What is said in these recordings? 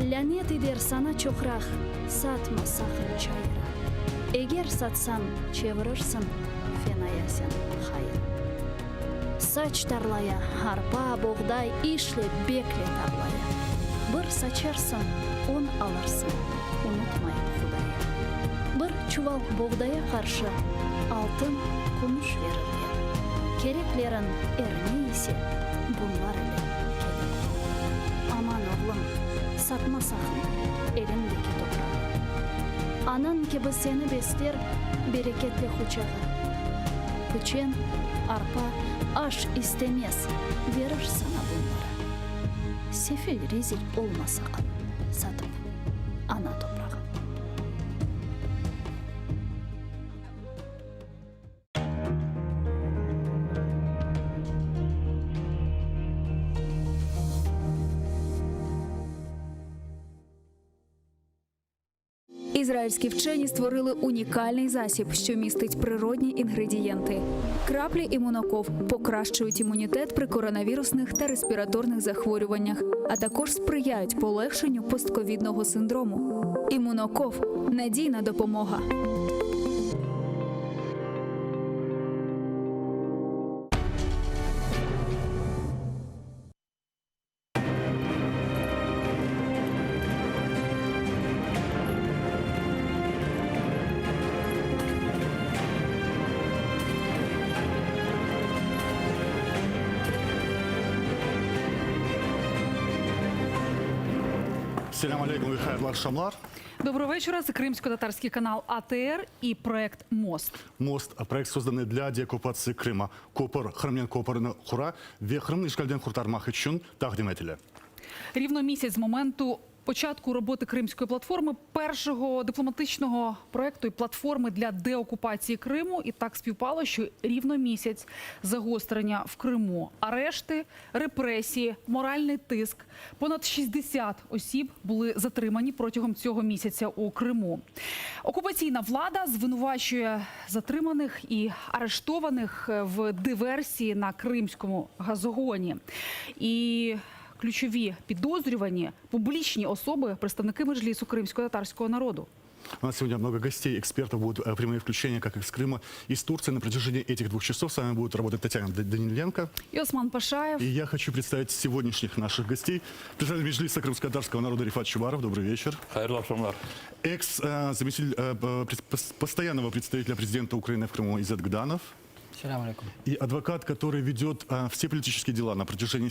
Lânet ider sana çoqraq, Satma saqın çayıra. Eger satsañ, çevirirsiñ Fenaya sen hayır. Saç tarlaya, arpa, boğday, İşle, bekle tarlaya. Bir saçarsıñ, on alırsıñ, Unutmayıp Hudaya. Bir çuval boğdaya qarşı Altın, kümüş verirler. Kereklerin er ne ise, Bunlar ile kelir. Aman, oğlum, satma saqın Eliñdeki toprağı. Anañ kibi seni besler Bereketli huçağı. Pıçen, arpa, aş istemez, Verir sana bunları. Sefil, rezil olma saqın, Satıp ana toprağı. Ізраїльські вчені створили унікальний засіб, що містить природні інгредієнти. Краплі імуноков покращують імунітет при коронавірусних та респіраторних захворюваннях, а також сприяють полегшенню постковідного синдрому. Імуноков надійна допомога. Selâm aleyküm ve hayırlı aqşamlar. Доброго вечора. Це кримсько-татарський канал АТР і проект Мост. Most, proyekt sozdanıy dlâ deokkupatsiya Krıma, köpür, Qırımnen köpürni qura ve Qırımnı işğalden qurtarmaq içün taqdim etile. Рівно місяць з моменту початку роботи Кримської платформи, першого дипломатичного проекту і платформи для деокупації Криму. І так співпало, що рівно місяць загострення в Криму, арешти, репресії, моральний тиск. Понад 60 осіб були затримані протягом цього місяця у Криму. Окупаційна влада звинувачує затриманих і арештованих в диверсії на кримському газогоні. І ключові підозрювані публічні особи, представники Меджлісу кримсько-татарського народу. У нас сегодня много гостей, экспертов, будут прямые включения как из Крыма, из Турции. На протяжении этих двух часов с вами будет работать Татьяна Даниленко. І Осман Пашаєв. И я хочу представить сегодняшних наших гостей. Председатель Меджлиса крымско-татарского народа Рефат Чубаров. Добрый вечер. Hayırlı aqşamlar. Экс-заместитель постоянного представителя президента Украины в Крыму Изет Гданов. Selâm aleyküm. И адвокат, который ведет все политические дела на протяжении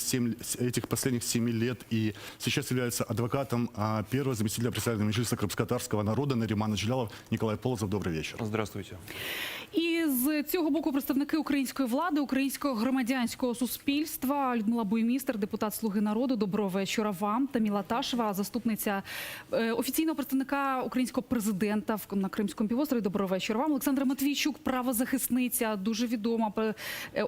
этих последних 7 лет и сейчас является адвокатом первого заместителя председателя Меджлиса крымско-татарского народа Наримана Джелялова Николай Полозов. Добрый вечер. Здравствуйте. І з цього боку представники української влади, українського громадянського суспільства Людмила Буймістер, депутат Слуги народу. Доброго вечора вам. Таміла Ташева, заступниця офіційного представника українського президента на Кримському півострові. Доброго вечора вам. Олександра Матвійчук, правозахисниця, дуже відома,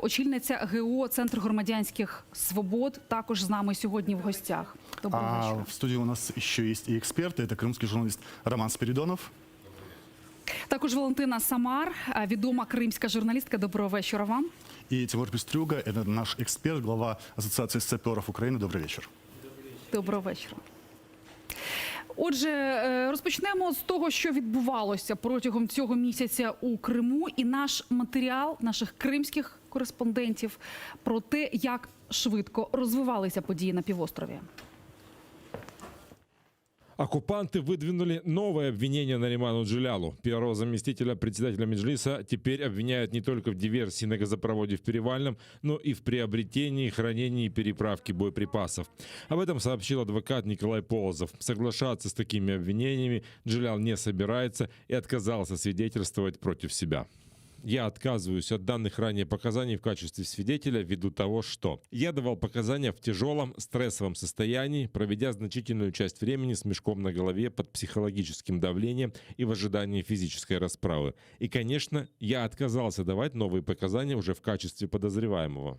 очільниця ГО Центр громадянських свобод, також з нами сьогодні в гостях. Доброго А вечора. в студии у нас еще есть и эксперты. Это крымский журналист Роман Спиридонов. Також Валентина Самар, відома кримська журналістка. Доброго вечора вам. И Тимур Пестрюга, это наш эксперт, глава Ассоциации саперов Украины. Добрый вечер. Доброго вечора. Отже, розпочнемо з того, що відбувалося протягом цього місяця у Криму, і наш матеріал наших кримських кореспондентів про те, як швидко розвивалися події на півострові. Оккупанты выдвинули новое обвинение Нариману Джелялу. Первого заместителя председателя Меджлиса теперь обвиняют не только в диверсии на газопроводе в Перевальном, но и в приобретении, хранении и переправке боеприпасов. Об этом сообщил адвокат Николай Полозов. Соглашаться с такими обвинениями Джелял не собирается и отказался свидетельствовать против себя. Я отказываюсь от данных ранее показаний в качестве свидетеля ввиду того, что я давал показания в тяжелом стрессовом состоянии, проведя значительную часть времени с мешком на голове под психологическим давлением и в ожидании физической расправы. И, конечно, я отказался давать новые показания уже в качестве подозреваемого.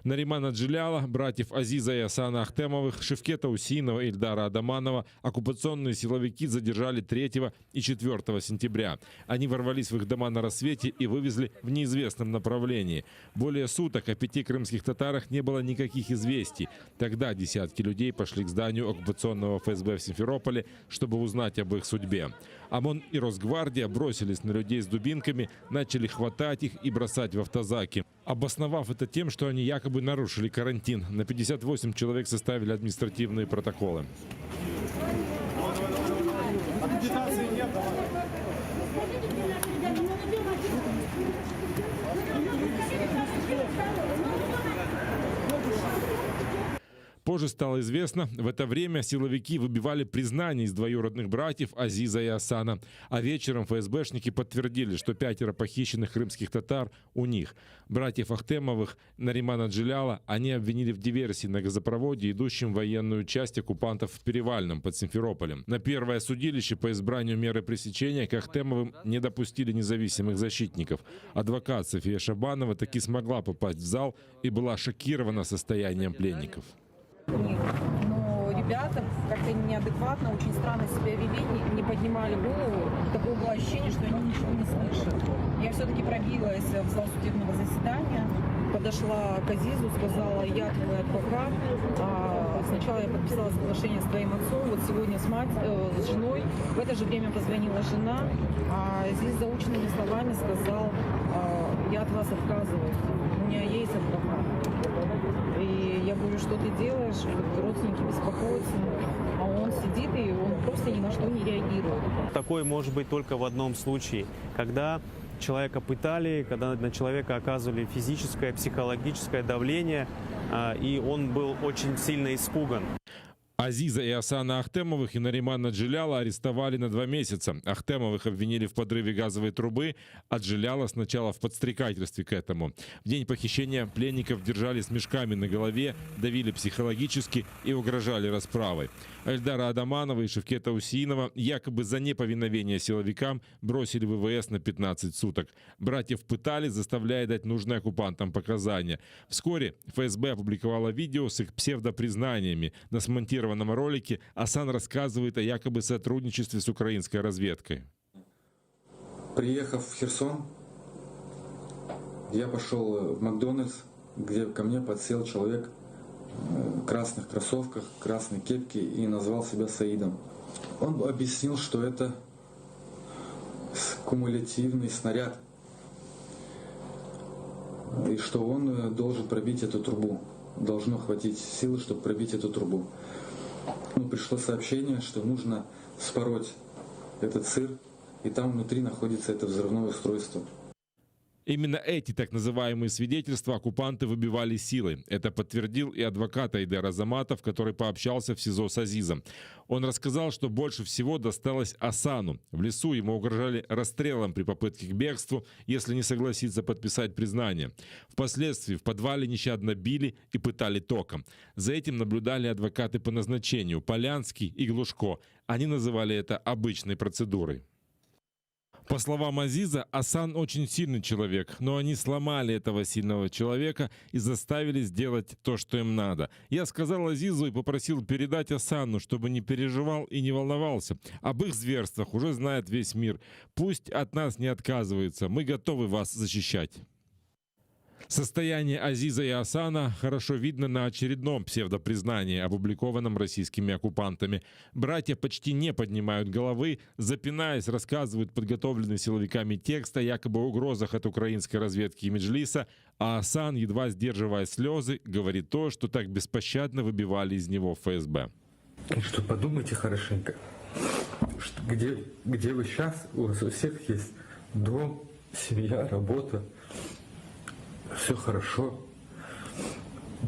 Наримана Джеляла, братьев Азиза и Асана Ахтемовых, Шевкета Усинова и Эльдара Адаманова оккупационные силовики задержали 3 и 4 сентября. Они ворвались в их дома на рассвете и вывезли в неизвестном направлении. Более суток о пяти крымских татарах не было никаких известий. Тогда десятки людей пошли к зданию оккупационного ФСБ в Симферополе, чтобы узнать об их судьбе. ОМОН и Росгвардия бросились на людей с дубинками, начали хватать их и бросать в автозаки. Обосновав это тем, что они якобы нарушили карантин. На 58 человек составили административные протоколы. Позже стало известно, в это время силовики выбивали признание из двоюродных братьев Азиза и Асана. А вечером ФСБшники подтвердили, что пятеро похищенных крымских татар у них. Братьев Ахтемовых, Наримана Джеляла они обвинили в диверсии на газопроводе, идущем в военную часть оккупантов в Перевальном под Симферополем. На первое судилище по избранию меры пресечения к Ахтемовым не допустили независимых защитников. Адвокат София Шабанова таки смогла попасть в зал и была шокирована состоянием пленников. них. Но ребята как-то неадекватно, очень странно себя вели, не, не поднимали голову. Такое было ощущение, что они ничего не слышат. Я все-таки пробилась в зал судебного заседания, подошла к Азизу, сказала, я твой адвокат. А, сначала я подписала соглашение с твоим отцом, вот сегодня с, мать, э, с женой. В это же время позвонила жена. А Азиз заученными словами сказал, «А, я от вас отказываюсь, у меня есть адвокат. И я говорю, что ты делаешь? Вот Родственники беспокоятся. А он сидит и он просто ни на что не реагирует. Такое может быть только в одном случае, когда человека пытали, когда на человека оказывали физическое, психологическое давление, а, и он был очень сильно испуган. Азиза и Асана Ахтемовых и Наримана Джеляла арестовали на два месяца. Ахтемовых обвинили в подрыве газовой трубы, а Джеляла сначала в подстрекательстве к этому. В день похищения пленников держали с мешками на голове, давили психологически и угрожали расправой. Эльдара Адаманова и Шевкета Усинова якобы за неповиновение силовикам бросили в ВВС на 15 суток. Братьев пытали, заставляя дать нужные оккупантам показания. Вскоре ФСБ опубликовала видео с их псевдопризнаниями. На смонтированном ролике Асан рассказывает о якобы сотрудничестве с украинской разведкой. Приехав в Херсон, я пошел в Макдональдс, где ко мне подсел человек э, в красных кроссовках, красной кепке и назвал себя Саидом. Он объяснил, что это с- кумулятивный снаряд и что он э, должен пробить эту трубу. Должно хватить силы, чтобы пробить эту трубу. Ну, пришло сообщение, что нужно спороть этот сыр, и там внутри находится это взрывное устройство. Именно эти так называемые свидетельства оккупанты выбивали силой. Это подтвердил и адвокат Айдер Азаматов, который пообщался в СИЗО с Азизом. Он рассказал, что больше всего досталось Асану. В лесу ему угрожали расстрелом при попытке к бегству, если не согласится подписать признание. Впоследствии в подвале нещадно били и пытали током. За этим наблюдали адвокаты по назначению Полянский и Глушко. Они называли это обычной процедурой. По словам Азиза, Асан очень сильный человек, но они сломали этого сильного человека и заставили сделать то, что им надо. Я сказал Азизу и попросил передать Асану, чтобы не переживал и не волновался. Об их зверствах уже знает весь мир. Пусть от нас не отказывается, мы готовы вас защищать. Состояние Азиза и Асана хорошо видно на очередном псевдопризнании, опубликованном российскими оккупантами. Братья почти не поднимают головы, запинаясь, рассказывают подготовленный силовиками текст о якобы угрозах от украинской разведки и Меджлиса, а Асан, едва сдерживая слезы, говорит то, что так беспощадно выбивали из него ФСБ. Так что подумайте хорошенько, что где, где вы сейчас, у вас у всех есть дом, семья, работа, все хорошо.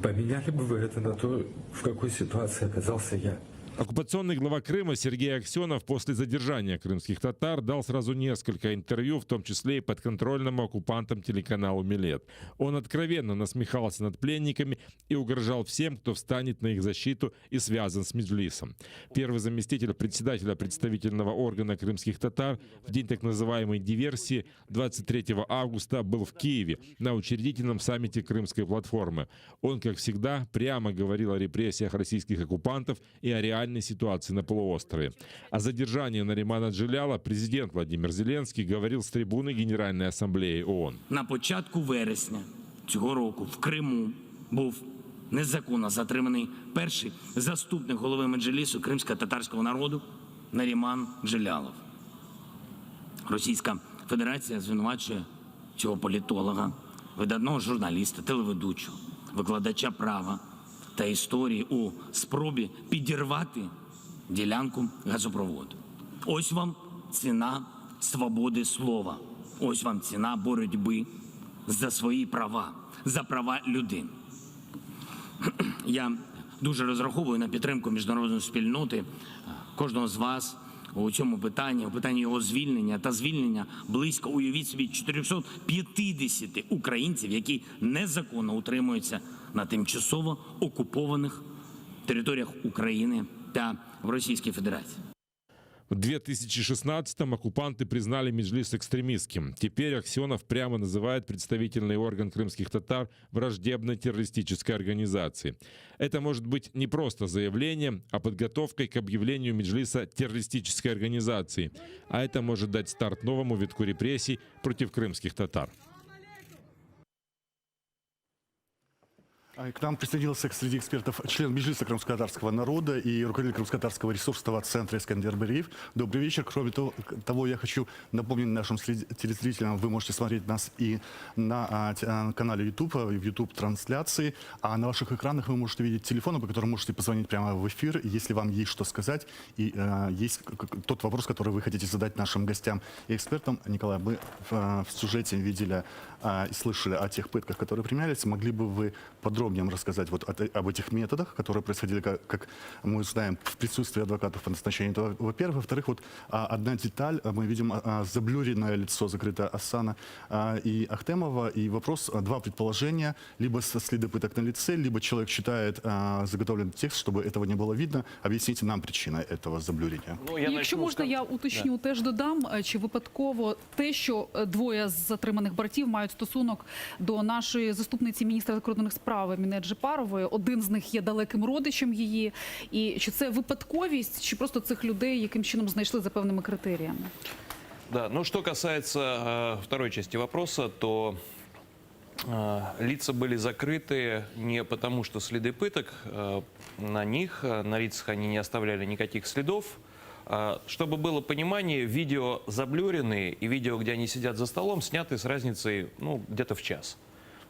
Поменяли бы вы это на то, в какой ситуации оказался я. Оккупационный глава Крыма Сергей Аксенов после задержания крымских татар дал сразу несколько интервью, в том числе и подконтрольному оккупантам телеканалу «Милет». Он откровенно насмехался над пленниками и угрожал всем, кто встанет на их защиту и связан с Меджлисом. Первый заместитель председателя представительного органа крымских татар в день так называемой диверсии 23 августа был в Киеве на учредительном саммите Крымской платформы. Он, как всегда, прямо говорил о репрессиях российских оккупантов и о реальной ситуации на полуострове. О задержании Наримана Джеляла президент Владимир Зеленский говорил с трибуны Генеральной Ассамблеи ООН. На початку вересня цього року в Криму був незаконно затриманий перший заступник голови Меджлісу кримсько-татарського народу Наріман Джелялов. Російська Федерація звинувачує цього політолога, видатного журналіста, телеведучого, викладача права та історії у спробі підірвати ділянку газопроводу. Ось вам ціна свободи слова. Ось вам ціна боротьби за свої права, за права людини. Я дуже розраховую на підтримку міжнародної спільноти, кожного з вас у цьому питанні, у питанні його звільнення та звільнення близько, уявіть собі, 450 українців, які незаконно утримуються на тимчасово окупованих територіях України та в Російській Федерації. В 2016-м оккупанты признали Меджлис экстремистским. Теперь Аксенов прямо называет представительный орган крымских татар враждебной террористической организацией. Это может быть не просто заявлением, а подготовкой к объявлению Меджлиса террористической организацией. А это может дать старт новому витку репрессий против крымских татар. К нам присоединился среди экспертов член Меджлиса крымско-татарского народа и руководитель крымско-татарского ресурсного центра Искандер Бариев. Добрый вечер. Кроме того, я хочу напомнить нашим телезрителям, вы можете смотреть нас и на канале YouTube, в YouTube-трансляции, а на ваших экранах вы можете видеть телефоны, по которым можете позвонить прямо в эфир, если вам есть что сказать и есть тот вопрос, который вы хотите задать нашим гостям и экспертам. Николай, мы в сюжете видели и слышали о тех пытках, которые применялись. Могли бы вы подробнее нам рассказать вот об этих методах, которые происходили, как мы знаем, в присутствии адвокатов по назначению? Это, во-первых. Во-вторых, вот, одна деталь, мы видим заблюренное лицо, закрытое Асана и Ахтемова, и вопрос, два предположения, либо следы пыток на лице, либо человек читает заготовленный текст, чтобы этого не было видно. Объясните нам причины этого заблюрения. Ну, я І Якщо начну можна, я уточню, теж додам, чи випадково те, що двоє з затриманих братів мають стосунок до нашої заступниці міністра закордонних справ Еміне Джепарової. Один з них є далеким родичем її. І чи це випадковість, чи просто цих людей яким чином знайшли за певними критеріями? Да, ну что касается второй части вопроса, то лица были закрыты не потому, что следы пыток на них, на лицах они не оставляли никаких следов. Чтобы было понимание, видео заблюренные и видео, где они сидят за столом, сняты с разницей ну, где-то в час.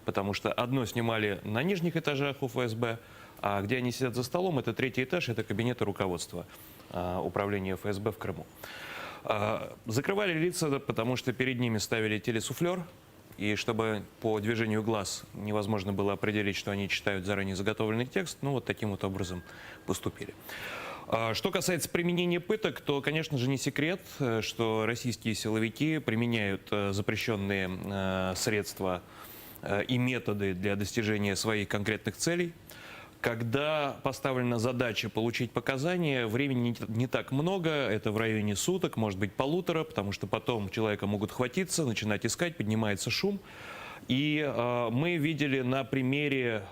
Потому что одно снимали на нижних этажах УФСБ, а где они сидят за столом, это третий этаж, это кабинеты руководства управления ФСБ в Крыму. Закрывали лица, потому что перед ними ставили телесуфлер, и чтобы по движению глаз невозможно было определить, что они читают заранее заготовленный текст, ну вот таким вот образом поступили. Что касается применения пыток, то, конечно же, не секрет, что российские силовики применяют запрещенные средства и методы для достижения своих конкретных целей. Когда поставлена задача получить показания, времени не так много, это в районе суток, может быть полутора, потому что потом человека могут хватиться, начинать искать, поднимается шум. И мы видели на примере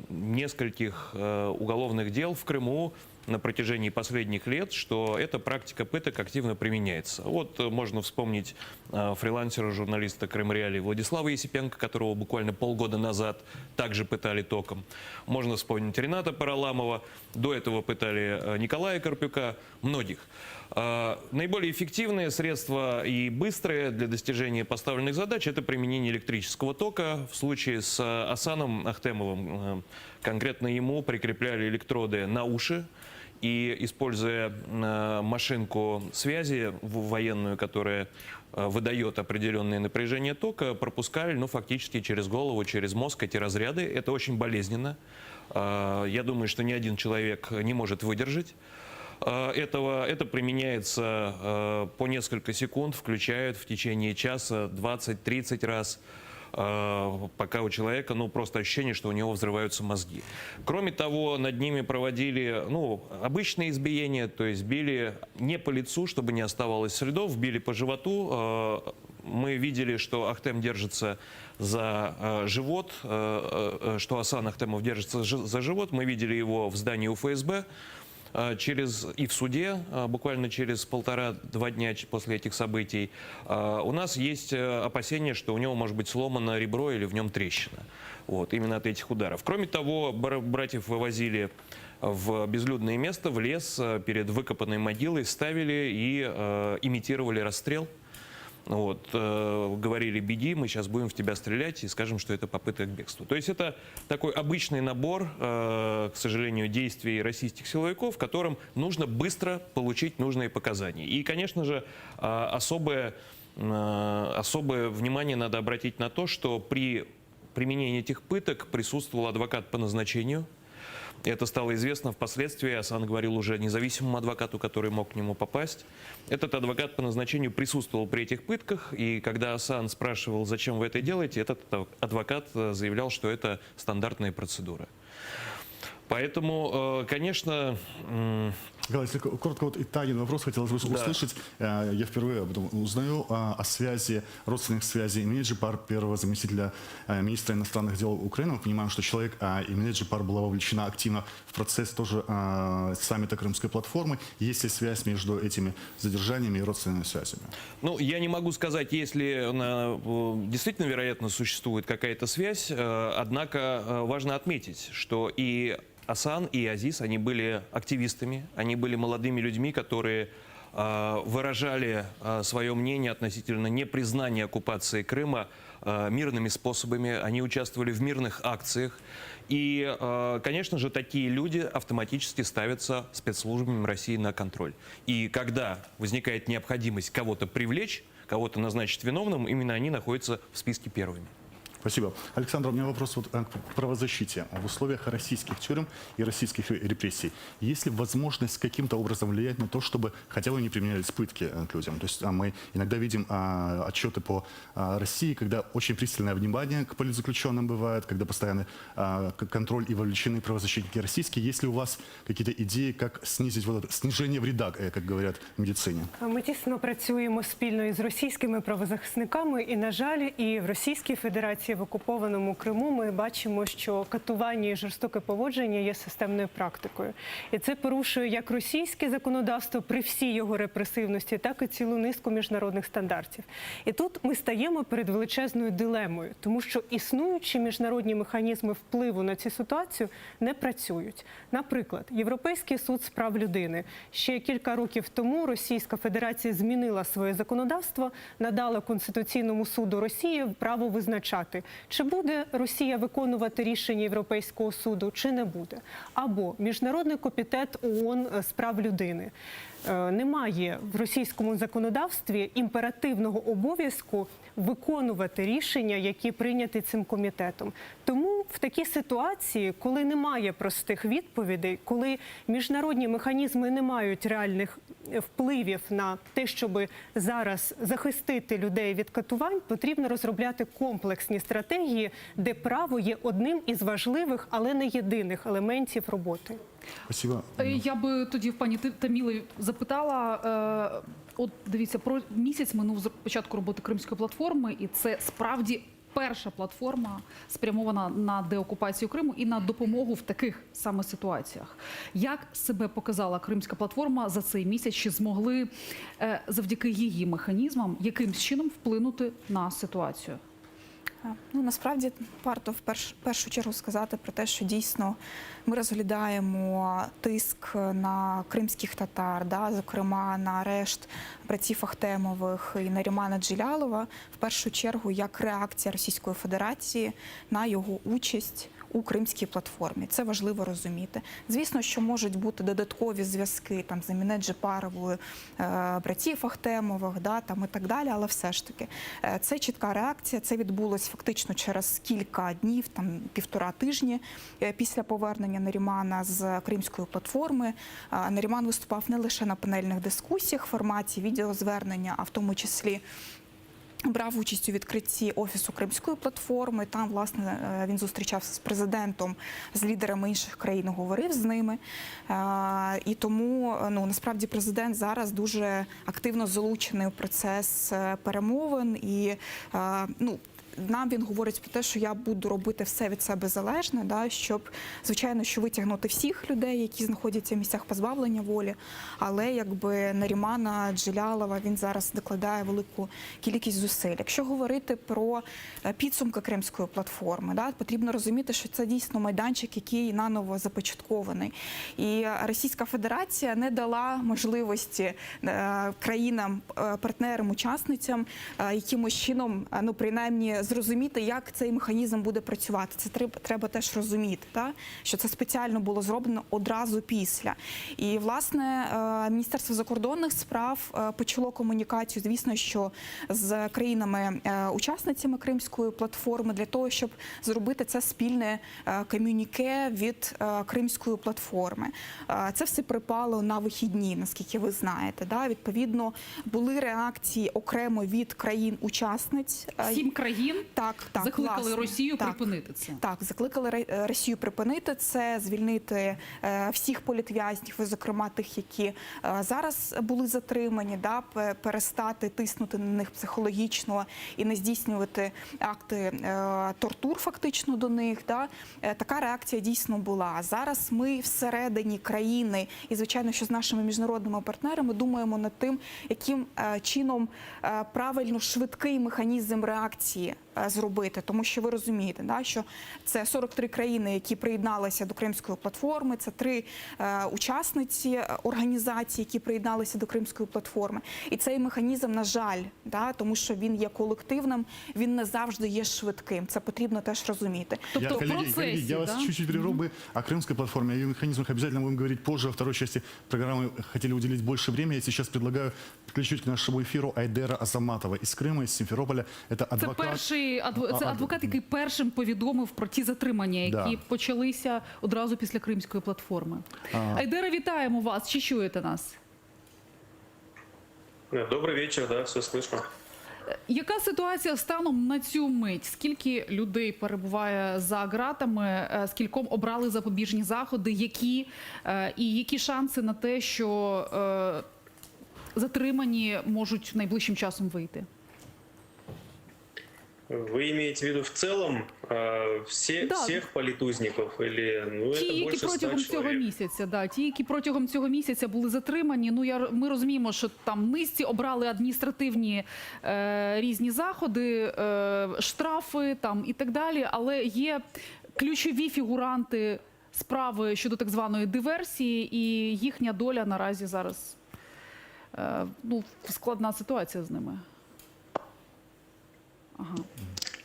нескольких уголовных дел в Крыму на протяжении последних лет, что эта практика пыток активно применяется. Вот можно вспомнить фрилансера, журналиста Крым Реалии Владислава Есипенко, которого буквально полгода назад также пытали током. Можно вспомнить Рената Параламова, до этого пытали Николая Карпюка, многих. Наиболее эффективные средства и быстрые для достижения поставленных задач – это применение электрического тока. В случае с Асаном Ахтемовым конкретно ему прикрепляли электроды на уши, и, используя машинку связи военную, которая выдает определенное напряжение тока, пропускали, ну, фактически через голову, через мозг эти разряды. Это очень болезненно. Я думаю, что ни один человек не может выдержать этого. Это применяется по несколько секунд, включают в течение часа 20-30 раз пока у человека, ну, просто ощущение, что у него взрываются мозги. Кроме того, над ними проводили, ну, обычные избиения, то есть били не по лицу, чтобы не оставалось следов, били по животу. Мы видели, что Ахтем держится за живот, что Асан Ахтемов держится за живот. Мы видели его в здании УФСБ через, и в суде, буквально через полтора-два дня после этих событий. У нас есть опасения, что у него может быть сломано ребро или в нем трещина. Вот, именно от этих ударов. Кроме того, братьев вывозили в безлюдное место, в лес, перед выкопанной могилой, ставили и э, имитировали расстрел. Вот, э, говорили, беги, мы сейчас будем в тебя стрелять и скажем, что это попытка к бегству. То есть это такой обычный набор, э, к сожалению, действий российских силовиков, в котором нужно быстро получить нужные показания. И, конечно же, э, особое, э, особое внимание надо обратить на то, что при применении этих пыток присутствовал адвокат по назначению. Это стало известно впоследствии. Асан говорил уже независимому адвокату, который мог к нему попасть. Этот адвокат по назначению присутствовал при этих пытках, и когда Асан спрашивал, зачем вы это делаете, этот адвокат э, заявлял, что это стандартная процедура. Поэтому, э, конечно, Николай, если коротко, вот и Танин вопрос хотелось бы да. услышать. Э, я впервые об этом узнаю о связи, родственных связей Эмине Джеппар, первого заместителя э, министра иностранных дел Украины. Мы понимаем, что человек Эмине Джеппар была вовлечена активно в процесс тоже саммита Крымской платформы. Есть ли связь между этими задержаниями и родственными связями? Ну, я не могу сказать, если действительно, вероятно, существует какая-то связь. Однако важно отметить, что и Асан и Азиз, они были активистами, они были молодыми людьми, которые э, выражали э, свое мнение относительно непризнания оккупации Крыма э, мирными способами, они участвовали в мирных акциях. И, конечно же, такие люди автоматически ставятся спецслужбами России на контроль. И когда возникает необходимость кого-то привлечь, кого-то назначить виновным, именно они находятся в списке первыми. Спасибо. Александр, у меня вопрос вот э, к правозащите. В условиях российских тюрем и российских репрессий, есть ли возможность каким-то образом влиять на то, чтобы хотя бы не применялись пытки э, к людям? То есть а, мы иногда видим а, отчеты по а, России, когда очень пристальное внимание к политзаключенным бывает, когда постоянный а, контроль и вовлечены правозащитники российские. Есть ли у вас какие-то идеи, как снизить вот это снижение вреда, э, как говорят в медицине? Ми тісно працюємо спільно із російськими правозахисниками, і, на жаль, і в Російській Федерації, в окупованому Криму ми бачимо, що катування і жорстоке поводження є системною практикою. І це порушує як російське законодавство при всій його репресивності, так і цілу низку міжнародних стандартів. І тут ми стаємо перед величезною дилемою, тому що існуючі міжнародні механізми впливу на цю ситуацію не працюють. Наприклад, Європейський суд з прав людини ще кілька років тому Російська Федерація змінила своє законодавство, надала Конституційному суду Росії право визначати, чи буде Росія виконувати рішення Європейського суду, чи не буде. Або Міжнародний комітет ООН з прав людини. Е, Немає в російському законодавстві імперативного обов'язку виконувати рішення, які прийняті цим комітетом. Тому в такій ситуації, коли немає простих відповідей, коли міжнародні механізми не мають реальних впливів на те, щоб зараз захистити людей від катувань, потрібно розробляти комплексні стратегії, де право є одним із важливих, але не єдиних елементів роботи. Спасибо. Е, Я би тоді в пані Таміли запитала. е, От дивіться, про місяць минув з початку роботи Кримської платформи, і це справді перша платформа, спрямована на деокупацію Криму і на допомогу в таких саме ситуаціях. Як себе показала Кримська платформа за цей місяць? Чи змогли е, завдяки її механізмам якимсь чином вплинути на ситуацію? Ну, насправді варто в перш, першу чергу сказати про те, що дійсно ми розглядаємо тиск на кримських татар, да, зокрема на арешт братів Ахтемових і Нарімана Джелялова, в першу чергу як реакція Російської Федерації на його участь. у Кримській платформі. Це важливо розуміти. Звісно, що можуть бути додаткові зв'язки там з Еміне Джепаровою, е, братів Ахтемових, да, там і так далі, але все ж таки е, це чітка реакція. Це відбулось фактично через кілька днів, там півтора тижні е, після повернення Нарімана з Кримської платформи. Е, Наріман виступав не лише на панельних дискусіях в форматі відеозвернення, а в тому числі. Брав участь у відкритті офісу Кримської платформи. Там, власне, е, він зустрічався з президентом, з лідерами інших країн, говорив з ними. Е, І тому е, ну, насправді президент зараз дуже активно залучений у процес е, перемовин. І е, ну, нам він говорить про те, що я буду робити все від себе залежне, да, щоб, звичайно, що витягнути всіх людей, які знаходяться в місцях позбавлення волі. Але якби Нарімана Джелялова він зараз докладає велику кількість зусиль. Якщо говорити про е, підсумки Кримської платформи, да, потрібно розуміти, що це дійсно майданчик, який наново започаткований. І Російська Федерація не дала можливості е, країнам, е, партнерам, учасницям е, якимось чином, е, ну принаймні, зрозуміти, як цей механізм буде працювати. Це треба, треба теж розуміти, та? що це спеціально було зроблено одразу після. І власне е, Міністерство закордонних справ е, почало комунікацію, звісно, що з країнами-учасницями Кримської платформи для того, щоб зробити це спільне е, комюніке від е, Кримської платформи. Е, Це все припало на вихідні, наскільки ви знаєте. Да? Відповідно, були реакції окремо від країн-учасниць. Е, Сім країн так, так, закликали власне, Росію так. припинити це. Так, закликали Ре- е, Росію припинити це, звільнити е, всіх політв'язнів, і, зокрема тих, які е, зараз були затримані, да, пе- перестати тиснути на них психологічно і не здійснювати акти е, тортур фактично до них. Да. Е, Така реакція дійсно була. Зараз ми всередині країни і, звичайно, що з нашими міжнародними партнерами думаємо над тим, яким е, чином е, правильно швидкий механізм реакції е, зробити, тому що ви розумієте, да, що це 43 країни, які приєдналися до Кримської платформи, це три е, учасниці е, організації, які приєдналися до Кримської платформи. І цей механізм, на жаль, да, тому що він є колективним, він не завжди є швидким. Це потрібно теж розуміти. Тобто я, в коллеги, процесі, коллеги, я вас да? чуть-чуть прерву. Мы о крымской платформе, о ее механизмах обязательно будем говорить позже. Во второй части программы хотели уделить больше времени. Я сейчас предлагаю подключить к нашему эфиру Айдера Азаматова из Крыма, из Симферополя. Это Це адвокат. перший адво- це А, адвокат, який першим повідомив про ті затримання, які Да. почалися одразу після Кримської платформи. Айдере, вітаємо вас. Чи чуєте нас? Добрый вечер, да, все слышно. Яка ситуація станом на цю мить? Скільки людей перебуває за ґратами? Е, Скільком обрали запобіжні заходи? Які е, і які шанси на те, що е, затримані можуть найближчим часом вийти? Вы имеете в виду в целом э, все, Да. всех политузников или ну, Ті, это які больше 100 протягом цього человек? місяця, да, ті, які протягом цього місяця були затримані. Ну я ми розуміємо, що там низці обрали адміністративні е, різні заходи, е, штрафи там і так далі. Але є ключові фігуранти справи щодо так званої диверсії, і їхня доля наразі зараз е, ну, складна ситуація з ними. Ага.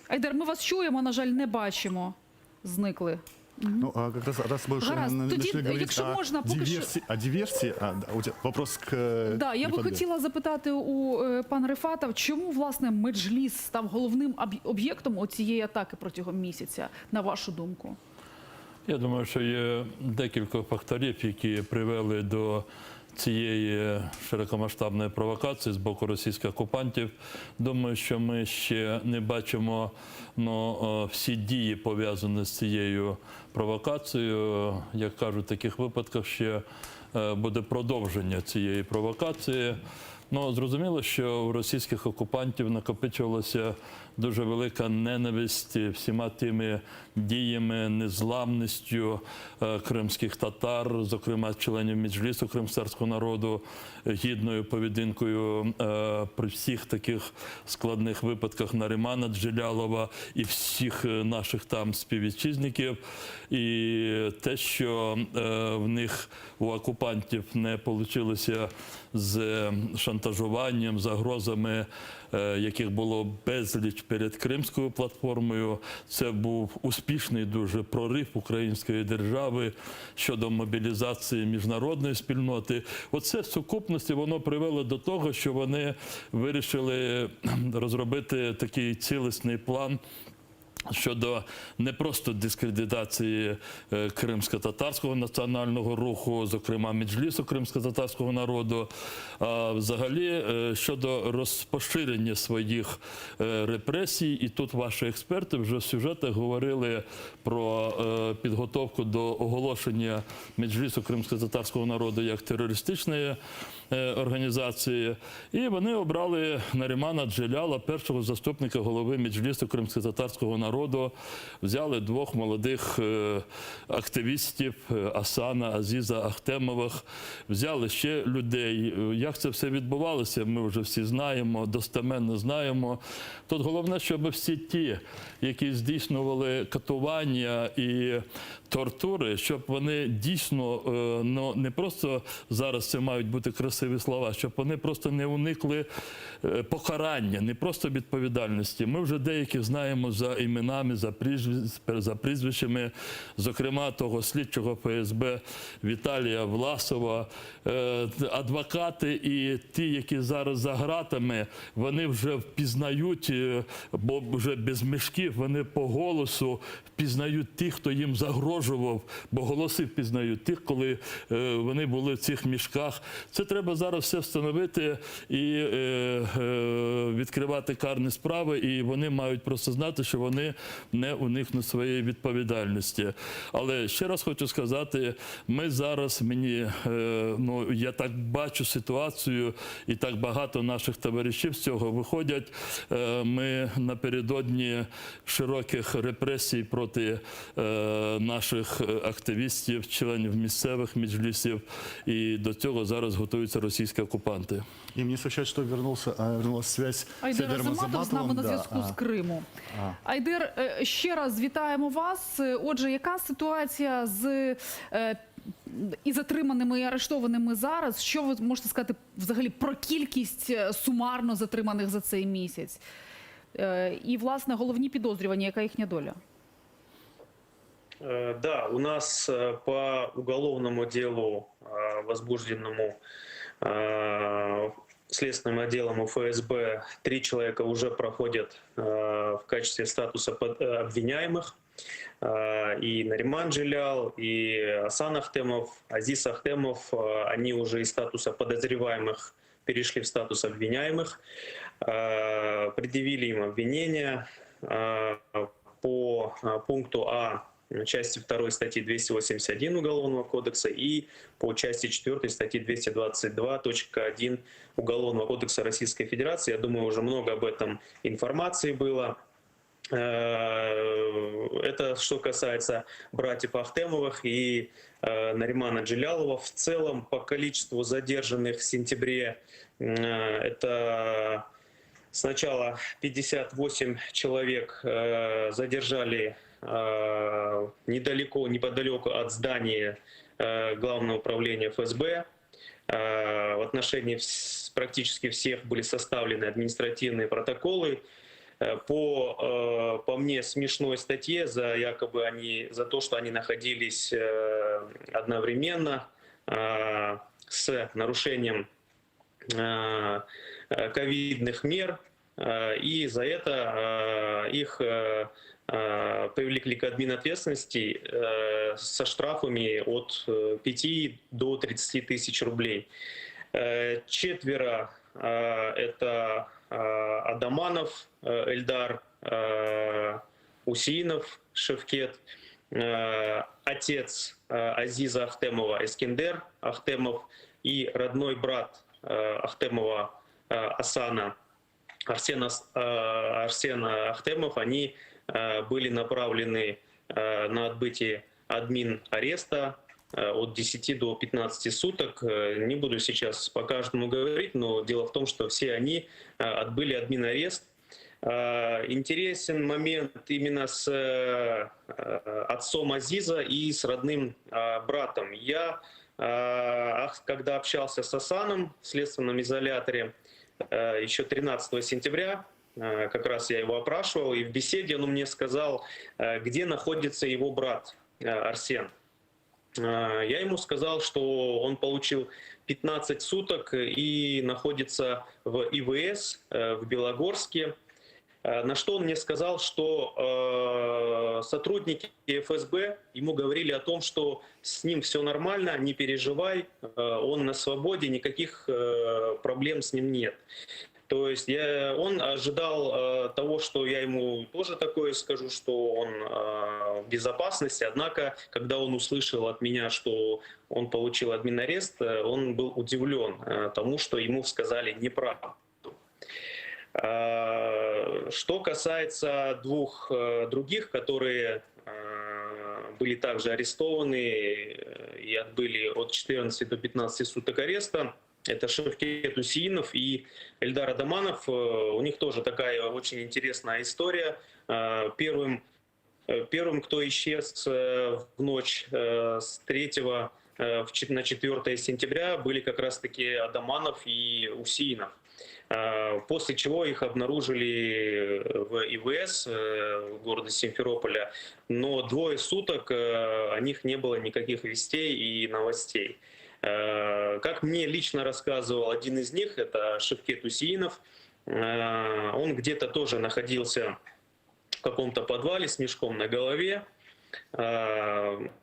Айдер, ми вас чуємо, на жаль, не бачимо. Зникли. Ну, а как раз, раз мы уже Гаразд. на- Тоді, начали говорить якщо о можна, поки що- диверсии, о диверсии, а, да, у тебя вопрос к э, Да, я би Рифату. хотіла запитати у е, пана Рифата, чому власне Меджліс став головним аб- об'єктом цієї атаки протягом місяця, на вашу думку? Я думаю, що є декілька факторів, які привели до цієї широкомасштабної провокації з боку російських окупантів. Думаю, що ми ще не бачимо ну, е, всі дії пов'язані з цією провокацією. Як кажуть, в таких випадках ще е, буде продовження цієї провокації. Ну, зрозуміло, що у російських окупантів накопичувалася дуже велика ненависть всіма тими діями, незламністю е, кримських татар, зокрема членів Меджлісу кримськотатарського народу, гідною поведінкою е, при всіх таких складних випадках Наримана Джелялова і всіх е, наших там співвітчизників. І те, що е, в них у окупантів не вийшло з шантажем. шантажуванням, загрозами, яких було безліч перед Кримською платформою. Це був успішний дуже прорив української держави щодо мобілізації міжнародної спільноти. Оце в сукупності воно привело до того, що вони вирішили розробити такий цілісний план щодо не просто дискредитації кримсько-татарського національного руху, зокрема Меджлісу кримсько-татарського народу, а взагалі щодо розпоширення своїх репресій. І тут ваші експерти вже в сюжетах говорили про підготовку до оголошення Меджлісу кримсько-татарського народу як терористичної організації. І вони обрали Нарімана Джеляла, першого заступника голови Меджлісу кримсько-татарського народу. Взяли двох молодих активістів Асана, Азіза Ахтемових, взяли ще людей. Як це все відбувалося, ми вже всі знаємо, достеменно знаємо. Тут головне, щоб всі ті, які здійснювали катування і тортури, щоб вони дійсно ну, не просто зараз це мають бути красиві слова, щоб вони просто не уникли покарання, не просто відповідальності. Ми вже деяких знаємо за іменами, за прізвищами, зокрема того слідчого ФСБ Віталія Власова, адвокати і ті, які зараз за ґратами, вони вже впізнають, бо вже без мішків, вони по голосу впізнають тих, хто їм загрожував, бо голоси впізнають тих, коли вони були в цих мішках. Це треба зараз все встановити і відкривати карні справи, і вони мають просто знати, що вони не уникнуть своєї відповідальності. Але ще раз хочу сказати, ми зараз мені, ну я так бачу ситуацію, і так багато наших товаришів з цього виходять. Ми напередодні широких репресій проти наших активістів, членів місцевих меджлісів, і до цього зараз готуються російські окупанти. И мне сообщают, что вернулась связь с Айдер Айдером Азаматов з нами Азаматовым. на Да, зв'язку з Криму. Айдер, ще раз вітаємо вас. Отже, яка ситуація з і затриманими, і арештованими зараз? Що ви можете сказати взагалі про кількість сумарно затриманих за цей місяць? І, власне, головні підозрювані, яка їхня доля? Да, у нас по уголовному делу, возбужденному следственным отделом ФСБ, три человека уже проходят в качестве статуса обвиняемых. И Нариман Джелял, и Асан Ахтемов, Азиз Ахтемов, они уже из статуса подозреваемых перешли в статус обвиняемых. Предъявили им обвинения по пункту А части 2 статьи 281 Уголовного кодекса и по части 4 статьи 222.1 Уголовного кодекса Российской Федерации. Я думаю, уже много об этом информации было. Это что касается братьев Ахтемовых и Наримана Джелялова. В целом, по количеству задержанных в сентябре, это сначала 58 человек задержали недалеко, неподалеку от здания Главного управления ФСБ. В отношении практически всех были составлены административные протоколы. По мне смешной статье за якобы они, за то, что они находились одновременно с нарушением ковидных мер, и за это их привлекли к админответственности со штрафами от 5 до 30 тысяч рублей. Четверо это Адаманов Эльдар, Усеинов Шевкет, отец Азиза Ахтемова Эскендер Ахтемов и родной брат Ахтемова Асана Арсен Ахтемов, они были направлены на отбытие админ ареста от 10 до 15 суток. Не буду сейчас по каждому говорить, но дело в том, что все они отбыли админ арест. Интересен момент именно с отцом Азиза и с родным братом. Я Когда общался с Асаном в следственном изоляторе еще 13 сентября, как раз я его опрашивал, и в беседе он мне сказал, где находится его брат Арсен. Я ему сказал, что он получил 15 суток и находится в ИВС в Белогорске. На что он мне сказал, что сотрудники ФСБ ему говорили о том, что с ним все нормально, не переживай, он на свободе, никаких проблем с ним нет. То есть я, он ожидал того, что я ему тоже такое скажу, что он в безопасности. Однако, когда он услышал от меня, что он получил админарест, он был удивлен тому, что ему сказали неправду. Что касается двух других, которые были также арестованы и отбыли от 14 до 15 суток ареста, это Шевкет Усеинов и Эльдар Адаманов. У них тоже такая очень интересная история. Первым, первым, кто исчез в ночь с 3 на 4 сентября, были как раз-таки Адаманов и Усеинов. После чего их обнаружили в ИВС города Симферополя, но двое суток о них не было никаких вестей и новостей. Как мне лично рассказывал один из них, это Шевкет Усеинов, он где-то тоже находился в каком-то подвале с мешком на голове.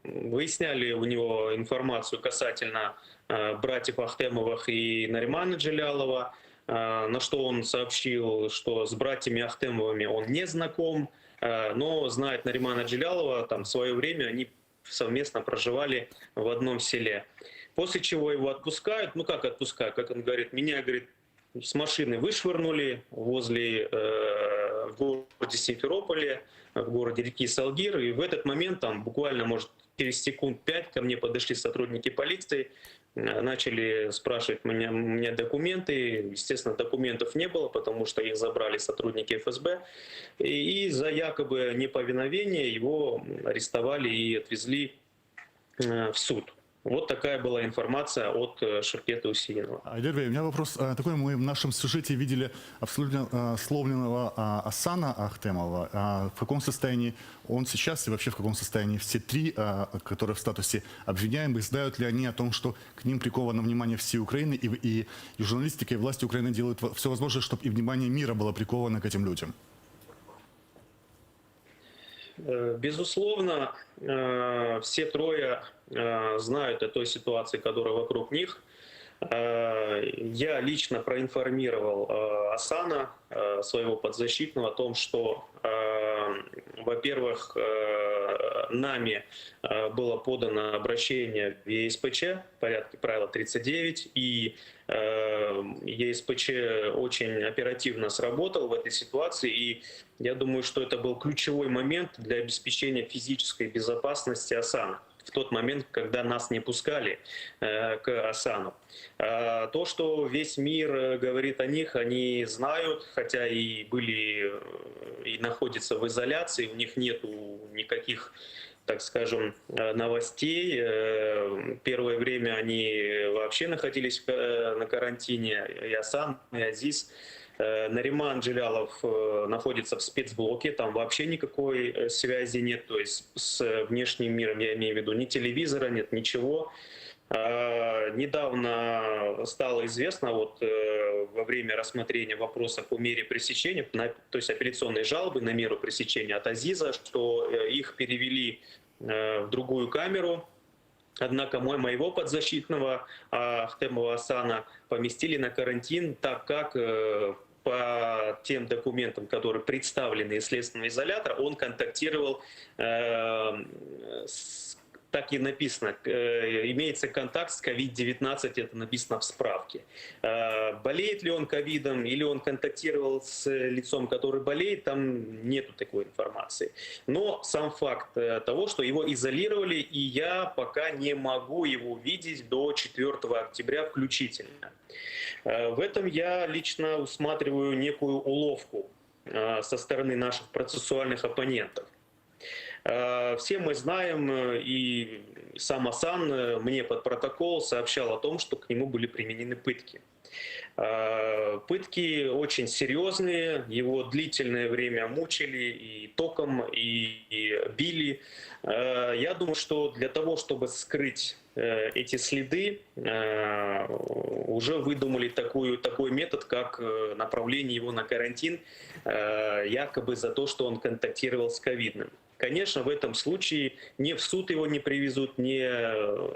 Выясняли у него информацию касательно братьев Ахтемовых и Наримана Джелялова, на что он сообщил, что с братьями Ахтемовыми он не знаком, но знает Наримана Джелялова, там в свое время они совместно проживали в одном селе. После чего его отпускают, ну как отпускают, как он говорит, меня, говорит, с машины вышвырнули возле, в городе Симферополе, в городе реки Салгир, и в этот момент, там буквально, может, через секунд 5 ко мне подошли сотрудники полиции, начали спрашивать меня, у меня документы. Естественно, документов не было, потому что их забрали сотрудники ФСБ. И за якобы неповиновение его арестовали и отвезли в суд. Вот такая была информация от Шевкета Усеинова. Айдер у меня вопрос такой. Мы в нашем сюжете видели абсолютно сломленного Асана Ахтемова. В каком состоянии он сейчас и вообще в каком состоянии все три, которые в статусе обвиняемых, знают ли они о том, что к ним приковано внимание всей Украины, и, и, и журналистика, и власти Украины делают все возможное, чтобы и внимание мира было приковано к этим людям? Безусловно, все трое знают о той ситуации, которая вокруг них. Я лично проинформировал Асана, своего подзащитного, о том, что, во-первых, нами было подано обращение в ЕСПЧ в порядке правила 39, и ЕСПЧ очень оперативно сработал в этой ситуации, и я думаю, что это был ключевой момент для обеспечения физической безопасности Асана в тот момент, когда нас не пускали к Асану. То, что весь мир говорит о них, они знают, хотя и были и находятся в изоляции, у них нету никаких, так скажем, новостей. Первое время они вообще находились на карантине, и Асан, и Азиз. Нариман Джелялов находится в спецблоке, там вообще никакой связи нет, то есть с внешним миром, я имею в виду, ни телевизора нет, ничего. Недавно стало известно, вот во время рассмотрения вопроса по мере пресечения, то есть апелляционной жалобы на меру пресечения от Азиза, что их перевели в другую камеру. Однако мой, моего подзащитного Ахтемова Асана поместили на карантин, так как по тем документам, которые представлены из следственного изолятора, он контактировал с, так и написано, имеется контакт с COVID-19, это написано в справке. Болеет ли он ковидом или он контактировал с лицом, который болеет, там нету такой информации. Но сам факт того, что его изолировали, и я пока не могу его видеть до 4 октября включительно. В этом я лично усматриваю некую уловку со стороны наших процессуальных оппонентов. Все мы знаем, и сам Асан мне под протокол сообщал о том, что к нему были применены пытки. Пытки очень серьезные, его длительное время мучили и током, и били. Я думаю, что для того, чтобы скрыть эти следы, уже выдумали такую, такой метод, как направление его на карантин, якобы за то, что он контактировал с ковидным. Конечно, в этом случае ни в суд его не привезут, ни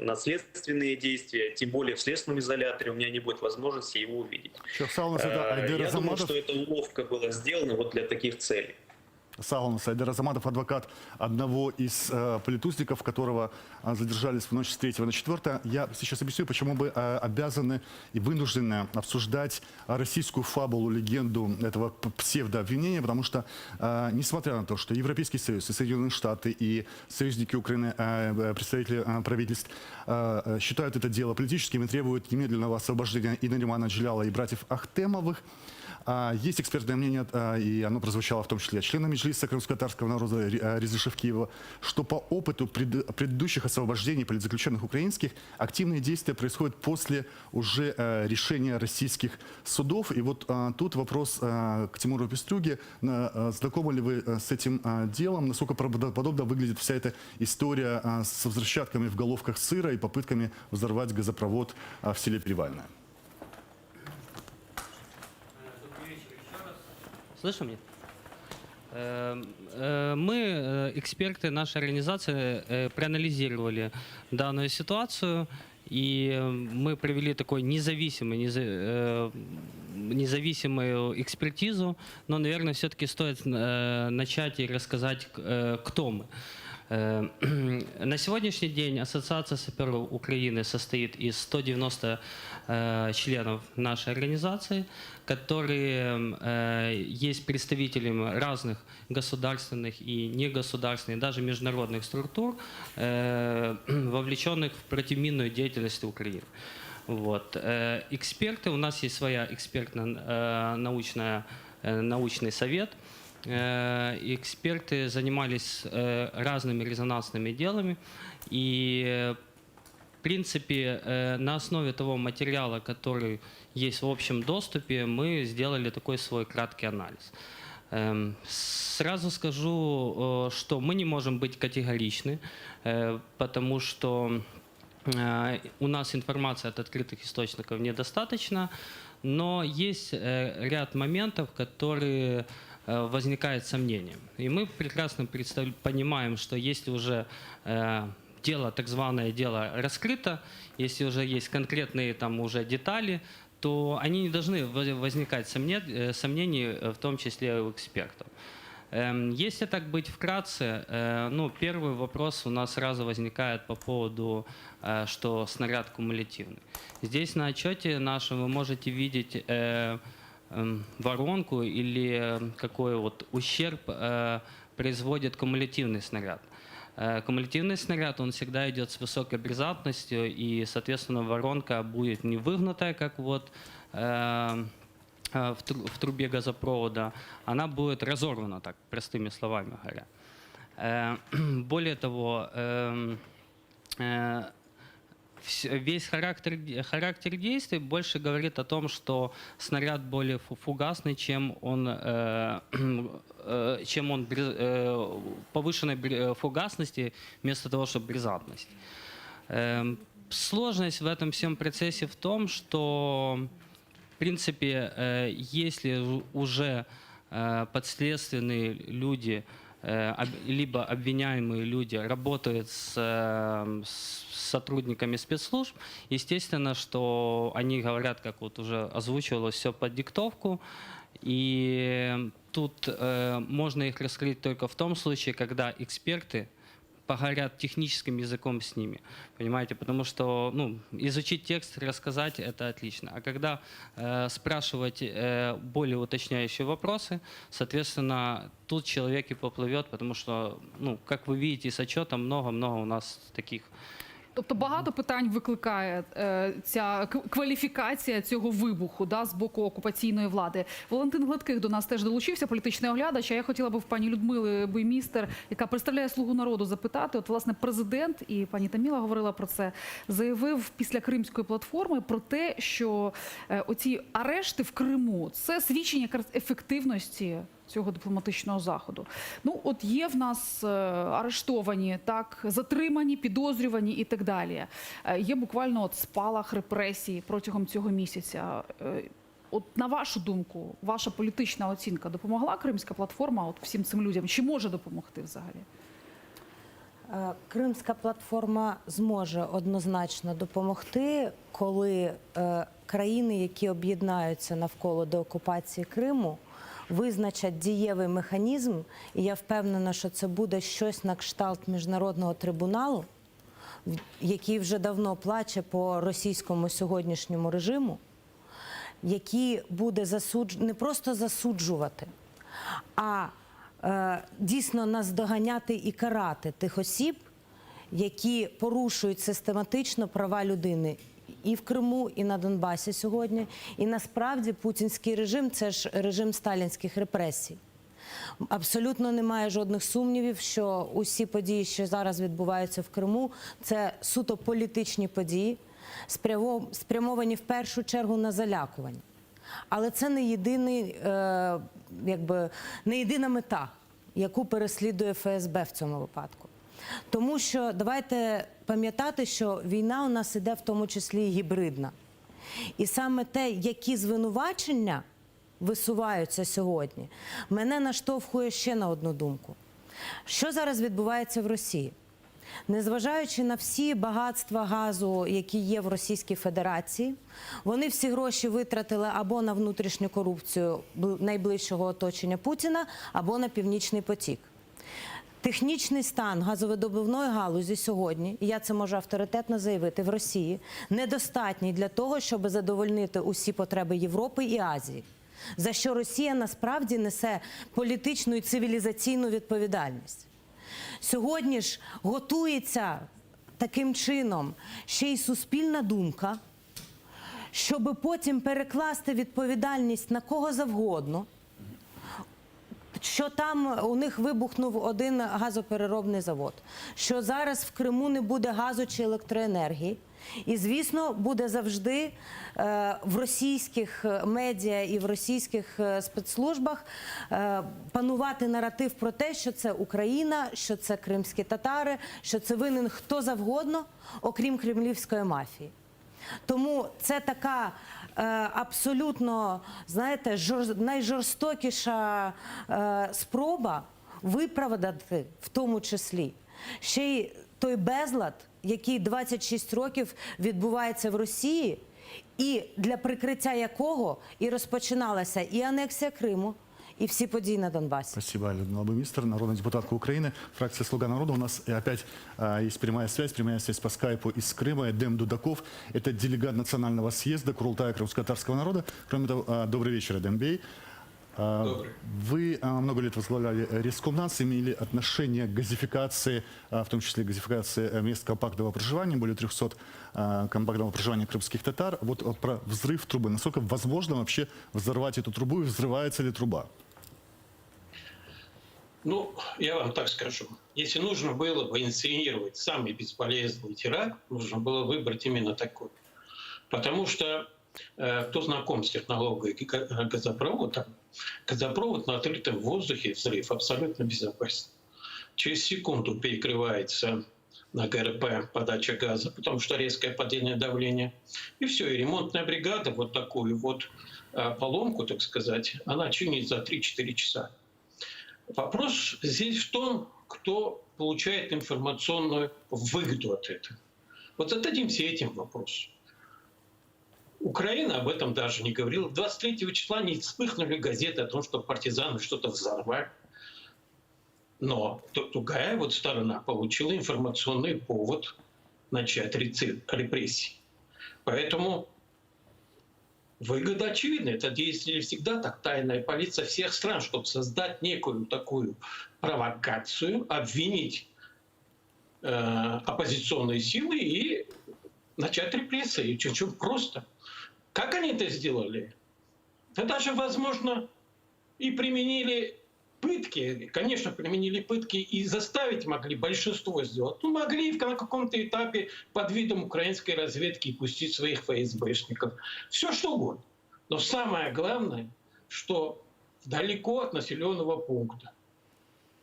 на следственные действия, тем более в следственном изоляторе у меня не будет возможности его увидеть. Я думаю, что эта уловка была сделана вот для таких целей. Sağ oluñız, Айдер Азаматов, адвокат одного из э, политузников, которого э, задержали в ночь с 3 на 4. Я сейчас объясню, почему мы э, обязаны и вынуждены обсуждать российскую фабулу, легенду этого псевдообвинения, потому что, э, несмотря на то, что Европейский Союз и Соединенные Штаты и союзники Украины, э, представители э, правительств э, считают это дело политическим и требуют немедленного освобождения и Наримана Джеляла, и братьев Ахтемовых, а, есть экспертное мнение, а, и оно прозвучало в том числе от члена Меджлиса крымско-татарского народа а, Резы Шевкиева, что по опыту предыдущих освобождений политзаключенных украинских активные действия происходят после уже решения российских судов. И вот тут вопрос к Тимуру Пестрюге. Знакомы ли вы с этим делом? Насколько правдоподобно выглядит вся эта история с взрывчатками в головках сыра и попытками взорвать газопровод в селе Перевальное? Слышно меня? Эм, э, мы, э, эксперты нашей организации, э, проанализировали данную ситуацию, и мы провели такой независимый, независимую экспертизу, но, наверное, все-таки стоит начать и рассказать, кто мы. На сегодняшний день Ассоциация саперов Украины состоит из 190 членов нашей организации, которые есть представителями разных государственных и негосударственных, даже международных структур, вовлеченных в противоминную деятельность Украины. Вот. Эксперты, у нас есть своя экспертно-научная научный совет. Эксперты занимались разными резонансными делами. И, в принципе, на основе того материала, который есть в общем доступе, мы сделали такой свой краткий анализ. Сразу скажу, что мы не можем быть категоричны, потому что у нас информации от открытых источников недостаточно, но есть ряд моментов, которые возникает сомнение. И мы прекрасно понимаем, что если уже дело, так званое дело раскрыто, если уже есть конкретные там уже детали, то они не должны возникать сомнений, в том числе у экспертов. Эм, если так быть вкратце, ну, первый вопрос у нас сразу возникает по поводу, что снаряд кумулятивный. Здесь на отчете нашем вы можете видеть эм, воронку или какой вот ущерб производит кумулятивный снаряд. Кумулятивный снаряд, он всегда идет с высокой бризантностью, и, соответственно, воронка будет не выгнутая, как вот в трубе газопровода, она будет разорвана, так, простыми словами говоря. Более того, эм, весь характер, характер действий больше говорит о том, что снаряд более фугасный, чем он, чем он повышенной фугасности вместо того, чтобы бризантность. Эм, сложность в этом всем процессе в том, что в принципе, если уже подследственные люди, либо обвиняемые люди работают с, с сотрудниками спецслужб, естественно, что они говорят, как вот уже озвучивалось, все под диктовку, и тут э, можно их раскрыть только в том случае, когда эксперты поговорят техническим языком с ними, понимаете, потому что, ну, изучить текст, рассказать — это отлично, а когда э, спрашивать э, более уточняющие вопросы, соответственно, тут человек и поплывет, потому что, ну, как вы видите из отчета, много-много у нас таких. Тобто багато питань викликає е, ця к- кваліфікація цього вибуху да, з боку окупаційної влади. Валентин Гладких до нас теж долучився, політичний оглядач. А я хотіла би в пані Людмили Буймістер, яка представляє Слугу народу, запитати. От, власне, президент і пані Таміла говорила про це, заявив після Кримської платформи про те, що е, оці арешти в Криму це свідчення якраз ефективності цього дипломатичного заходу. Ну, от є в нас е, арештовані, так, затримані, підозрювані і так далі. Е, Є буквально от спалах репресій протягом цього місяця. Е, От на вашу думку, ваша політична оцінка допомогла Кримська платформа от всім цим людям? Чи може допомогти взагалі? Е, Кримська платформа зможе однозначно допомогти, коли е, країни, які об'єднаються навколо деокупації Криму, визначать дієвий механізм, і я впевнена, що це буде щось на кшталт міжнародного трибуналу, в- який вже давно плаче по російському сьогоднішньому режиму, який буде засудж... не просто засуджувати, а е, дійсно наздоганяти і карати тих осіб, які порушують систематично права людини. І в Криму, і на Донбасі сьогодні. І насправді путінський режим це ж режим сталінських репресій. Абсолютно немає жодних сумнівів, що усі події, що зараз відбуваються в Криму, це суто політичні події, спрямо- спрямовані в першу чергу на залякування. Але це не єдиний, е, якби, не єдина мета, яку переслідує ФСБ в цьому випадку. Тому що давайте пам'ятати, що війна у нас іде в тому числі і гібридна. І саме те, які звинувачення висуваються сьогодні, мене наштовхує ще на одну думку. Що зараз відбувається в Росії? Незважаючи на всі багатства газу, які є в Російській Федерації, вони всі гроші витратили або на внутрішню корупцію бл- найближчого оточення Путіна, або на Північний потік. Технічний стан газовидобувної галузі сьогодні, і я це можу авторитетно заявити, в Росії недостатній для того, щоб задовольнити усі потреби Європи і Азії, за що Росія насправді несе політичну і цивілізаційну відповідальність. Сьогодні ж готується таким чином ще й суспільна думка, щоб потім перекласти відповідальність на кого завгодно що там у них вибухнув один газопереробний завод, що зараз в Криму не буде газу чи електроенергії. І, звісно, буде завжди е, в російських медіа і в російських е, спецслужбах е, панувати наратив про те, що це Україна, що це кримські татари, що це винен хто завгодно, окрім кремлівської мафії. Тому це така е, абсолютно, знаєте, жор, найжорстокіша е, спроба виправдати, в тому числі, ще й той безлад, який 26 років відбувається в Росії, і для прикриття якого і розпочиналася і анексія Криму, і всі події на Донбасі. Спасибо, Людмила Буймистер, народная депутатка Украины, фракция «Слуга народа». У нас опять а, есть прямая связь, прямая связь по скайпу из Крыма. Эдем Дудаков, это делегат Национального съезда Курултая крымско-татарского народа. Кроме того, а, добрый вечер, Эдем Бей. А, Вы а, много лет возглавляли Рескомнац, имели отношение к газификации, а, в том числе газификации э, мест компактного проживания, более 300 а, компактного проживания крымских татар. Вот а, про взрыв трубы. Насколько возможно вообще взорвать эту трубу и взрывается ли труба? Ну, я вам так скажу. Если нужно было бы инсценировать самый бесполезный теракт, нужно было выбрать именно такой. Потому что э, кто знаком с технологией га- газопровода, газопровод на открытом воздухе взрыв абсолютно безопасен. Через секунду перекрывается на ГРП подача газа, потому что резкое падение давления. И все, и ремонтная бригада вот такую вот э, поломку, так сказать, она чинит за 3-4 часа. Вопрос здесь в том, кто получает информационную выгоду от этого. Вот зададимся этим вопросом. Украина об этом даже не говорила. 23 числа не вспыхнули газеты о том, что партизаны что-то взорвали. Но другая вот сторона получила информационный повод начать репрессии. Поэтому выгода очевидна. Это действовали всегда так тайная полиция всех стран, чтобы создать некую такую провокацию, обвинить. э, оппозиционные силы и начать репрессии. Очень просто. Как они это сделали? Да даже, возможно, и применили пытки, конечно, применили пытки и заставить могли большинство сделать. Ну, могли на каком-то этапе под видом украинской разведки пустить своих ФСБшников. Все что угодно. Но самое главное, что далеко от населенного пункта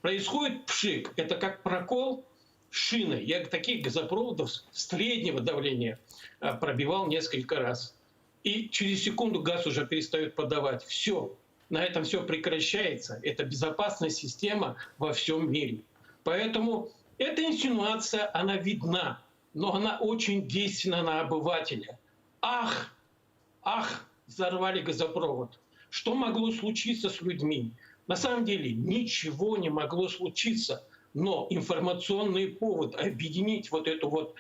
происходит пшик. Это как прокол шины. Я таких газопроводов среднего давления а, пробивал несколько раз. И через секунду газ уже перестает подавать. Все. На этом все прекращается. Это безопасная система во всем мире. Поэтому эта инсинуация, она видна, но она очень действенна на обывателя. Ах, ах, взорвали газопровод. Что могло случиться с людьми? На самом деле ничего не могло случиться, но информационный повод объединить вот эту вот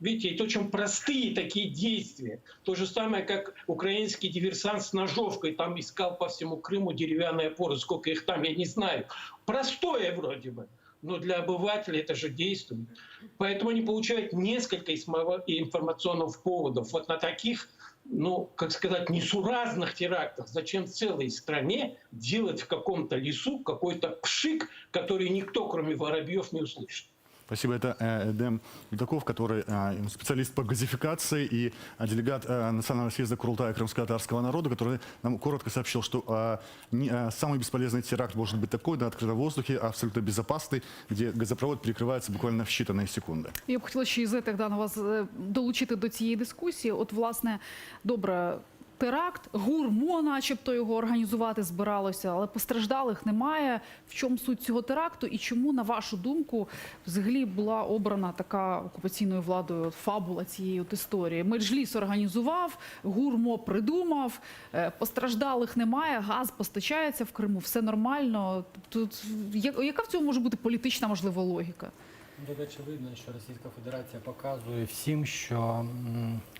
Видите, это очень простые такие действия. То же самое, как украинский диверсант с ножовкой там искал по всему Крыму деревянные опоры. Сколько их там, я не знаю. Простое вроде бы, но для обывателя это же действует. Поэтому они получают несколько информационных поводов. Вот на таких, ну, как сказать, несуразных терактах. Зачем целой стране делать в каком-то лесу какой-то пшик, который никто, кроме воробьев, не услышит? Спасибо. Это э, Эдем Бутаков, который э, специалист по газификации и э, делегат Национального съезда Курултая крымско-татарского народа, который нам коротко сообщил, что самый бесполезный теракт может быть такой на открытом воздухе, абсолютно безопасный, где газопровод перекрывается буквально в считанные секунды. Я б хотіла ще і Богдана, вас долучити до цієї дискусії. От, власне, добре, теракт, ГУР МО начебто його організувати збиралося, але постраждалих немає. В чому суть цього теракту і чому, на вашу думку, взагалі була обрана така окупаційною владою фабула цієї от історії? Меджліс організував, ГУР МО придумав, е, постраждалих немає, газ постачається в Криму, все нормально. Тут яка в цьому може бути політична, можливо, логіка? Тут очевидно, що Російська Федерація показує всім, що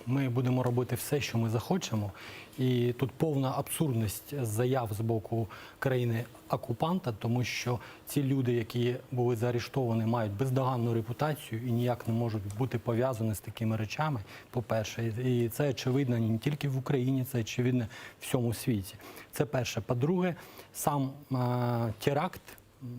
ми будемо робити все, що ми захочемо. І тут повна абсурдність заяв з боку країни-окупанта, тому що ці люди, які були заарештовані, мають бездоганну репутацію і ніяк не можуть бути пов'язані з такими речами. По-перше, і це очевидно не тільки в Україні, це очевидно в всьому світі. Це перше. По-друге, сам е теракт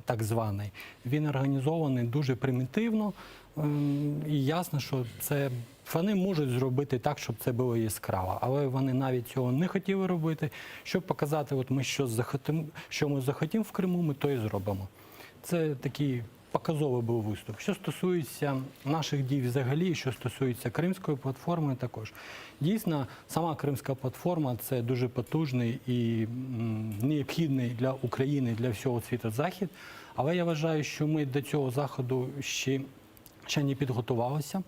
так званий, він організований дуже примітивно. Ем, І ясно, що це вони можуть зробити так, щоб це було яскраво, але вони навіть цього не хотіли робити, щоб показати, от ми що захотим, що ми захотім в Криму, ми то і зробимо. Це такий показовий був виступ. Що стосується наших дій взагалі, що стосується Кримської платформи, також дійсно сама Кримська платформа це дуже потужний і необхідний для України, для всього світу захід. Але я вважаю, що ми до цього заходу ще, ще не підготувалися.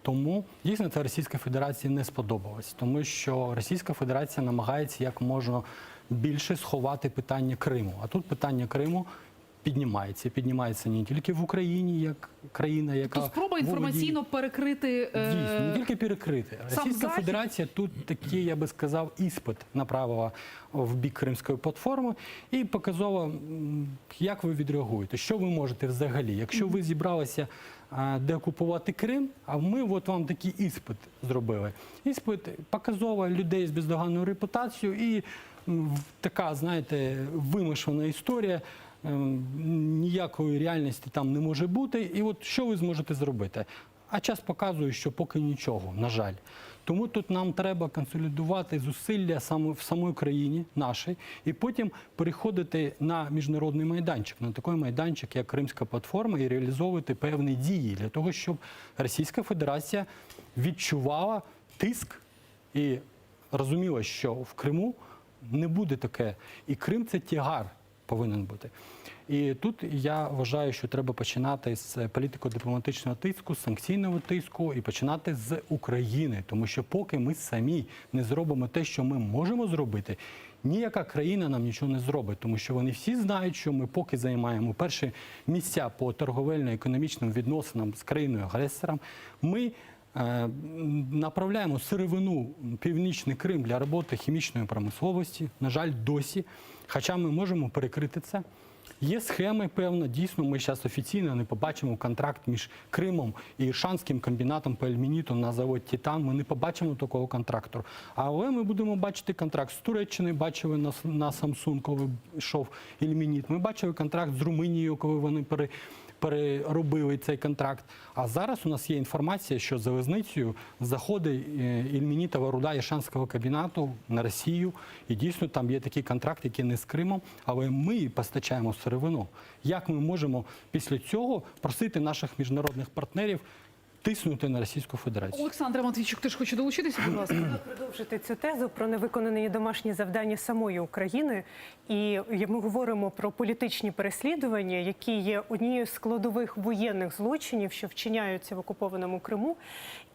Тому дійсно це Російській Федерації не сподобалось, тому що Російська Федерація намагається як можна більше сховати питання Криму. А тут питання Криму піднімається. Піднімається не тільки в Україні, як країна, яка Тобто спроба інформаційно перекрити е, Дійсно, не тільки перекрити. Російська Захід. Федерація тут такий, я би сказав, іспит направила в бік Кримської платформи і показала, як ви відреагуєте, що ви можете взагалі. Якщо ви зібралися деокупувати Крим, а ми от вам такий іспит зробили. Іспит показово людей з бездоганною репутацією і така, знаєте, вимушена історія. Ем, Ніякої реальності там не може бути. І от що ви зможете зробити? А час показує, що поки нічого, на жаль. Тому тут нам треба консолідувати зусилля саме в самій країні нашій, і потім переходити на міжнародний майданчик, на такий майданчик, як Кримська платформа, і реалізовувати певні дії для того, щоб Російська Федерація відчувала тиск і розуміла, що в Криму не буде таке. І Крим це тягар повинен бути. І тут я вважаю, що треба починати з політико-дипломатичного тиску, з санкційного тиску і починати з України, тому що поки ми самі не зробимо те, що ми можемо зробити, ніяка країна нам нічого не зробить, тому що вони всі знають, що ми поки займаємо перші місця по торговельно-економічним відносинам з країною-агресором, ми е, направляємо сировину Північний Крим для роботи хімічної промисловості. На жаль, досі. Хоча ми можемо перекрити це. Є схеми, певно, дійсно, ми зараз офіційно не побачимо контракт між Кримом і Іршанським комбінатом по ільменіту на завод Титан. Ми не побачимо такого контракту. Але ми будемо бачити контракт з Туреччини, бачили на, на Samsung, коли йшов ільменіт. Ми бачили контракт з Румунією, коли вони пере, переробили цей контракт. А зараз у нас є інформація, що залізницею заходить е, ільменітова руда Іршанського комбінату на Росію. І дійсно там є такий контракт, який не з Кримом, але ми постачаємо сировину. Як ми можемо після цього просити наших міжнародних партнерів тиснути на Російську Федерацію? Олександра Матвійчук теж хоче долучитися, будь ласка. Продовжити цю тезу про невиконані домашні завдання самої України. І ми говоримо про політичні переслідування, які є однією з складових воєнних злочинів, що вчиняються в окупованому Криму.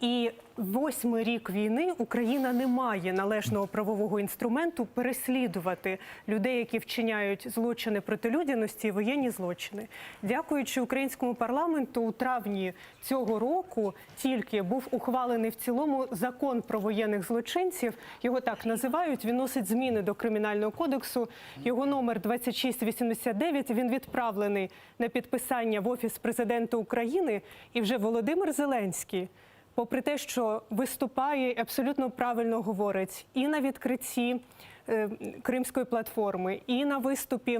І восьмий рік війни Україна не має належного правового інструменту переслідувати людей, які вчиняють злочини проти людяності і воєнні злочини. Дякуючи українському парламенту, у травні цього року тільки був ухвалений в цілому закон про воєнних злочинців. Його так називають. Він носить зміни до кримінального кодексу. Його номер 2689. Він відправлений на підписання в офіс президента України. І вже Володимир Зеленський, попри те, що виступає і абсолютно правильно говорить і на відкритті е, Кримської платформи, і на виступі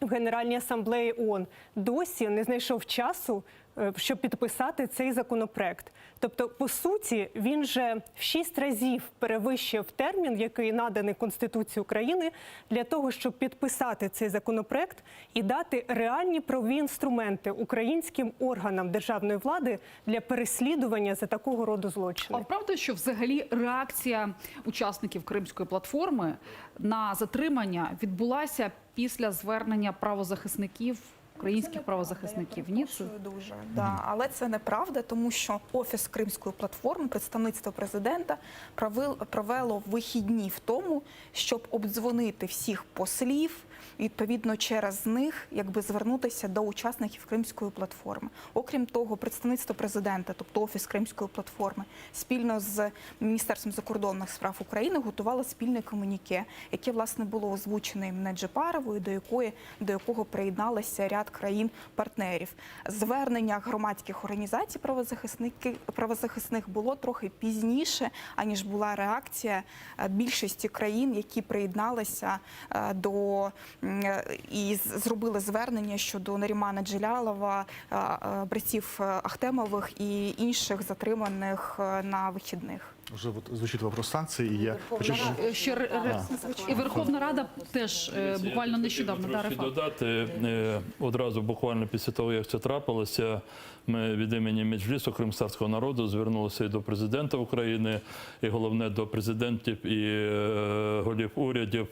в Генеральній асамблеї ООН, досі не знайшов часу, е, щоб підписати цей законопроект. Тобто, по суті, він же в шість разів перевищив термін, який наданий Конституцією України, для того, щоб підписати цей законопроект і дати реальні правові інструменти українським органам державної влади для переслідування за такого роду злочини. А правда, що взагалі реакція учасників Кримської платформи на затримання відбулася після звернення правозахисників, українських правозахисників? Ні, це Дуже да, але це неправда, тому що офіс Кримської платформи, представництво президента провел- провело вихідні в тому, щоб обдзвонити всіх послів, і, відповідно через них якби звернутися до учасників Кримської платформи. Окрім того, представництво президента, тобто офіс Кримської платформи, спільно з Міністерством закордонних справ України готувало спільне комюніке, яке власне було озвучене Еміне Джепаровою, до якої до якого приєдналися ряд країн-партнерів. Звернення громадських організацій правозахисники правозахисних було трохи пізніше, аніж була реакція е, більшості країн, які приєдналися е, до м, е, і з- зробили звернення щодо Нарімана Джелялова, е, е, братів е, Ахтемових і інших затриманих е, на вихідних. Уже вот звучит вопрос санкций, и я хочу... Е, ще ре- ре- і Верховна Рада теж е, буквально нещодавно да, Трошки Рефат? додати е, одразу буквально після того, як це трапилося, ми від імені Меджлісу кримськотатарського народу звернулися і до президента України, і головне до президентів і е, голів урядів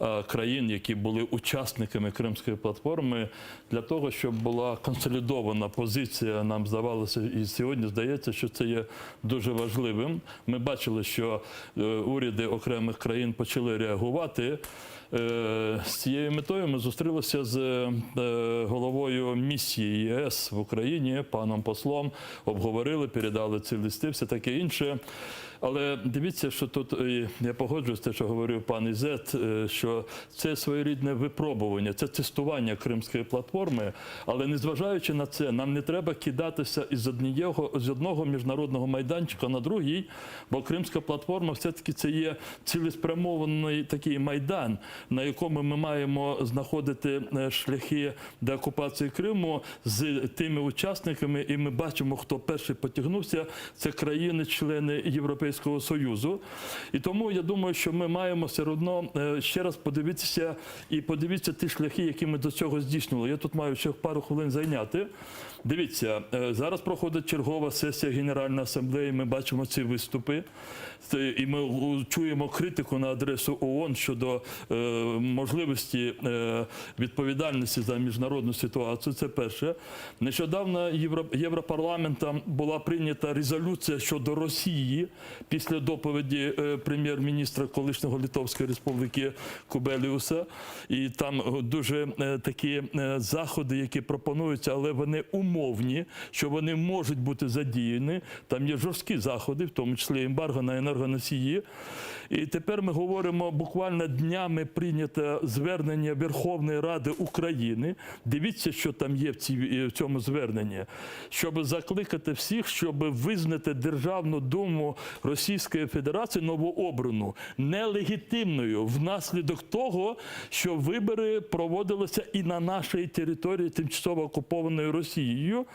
е, країн, які були учасниками Кримської платформи, для того, щоб була консолідована позиція. Нам здавалося, і сьогодні здається, що це є дуже важливим. Ми бачили, що е, уряди окремих країн почали реагувати. Е, З цією метою ми зустрілися з е, головою місії ЄС в Україні, паном послом, обговорили, передали ці листи, все таке інше. Але дивіться, що тут е, я погоджуюсь з те, що говорив пан Ізет, е, що це своєрідне випробування, це тестування кримської платформи. Але незважаючи на це, нам не треба кидатися із однієго з одного міжнародного майданчика на другий, бо кримська платформа все-таки це є цілеспрямований такий майдан, на якому ми маємо знаходити е, шляхи деокупації Криму з тими учасниками, і ми бачимо, хто перший потягнувся. Це країни-члени Європейського Союзу. І тому я думаю, що ми маємо все одно е, ще раз подивитися і подивитися ті шляхи, які ми до цього здійснили. Я тут маю ще пару хвилин зайняти. Дивіться, е, зараз проходить чергова сесія Генеральної асамблеї. Ми бачимо ці виступи, Це- і ми у- чуємо критику на адресу ООН щодо е, можливості е, відповідальності за міжнародну ситуацію. Це перше. Нещодавно Євро- Європарламентом була прийнята резолюція щодо Росії. після доповіді е, прем'єр-міністра колишнього Литовської Республіки Кубеліуса. І там е, дуже е, такі е, заходи, які пропонуються, але вони умовні, що вони можуть бути задіяні. Там є жорсткі заходи, в тому числі ембарго на енергоносії. І тепер ми говоримо буквально днями прийнято звернення Верховної Ради України. Дивіться, що там є в, цій, в цьому зверненні, щоб закликати всіх, щоб визнати Державну Думу Російської Федерації новообрану нелегітимною внаслідок того, що вибори проводилися і на нашій території тимчасово окупованою Росією.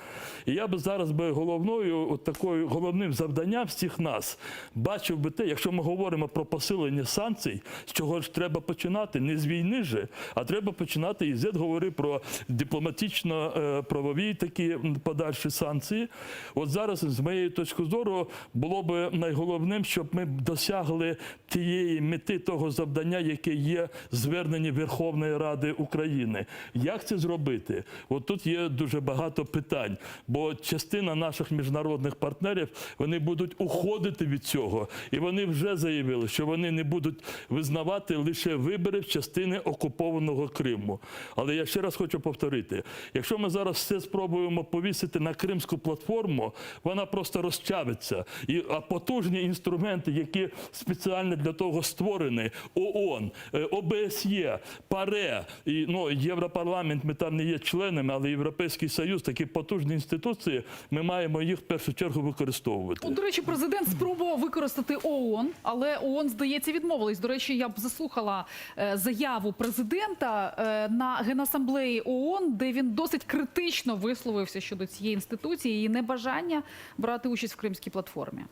І я би зараз би головною, от такою головним завданням всіх нас бачив би те, якщо ми говоримо про посилення санкцій, з чого ж треба починати? Не з війни же, а треба починати. І Зет говорив про дипломатично-правові такі м, подальші санкції. От зараз, з моєї точки зору, було б найголовним, щоб ми досягли тієї мети того завдання, яке є звернення Верховної Ради України. Як це зробити? От тут є дуже багато питань, бо частина наших міжнародних партнерів вони будуть уходити від цього, і вони вже заявили, що вони не будуть визнавати лише вибори в частини окупованого Криму. Але я ще раз хочу повторити: якщо ми зараз все спробуємо повісити на кримську платформу, вона просто розчавиться. І а потужні інструменти, які спеціально для того створені, ООН, е, ОБСЄ, ПАРЕ, і, ну, Європарламент, ми там не є членами, але Європейський Союз, такі потужні інституції, ми маємо їх в першу чергу використовувати. От, до речі, президент спробував використати ООН, але ООН, здається, відмовились. До речі, я б заслухала е, заяву президента е, на Генасамблеї ООН, де він досить критично висловився щодо цієї інституції і її небажання брати участь в Кримській платформі.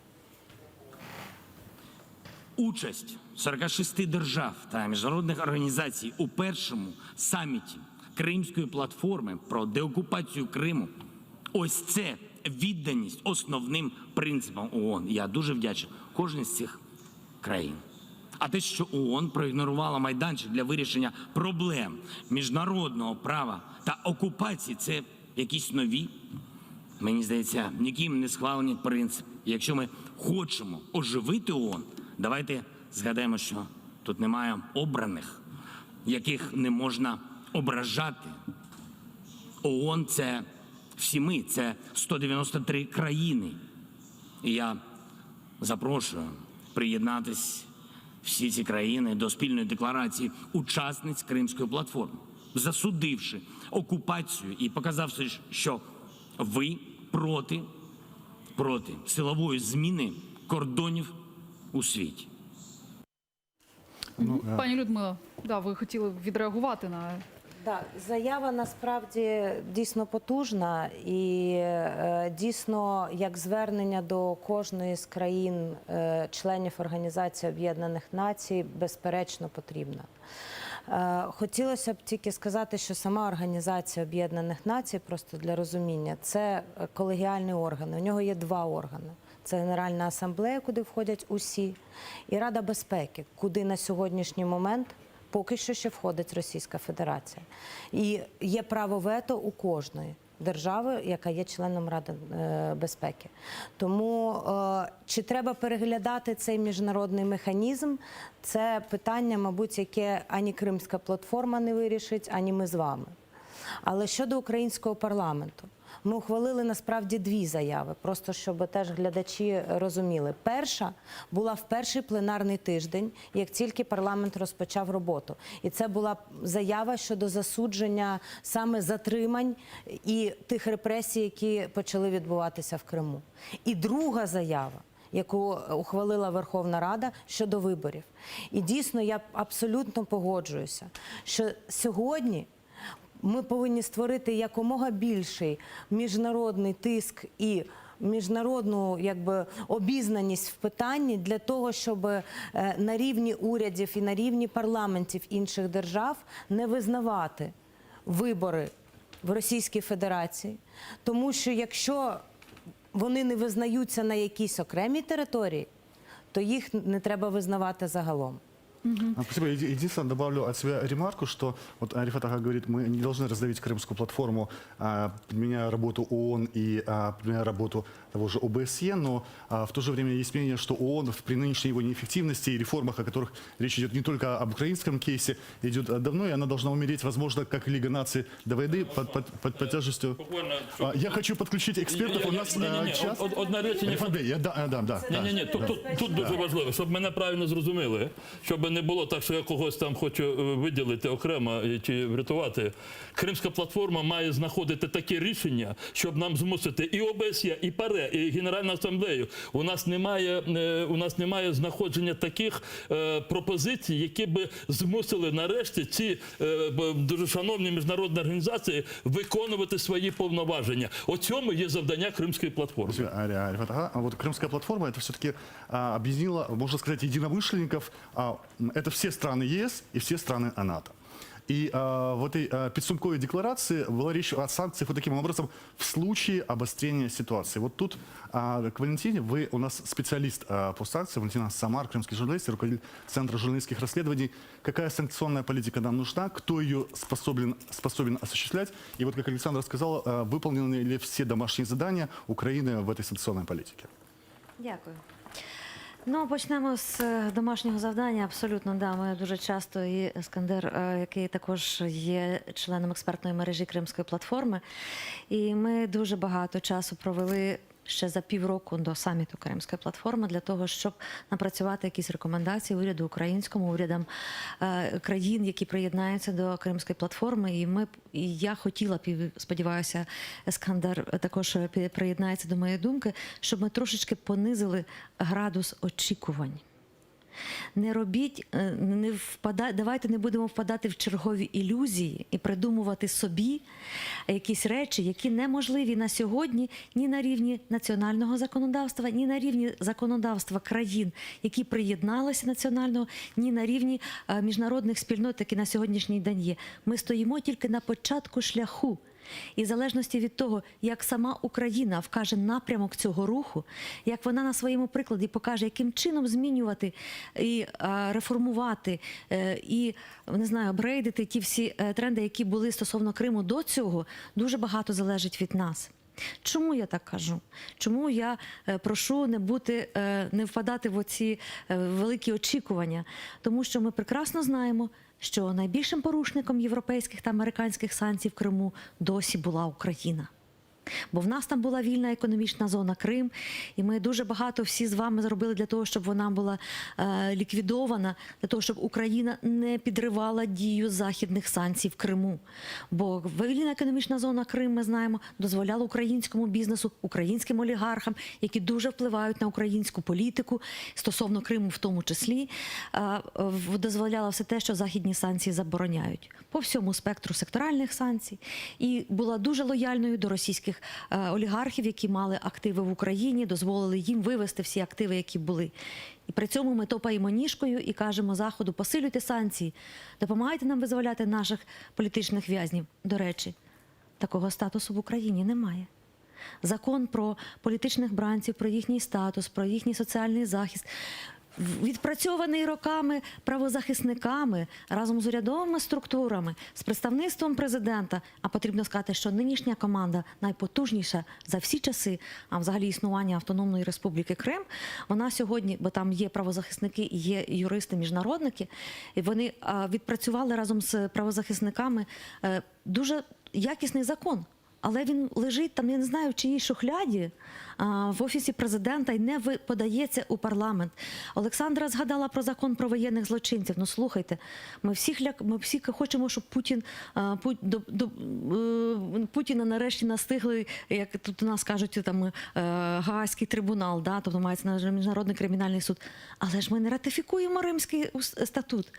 Участь 46 держав та міжнародних організацій у першому саміті Кримської платформи про деокупацію Криму. Ось це відданість основним принципам ООН. Я дуже вдячний кожній з цих країн. А те, що ООН проігнорувала майданчик для вирішення проблем міжнародного права та окупації, це якісь нові мені здається, ніким не схвалені принципи. Якщо ми хочемо оживити ООН, давайте згадаємо, що тут немає обраних, яких не можна ображати. ООН – це всі ми, це 193 країни. І я запрошую приєднатись всі ці країни до спільної декларації учасниць Кримської платформи, засудивши окупацію і показавши, що ви проти, проти силової зміни кордонів у світі. Ну, э, Пані Людмила, да, ви хотіли відреагувати на Да, заява насправді дійсно потужна і е, дійсно як звернення до кожної з країн, е, членів Організації Об'єднаних Націй, безперечно потрібна. Е, Хотілося б тільки сказати, що сама Організація Об'єднаних Націй, просто для розуміння, це е, колегіальний орган. У нього є два органи. Це Генеральна асамблея, куди входять усі, і Рада безпеки, куди на сьогоднішній момент поки що ще входить Російська Федерація. І є право вето у кожної держави, яка є членом Ради е, безпеки. Тому е, чи треба переглядати цей міжнародний механізм, це питання, мабуть, яке ані Кримська платформа не вирішить, ані ми з вами. Але щодо українського парламенту, ми ухвалили насправді дві заяви, просто щоб теж глядачі розуміли. Перша була в перший пленарний тиждень, як тільки парламент розпочав роботу. І це була заява щодо засудження саме затримань і тих репресій, які почали відбуватися в Криму. І друга заява яку ухвалила Верховна Рада щодо виборів. І дійсно я абсолютно погоджуюся, що сьогодні ми повинні створити якомога більший міжнародний тиск і міжнародну якби, обізнаність в питанні для того, щоб е, на рівні урядів і на рівні парламентів інших держав не визнавати вибори в Російській Федерації, тому що якщо вони не визнаються на якійсь окремій території, то їх не треба визнавати загалом. А, Спасибо. Еди- Единственное, добавлю от себя ремарку, что вот Рефат ağa говорит, мы не должны раздавить крымскую платформу, а, подменяя работу ООН и а, подменяя работу того же ОБСЕ, но а, в то же время есть мнение, что ООН в- при нынешней его неэффективности и реформах, о которых речь идет не только об украинском кейсе, идет а, давно, и она должна умереть, возможно, как и Лига наций до войны под, под, под, под тяжестью. Буквально, А, Я хочу подключить экспертов, у нас Ні-ні-ні, а, час. од- одне речення. Рефат Бей, я да, да, да. Ні, ні, ні, тут, тут, тут дуже важливо, щоб мене правильно зрозуміли, щоб не було так, що я когось там хочу е, виділити окремо і- чи врятувати. Кримська платформа має знаходити такі рішення, щоб нам змусити і ОБСЄ, і ПАРЕ, і Генеральну асамблею. У нас немає, е, у нас немає знаходження таких е, пропозицій, які би змусили нарешті ці е, б- дуже шановні міжнародні організації виконувати свої повноваження. У цьому є завдання Кримської платформи. Спасибо, Ари- Рефат ağa. А вот Крымская платформа это все-таки объединила, можно сказать, единомышленников. А, м, это все страны ЕС и все страны НАТО. И а, в этой а, підсумковій декларации была речь о санкциях вот таким образом в случае обострения ситуации. Вот тут а, к Валентине, вы у нас специалист а, по санкциям, Валентина Самар, крымский журналист, руководитель Центра журналистских расследований. Какая санкционная политика нам нужна, кто ее способен, способен осуществлять? И вот, как Александра сказала, а, выполнены ли все домашние задания Украины в этой санкционной политике? Дякую. Ну, почнемо з е, домашнього завдання. Абсолютно, да. Ми дуже часто і Ескандер, е, який також є членом експертної мережі Кримської платформи, і ми дуже багато часу провели. Ще за півроку до саміту Кримської платформи для того, щоб напрацювати якісь рекомендації уряду українському, урядам е, країн, які приєднаються до Кримської платформи. І ми і я хотіла б, і сподіваюся, Ескандер також е, приєднається до моєї думки, щоб ми трошечки понизили градус очікувань. Не робіть, е, не впада, давайте не будемо впадати в чергові ілюзії і придумувати собі якісь речі, які неможливі на сьогодні ні на рівні національного законодавства, ні на рівні законодавства країн, які приєдналися національного, ні на рівні е, міжнародних спільнот, які на сьогоднішній день є. Ми стоїмо тільки на початку шляху. І в залежності від того, як сама Україна вкаже напрямок цього руху, як вона на своєму прикладі покаже, яким чином змінювати і е, реформувати, е, і не знаю, апгрейдити ті всі е, тренди, які були стосовно Криму до цього, дуже багато залежить від нас. Чому я так кажу? Чому я е, прошу не бути, е, не впадати в оці е, великі очікування? Тому що ми прекрасно знаємо, що найбільшим порушником європейських та американських санкцій в Криму досі була Україна. Бо в нас там була вільна економічна зона Крим, і ми дуже багато всі з вами зробили для того, щоб вона була е, ліквідована, для того, щоб Україна не підривала дію західних санкцій в Криму. Бо вільна економічна зона Крим, ми знаємо, дозволяла українському бізнесу, українським олігархам, які дуже впливають на українську політику стосовно Криму, в тому числі, е, в- дозволяла все те, що західні санкції забороняють по всьому спектру секторальних санкцій, і була дуже лояльною до російських е, олігархів, які мали активи в Україні, дозволили їм вивести всі активи, які були. І при цьому ми топаємо ніжкою і кажемо Заходу, посилюйте санкції, допомагайте нам визволяти наших політичних в'язнів. До речі, такого статусу в Україні немає. Закон про політичних бранців, про їхній статус, про їхній соціальний захист відпрацьований роками правозахисниками разом з урядовими структурами, з представництвом президента. А потрібно сказати, що нинішня команда найпотужніша за всі часи, а взагалі існування Автономної Республіки Крим. Вона сьогодні, бо там є правозахисники і є юристи, міжнародники, і вони відпрацювали разом з правозахисниками е, дуже якісний закон. Але він лежить там, я не знаю, в чиїй шухляді а, в офісі президента і не подається у парламент. Олександра згадала про закон про воєнних злочинців. Ну слухайте, ми всі ляк, ми всі хочемо, щоб Путін а, Пу- до, до, е, Путіна нарешті настигли, як тут у нас кажуть, там е, Гаазький трибунал, да, тобто мається на міжнародний кримінальний суд. Але ж ми не ратифікуємо Римський статут.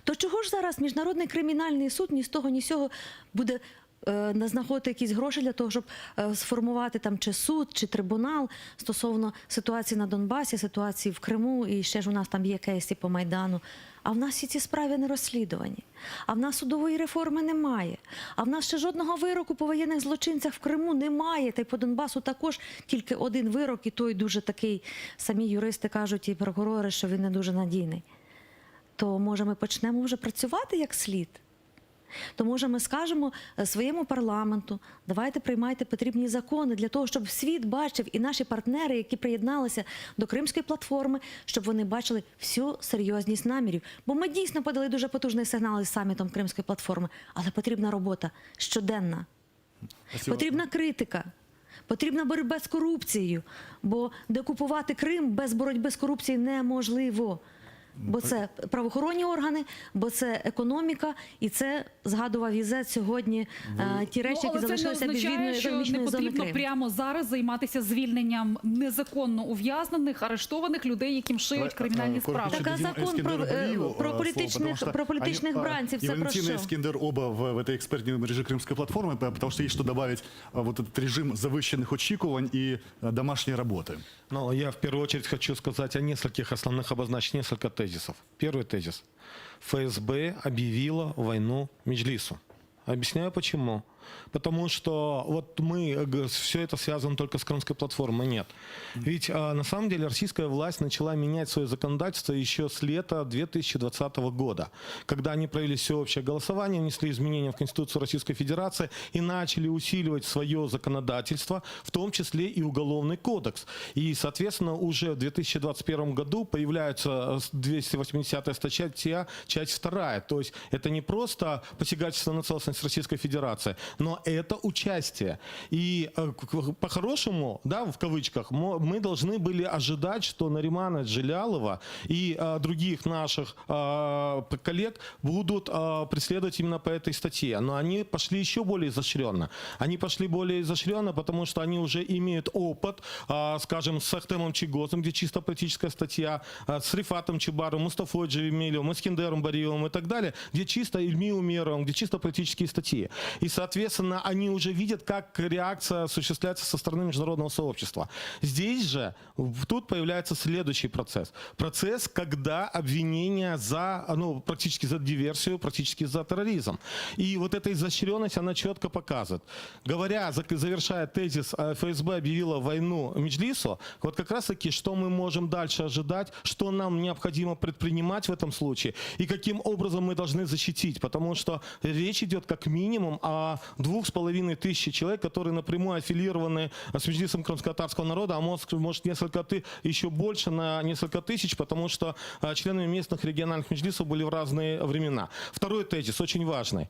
То чого ж зараз міжнародний кримінальний суд ні з того, ні з сього буде е, знаходити якісь гроші для того, щоб е, сформувати там чи суд, чи трибунал стосовно ситуації на Донбасі, ситуації в Криму, і ще ж у нас там є кейси по Майдану. А в нас всі ці справи не розслідувані. А в нас судової реформи немає. А в нас ще жодного вироку по воєнних злочинцях в Криму немає. Та й по Донбасу також тільки один вирок, і той дуже такий, самі юристи кажуть і прокурори, що він не дуже надійний. То може ми почнемо вже працювати як слід? То може ми скажемо е, своєму парламенту, давайте приймайте потрібні закони для того, щоб світ бачив і наші партнери, які приєдналися до Кримської платформи, щоб вони бачили всю серйозність намірів. Бо ми дійсно подали дуже потужний сигнал із самітом Кримської платформи, але потрібна робота щоденна. Спасибо. Потрібна критика. Потрібна боротьба з корупцією, бо деокупувати Крим без боротьби з корупцією неможливо. Бо це правоохоронні органи, бо це економіка, і це згадував Ізет сьогодні е, ті речі, ну, які але це не залишилися без означає, вільної що не економічної зони потрібно Крим. прямо зараз займатися звільненням незаконно ув'язнених, арештованих людей, яким шиють кримінальні Э, коротко справи. еще Так, а дадим закон Эскендеру про, э, Бариеву, про э, слово, политичных- потому что про политичных они, э, бранцев, И это про Валентина что? и Эскендер оба в, в этой экспертной мережі Крымской платформы, потому что есть что добавить э, вот этот режим завищенных очікувань и э, домашней работы. Но я в первую очередь хочу сказать о нескольких основных, обозначить несколько тезисов. Первый тезис. ФСБ объявила войну Меджлису. Объясняю почему. Потому что вот мы, все это связано только с Крымской платформой. Нет. Ведь а, на самом деле российская власть начала менять свое законодательство еще с лета 2020 года, когда они провели всеобщее голосование, внесли изменения в Конституцию Российской Федерации и начали усиливать свое законодательство, в том числе и Уголовный кодекс. И, соответственно, уже в 2021 году появляется э, 280 статья, часть 2. То есть это не просто посягательство на целостность Российской Федерации, но это участие. И э, к- к- по-хорошему, да, в кавычках, мо- мы должны были ожидать, что Наримана Джелялова и э, других наших э, п- коллег будут э, преследовать именно по этой статье. Но они пошли еще более изощренно. Они пошли более изощренно, потому что они уже имеют опыт, э, скажем, с Ахтемом Чийгозом, где чисто политическая статья, э, с Рефатом Чубаровым, Мустафой Джемилевым, Эскендером Бариевым и так далее, где чисто Ильми Умеровым, где чисто политические статьи. И, соответственно, они уже видят, как реакция осуществляется со стороны международного сообщества. Здесь же, в- тут появляется следующий процесс. Процесс, когда обвинения за, ну, практически за диверсию, практически за терроризм. И вот эта изощренность, она четко показывает. Говоря, зак- завершая тезис, э, ФСБ объявила войну Меджлису, вот как раз-таки, что мы можем дальше ожидать, что нам необходимо предпринимать в этом случае и каким образом мы должны защитить, потому что речь идет как минимум о 2500 человек, которые напрямую аффилированы с Меджлисом крымско-татарского народа, а может, может несколько ты, еще больше на несколько тысяч, потому что а, членами местных региональных меджлисов были в разные времена. Второй тезис, очень важный.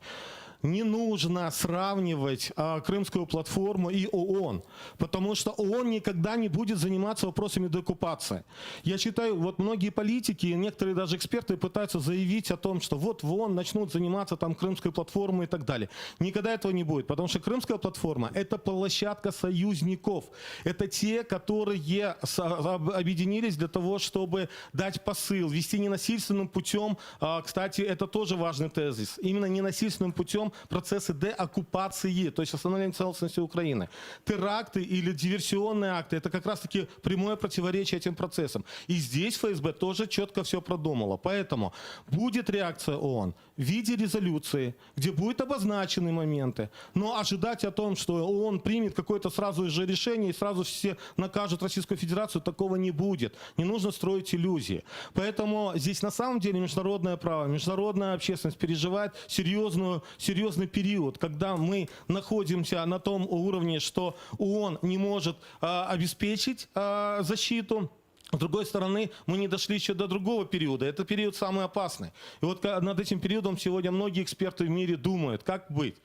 Не нужно сравнивать а, Крымскую платформу и ООН, потому что ООН никогда не будет заниматься вопросами деоккупации. Я считаю, вот многие политики, и некоторые даже эксперты пытаются заявить о том, что вот в ООН начнут заниматься там Крымской платформой и так далее. Никогда этого не будет, потому что Крымская платформа – это площадка союзников. Это те, которые со- об- объединились для того, чтобы дать посыл, вести ненасильственным путем, а, кстати, это тоже важный тезис, именно ненасильственным путем процессы деоккупации, то есть восстановления целостности Украины. Теракты или диверсионные акты – это как раз-таки прямое противоречие этим процессам. И здесь ФСБ тоже четко все продумало. Поэтому будет реакция ООН в виде резолюции, где будут обозначены моменты, но ожидать о том, что ООН примет какое-то сразу же решение и сразу все накажут Российскую Федерацию, такого не будет. Не нужно строить иллюзии. Поэтому здесь на самом деле международное право, международная общественность переживает серьезную, серьезный период, когда мы находимся на том уровне, что ООН не может а, обеспечить а, защиту. С другой стороны, мы не дошли еще до другого периода. Это период самый опасный. И вот ка- над этим периодом сегодня многие эксперты в мире думают, как быть.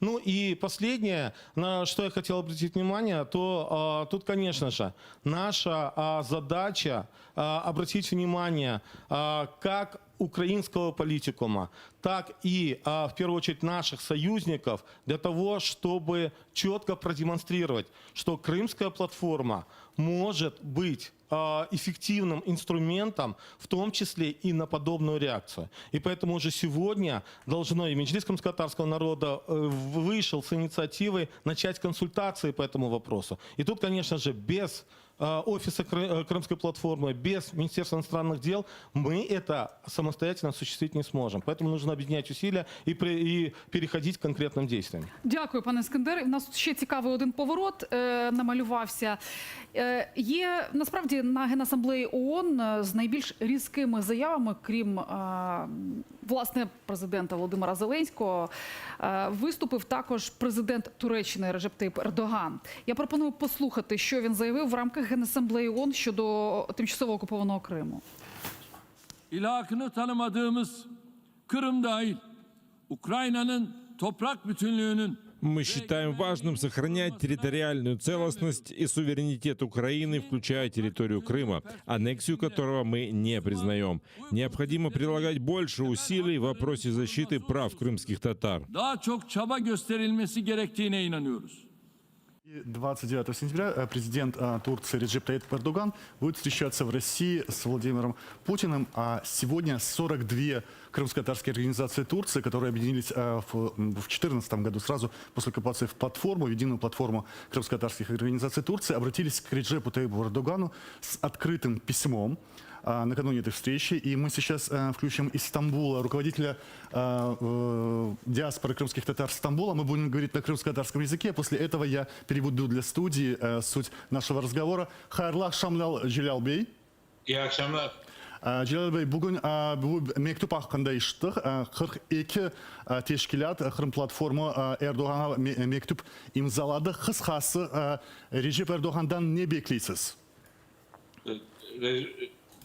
Ну и последнее, на что я хотел обратить внимание, то а, тут, конечно же, наша а, задача а, обратить внимание, а, как украинского политикума, так и, а, в первую очередь, наших союзников для того, чтобы четко продемонстрировать, что Крымская платформа может быть а, эффективным инструментом, в том числе и на подобную реакцию. И поэтому уже сегодня должно и Меджлис крымско-татарского народа э, вышел с инициативой начать консультации по этому вопросу. И тут, конечно же, без а,. офиса Крымской платформы, без Министерства иностранных дел мы это самостоятельно осуществить не сможем. Поэтому нужно объединять усилия и, и переходить к конкретным действиям. Дякую, пане Іскендер. У нас тут ще цікавий один поворот е, намалювався. Е, є насправді на Генасамблеї ООН е, з найбільш різкими заявами, крім е, власне президента Володимира Зеленського, е, виступив також президент Туреччини Реджеп Таїп Ердоган. Я пропоную послухати, що він заявив в рамках Генасамблеї ООН щодо тимчасово окупованого Криму. İlhakını tanımadığımız Kırım dahil Ukrayna'nın toprak bütünlüğünün Мы считаем важным сохранять территориальную целостность и суверенитет Украины, включая территорию Крыма, аннексию которого мы не признаем. Необходимо прилагать больше усилий в вопросе защиты прав крымских татар. daha çok çaba gösterilmesi gerektiğine inanıyoruz. И 29 сентября э, президент э, Турции Реджеп Тайип Эрдоган будет встречаться в России с Владимиром Путиным. А сегодня 42 крымско-татарские организации Турции, которые объединились э, в 2014 году, сразу после оккупации в платформу, в единую платформу крымско-татарских организаций Турции, обратились к Реджепу Таипу Эрдогану с открытым письмом накануне этой встречи. И мы сейчас э, включим из Стамбула руководителя э, э, диаспоры крымских татар Стамбула. Мы будем говорить на крымско-татарском языке. После этого я переведу для студии э, суть нашего разговора. Hayırlı aqşamlar Celâl Bey. İyi akşamlar. Celâl Bey, bugün bu mektüp aqqında eşittik. 42 teşkilât Qırım platformu Erdoğanğa mektüp imzaladı. Qısqası, Recep Erdoğandan ne bekleysiz?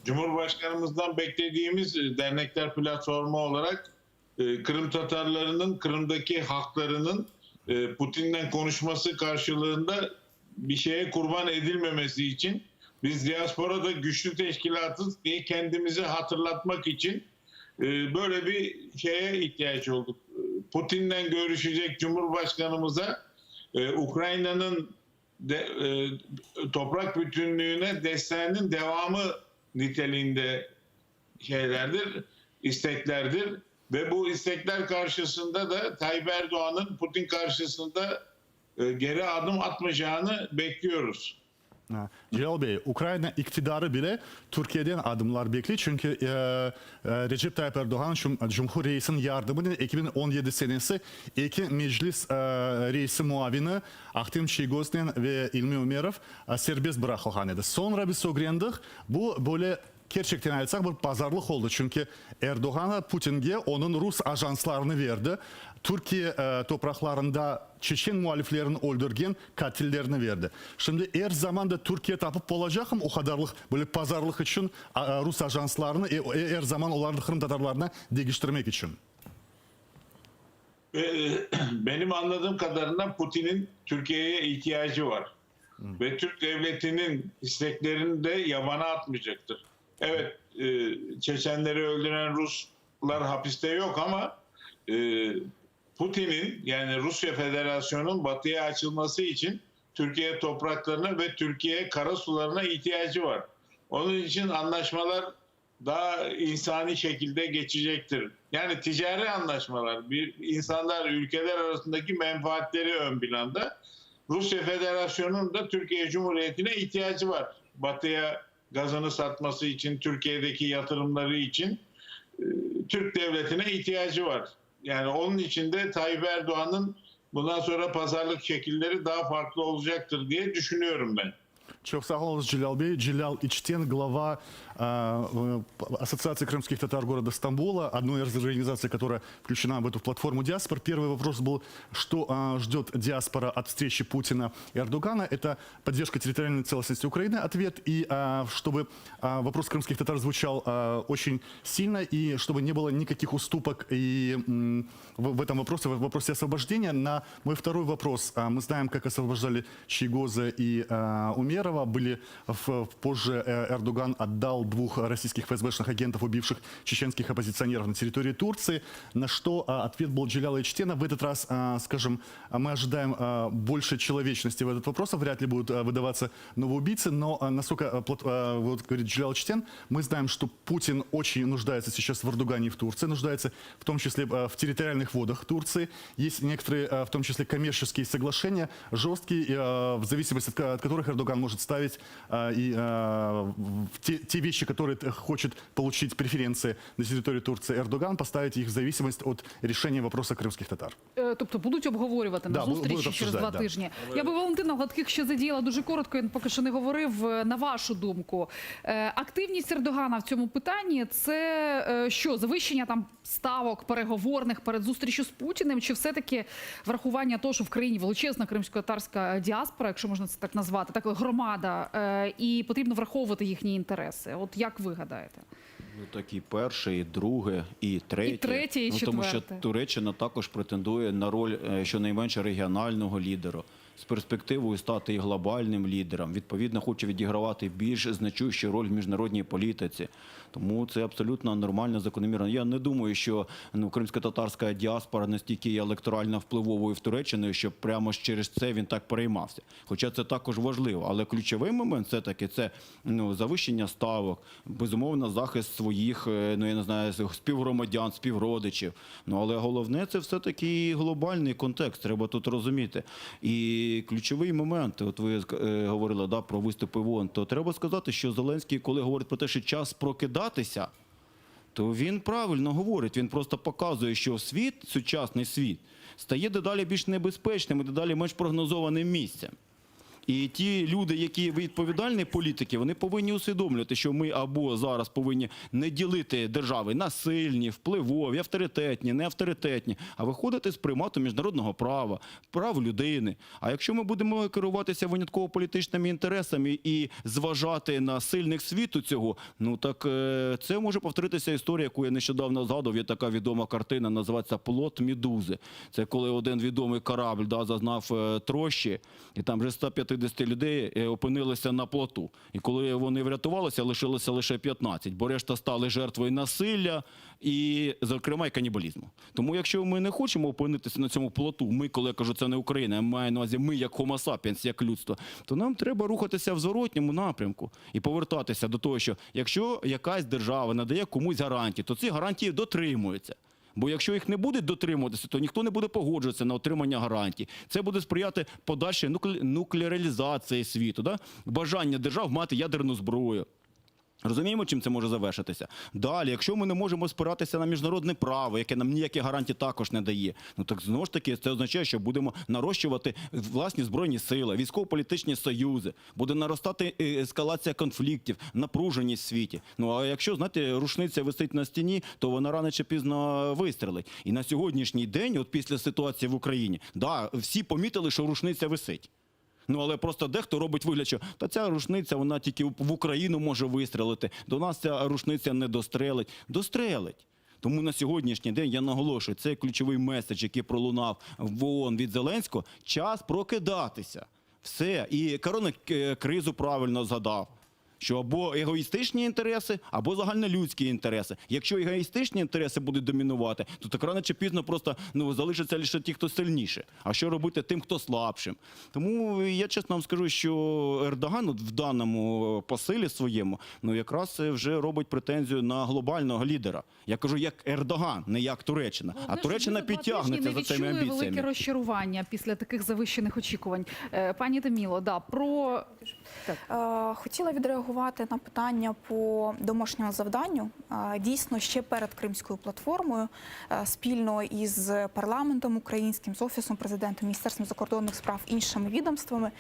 Cumhurbaşkanımızdan beklediğimiz dernekler platformu olarak Kırım Tatarlarının Kırım'daki haklarının Putin'le konuşması karşılığında bir şeye kurban edilmemesi için biz diasporada güçlü teşkilatız diye kendimizi hatırlatmak için böyle bir şeye ihtiyaç olduk. Putin'le görüşecek Cumhurbaşkanımıza Ukrayna'nın de, e, toprak bütünlüğüne desteğinin devamı niteliğinde şeylerdir, isteklerdir. Ve bu istekler karşısında da Tayyip Erdoğan'ın Putin karşısında e, geri adım atmayacağını bekliyoruz. Celâl Bey, Ukraina iktidarı bile Türkiyeden adımlar bekley, çünki e, e, Recep Tayyip Erdoğan Cumhur Reisiniñ yardımınen 2017 senesi eki Meclis e, reisi muavini Ahtem Çiygoznen ve İlmi Ümerov serbest bıraqılğan edi. Soñra biz ögrendik, bu böyle kerçekten aytsaq bir pazarlıq oldı, çünki Erdoğan Putinge onıñ rus ajanslarını berdi, Türkiye topraqlarında çeçen mualiflerini öldürgen katillerni berdi. Şimdi er zaman da Türkiye tapıp olacaqmı o qadarlıq böyle pazarlıq içün rus ajanslarını er zaman olarnı qırımtatarlarına degiştirmek içün? Benim anladığım kadarından Putin'in Türkiye'ye ihtiyacı var. Ve Türk devletinin isteklerini de yabana atmayacaktır. Evet, Çeçenleri öldüren Ruslar hapiste yok ama Putin'in yani Rusya Federasyonu'nun batıya açılması için Türkiye topraklarına ve Türkiye karasularına ihtiyacı var. Onun için anlaşmalar daha insani şekilde geçecektir. Yani ticari anlaşmalar, bir insanlar, ülkeler arasındaki menfaatleri ön planda. Rusya Federasyonu'nun da Türkiye Cumhuriyeti'ne ihtiyacı var. Batıya gazını satması için, Türkiye'deki yatırımları için e, Türk devletine ihtiyacı var. Yani onun için de Tayyip Erdoğan'ın bundan sonra pazarlık şekilleri daha farklı olacaktır diye düşünüyorum ben. Çoq sağ oluñız, Celâl Bey. Celâl İçten, глава Ассоциации крымских татар города Стамбула, одной из организаций, которая включена в эту платформу диаспор. Первый вопрос был, что ждет диаспора от встречи Путина и Эрдогана. Это поддержка территориальной целостности Украины, ответ. И чтобы вопрос крымских татар звучал очень сильно, и чтобы не было никаких уступок и в этом вопросе, в вопросе освобождения. На мой второй вопрос. Мы знаем, как освобождали Чийгоза и Умерова. Были позже э, Эрдоган отдал двух российских ФСБшных агентов, убивших чеченских оппозиционеров на территории Турции. На что ответ был Джеляла Ичтена. В этот раз, скажем, мы ожидаем больше человечности в этот вопрос. Вряд ли будут выдаваться новые убийцы. Но, насколько вот говорит Джелял Ичтен, мы знаем, что Путин очень нуждается сейчас в Эрдогане и в Турции, нуждается в том числе в территориальных водах Турции. Есть некоторые, в том числе коммерческие соглашения, жесткие, в зависимости от которых Эрдоган может. может ставить а, и, а, в те, те вещи, которые т- хочет получить преференции на территории Турции Эрдоган, поставить их в зависимость от решения вопроса крымских татар. Е, Тобто будуть обговорювати на Да, бу- зустрічі будуть через обсуждать, два да. тижні. Я би Валентина Гладких ще задіяла дуже коротко, він поки що не говорив. Е, На вашу думку, Е, активність Ердогана в цьому питанні це е, що? Завищення там ставок переговорних перед зустрічю з Путіним? Чи все-таки врахування того, що в країні величезна кримсько-татарська діаспора, якщо можна це так назвати, так громада, е, і потрібно враховувати їхні інтереси? От як ви гадаєте? Ну так і перше, і друге, і третє. І третє, і ну, тому що четверте. Туреччина також претендує на роль е, щонайменше регіонального лідера з перспективою стати і глобальним лідером. Відповідно, хоче відігравати більш значущу роль в міжнародній політиці. Тому це абсолютно нормально, закономірно. Я не думаю, що ну кримсько-татарська діаспора настільки є електорально впливовою в Туреччині, щоб прямо ж через це він так переймався. Хоча це також важливо. Але ключовий момент все таки це ну завищення ставок, безумовно, захист своїх, е, ну я не знаю, співгромадян, співродичів. Ну але головне це все таки глобальний контекст. Треба тут розуміти. І ключовий момент, от ви е, говорили да, про виступи в ООН, то треба сказати, що Зеленський, коли говорить про те, що час прокидатися, то він правильно говорить. Він просто показує, що світ, сучасний світ, стає дедалі більш небезпечним і дедалі менш прогнозованим місцем. І ті люди, які відповідальні політики, вони повинні усвідомлювати, що ми або зараз повинні не ділити держави на сильні, впливові, авторитетні, неавторитетні, а виходити з примату міжнародного права, прав людини. А якщо ми будемо керуватися винятково політичними інтересами і зважати на сильних світу цього, ну так е, це може повторитися історія, яку я нещодавно згадував. Є така відома картина, називається Плот Медузи. Це коли один відомий корабль да, зазнав е, трощі, і там вже 150 людей е, опинилися на плоту. І коли вони врятувалися, лишилося лише 15, бо решта стали жертвою насилля і, зокрема, і канібалізму. Тому, якщо ми не хочемо опинитися на цьому плоту, ми, коли я кажу, це не Україна, я маю на увазі ми як Homo sapiens, як людство, то нам треба рухатися в зворотньому напрямку і повертатися до того, що якщо якась держава надає комусь гарантії, то ці гарантії дотримуються. Бо якщо їх не будуть дотримуватися, то ніхто не буде погоджуватися на отримання гарантій. Це буде сприяти подальшій нукле- нуклеаризації світу, да? бажання держав мати ядерну зброю. Розуміємо, чим це може завершитися? Далі, якщо ми не можемо спиратися на міжнародне право, яке нам ніякі гарантії також не дає, ну так знову ж таки це означає, що будемо нарощувати власні збройні сили, військово-політичні союзи, буде наростати е, ескалація конфліктів, напруженість в світі. Ну а якщо знаєте, рушниця висить на стіні, то вона рано чи пізно вистрелить. І на сьогоднішній день, от після ситуації в Україні, да, всі помітили, що рушниця висить. Ну але просто дехто робить вигляд, що та ця рушниця вона тільки в Україну може вистрелити. До нас ця рушниця не дострелить. Дострелить. Тому на сьогоднішній день я наголошую, це ключовий меседж, який пролунав в ООН від Зеленського. Час прокидатися. Все. І коронакризу правильно згадав. Що або егоїстичні інтереси, або загальнолюдські інтереси. Якщо егоїстичні інтереси будуть домінувати, то так рано чи пізно просто ну, залишаться лише ті, хто сильніше. А що робити тим, хто слабшим? Тому я чесно вам скажу, що Ердоган от в даному посилі своєму ну якраз вже робить претензію на глобального лідера. Я кажу, як Ердоган, не як Туреччина. А Головне, щоб Туреччина ми за два тижні підтягнеться не за цими відчули велике амбіціями. розчарування після таких завищених очікувань. Е, Пані Таміло, да, про Е, Хотіла відреагувати на питання по домашньому завданню. Е, Дійсно, ще перед Кримською платформою е, спільно із парламентом українським, з офісом президента, міністерством закордонних справ, іншими відомствами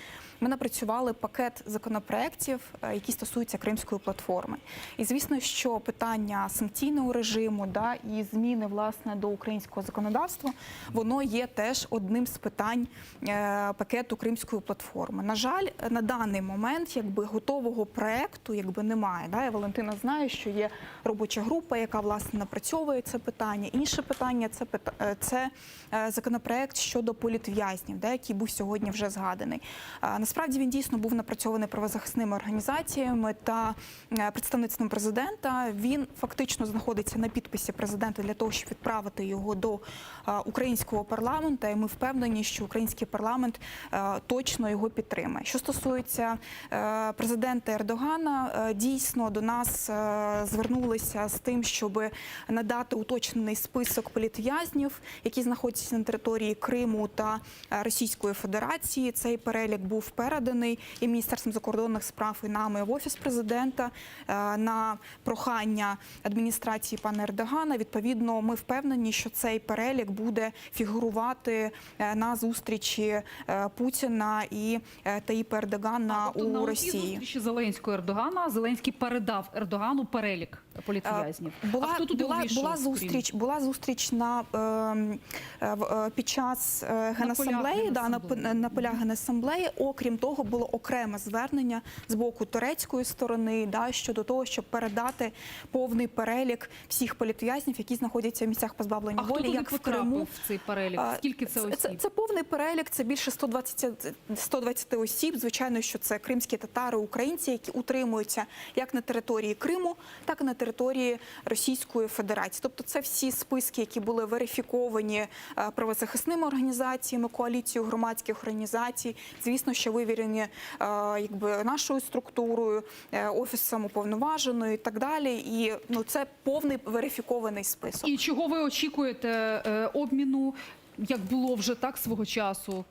ми напрацювали пакет законопроєктів, е, які стосуються Кримської платформи. І звісно, що питання санкційного режиму да, і зміни власне до українського законодавства, воно є теж одним з питань е, пакету Кримської платформи. На жаль, на даний момент якби готового проекту якби немає. Да? Я Валентина знає, що є робоча група, яка власне напрацьовує це питання. Інше питання це пита- е, це е, законопроект щодо політв'язнів, да, який був сьогодні вже згаданий. Е, Насправді він дійсно був напрацьований правозахисними організаціями та е, представництвом президента. Він фактично знаходиться на підписі президента для того, щоб відправити його до е, українського парламенту. І ми впевнені, що український парламент е, точно його підтримає. Що стосується е, президента Ердогана. Ердогана. Дійсно, до нас звернулися з тим, щоб надати уточнений список політв'язнів, які знаходяться на території Криму та Російської Федерації. Цей перелік був переданий і Міністерством закордонних справ, і нами в офіс президента на прохання адміністрації пана Ердогана. Відповідно, ми впевнені, що цей перелік буде фігурувати на зустрічі Путіна і Таїпа Ердогана Тобто на у одній Росії. зустрічі Зеленського і Ердогана Зеленський передав Ердогану перелік політв'язнів. Була, а хто туди була, увійшов, була крім- зустріч, була зустріч на, е, під час Генасамблеї, да, на, на полях Генасамблеї. Окрім того, було окреме звернення з боку турецької сторони да, щодо того, щоб передати повний перелік всіх політв'язнів, які знаходяться в місцях позбавлення А хто волі, туди як в Криму. в цей перелік? Скільки це осіб? Це, це повний перелік, це більше 120, 120 осіб. Звичайно, що це кримські татари, українці, які утримуються як на території Криму, так і на території Російської Федерації. Тобто це всі списки, які були верифіковані правозахисними організаціями, коаліцією громадських організацій. Звісно, що вивірені якби нашою структурою, офісом уповноваженої і так далі. І ну, це повний верифікований список. І чого ви очікуєте обміну, як було вже так свого часу?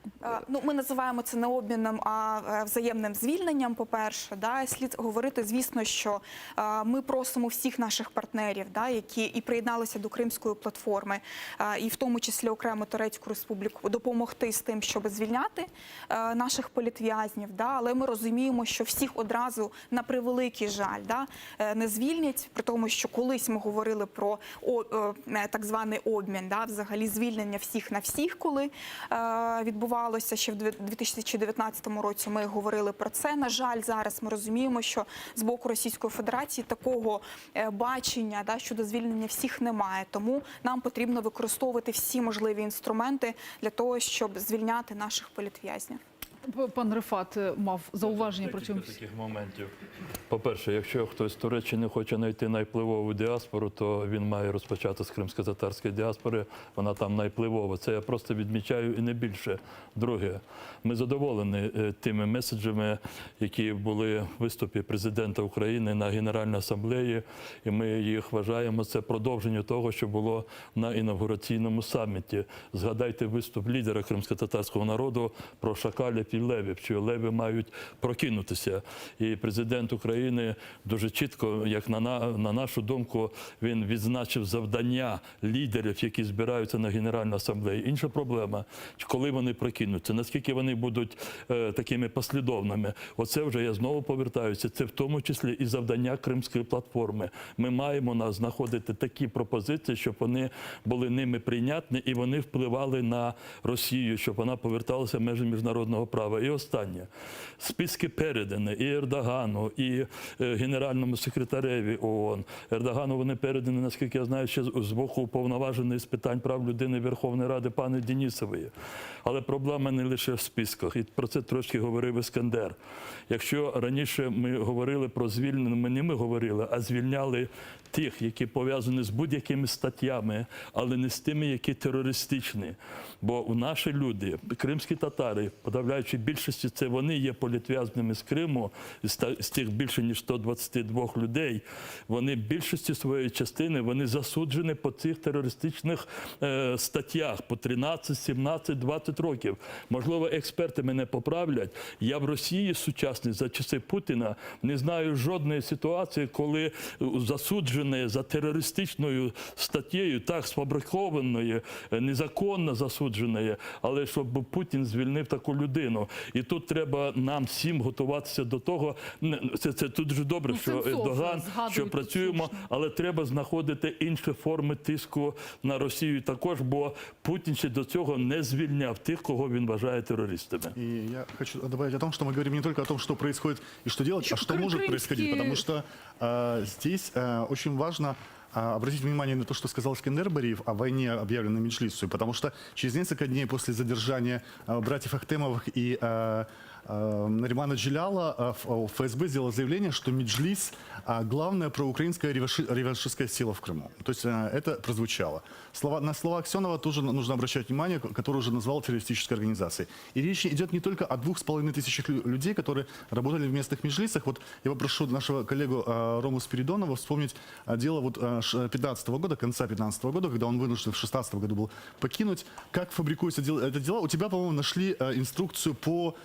Ну, ми називаємо це не обміном, а взаємним звільненням, по-перше. Да, слід говорити, звісно, що ми просимо всіх наших партнерів, да, які і приєдналися до Кримської платформи, і в тому числі окремо Турецьку Республіку, допомогти з тим, щоб звільняти наших політв'язнів. Да, але ми розуміємо, що всіх одразу, на превеликий жаль, да, не звільнять, при тому, що колись ми говорили про так званий обмін, да, взагалі звільнення всіх на всіх, коли е, відбувалося ще в 2019 році. Ми говорили про це. На жаль, зараз ми розуміємо, що з боку Російської Федерації такого е, бачення да, щодо звільнення всіх немає. Тому нам потрібно використовувати всі можливі інструменти для того, щоб звільняти наших політв'язнів. Пан Рефат е, мав зауваження протягом таких моментів. По-перше, якщо хтось в Туреччині хоче знайти найвпливову діаспору, то він має розпочати з кримсько-татарської діаспори. Вона там найвпливова. Це я просто відмічаю і не більше. Друге, ми задоволені е, тими меседжами, які були в виступі президента України на Генеральній асамблеї, і ми їх вважаємо це продовження того, що було на інавгураційному саміті. Згадайте виступ лідера кримсько-татарського народу про шакалів і левів, що леви мають прокинутися. І президент України дуже чітко, як на, на, на нашу думку, він відзначив завдання лідерів, які збираються на Генеральну асамблею. Інша проблема, коли вони прокинуться, наскільки вони будуть е, такими послідовними. Оце вже я знову повертаюся. Це в тому числі і завдання Кримської платформи. Ми маємо на знаходити такі пропозиції, щоб вони були ними прийнятні і вони впливали на Росію, щоб вона поверталася в межі міжнародного права. І останнє. Списки передані і Ердогану, і е, генеральному секретареві ООН. Ердогану вони передані, наскільки я знаю, ще з боку уповноваженої з питань прав людини Верховної Ради пани Денісової. Але проблема не лише в списках. І про це трошки говорив Іскандер. Якщо раніше ми говорили про звільнення, ми не ми говорили, а звільняли тих, які пов'язані з будь-якими статтями, але не з тими, які терористичні. Бо у наші люди, кримські татари, подавляючи більшості, це вони є політв'язнями з Криму, з тих більше ніж 122 людей, вони більшості своєї частини вони засуджені по цих терористичних е, статтях по 13, 17, 20 років. Можливо, експерти мене поправлять. Я в Росії сучасній за часи Путіна не знаю жодної ситуації, коли засуджений за терористичною статтею, так сфабрикованої, е, незаконно засудженої, але щоб Путін звільнив таку людину. І тут треба нам всім готуватися до того. Це, це тут дуже добре, Ну, що Ердоган, що працюємо, але треба знаходити інші форми тиску на Росію також, бо Путін ще до цього не звільняв тих, кого він вважає терористами. И я хочу добавить о том, что мы говорим не только о том, что происходит и что делать, а что может происходить, потому что э, здесь э, очень важно э, обратить внимание на то, что сказал Искандер Бариев о войне, объявленной Меджлису, потому что через несколько дней после задержания э, братьев Ахтемовых и э, Наримана Джеляла ФСБ сделала заявление, что Меджлис главная проукраинская реваншистская сила в Крыму. То есть это прозвучало. Слова, на слова Аксенова тоже нужно обращать внимание, который уже назвал террористической организацией. И речь идет не только о 2,5 тысячах людей, которые работали в местных меджлисах. Вот я попрошу нашего коллегу Рому Спиридонова вспомнить дело вот 15 года, конца 15 года, когда он вынужден в 16 году был покинуть. Как фабрикуются дел, это дела? У тебя, по-моему, нашли инструкцию по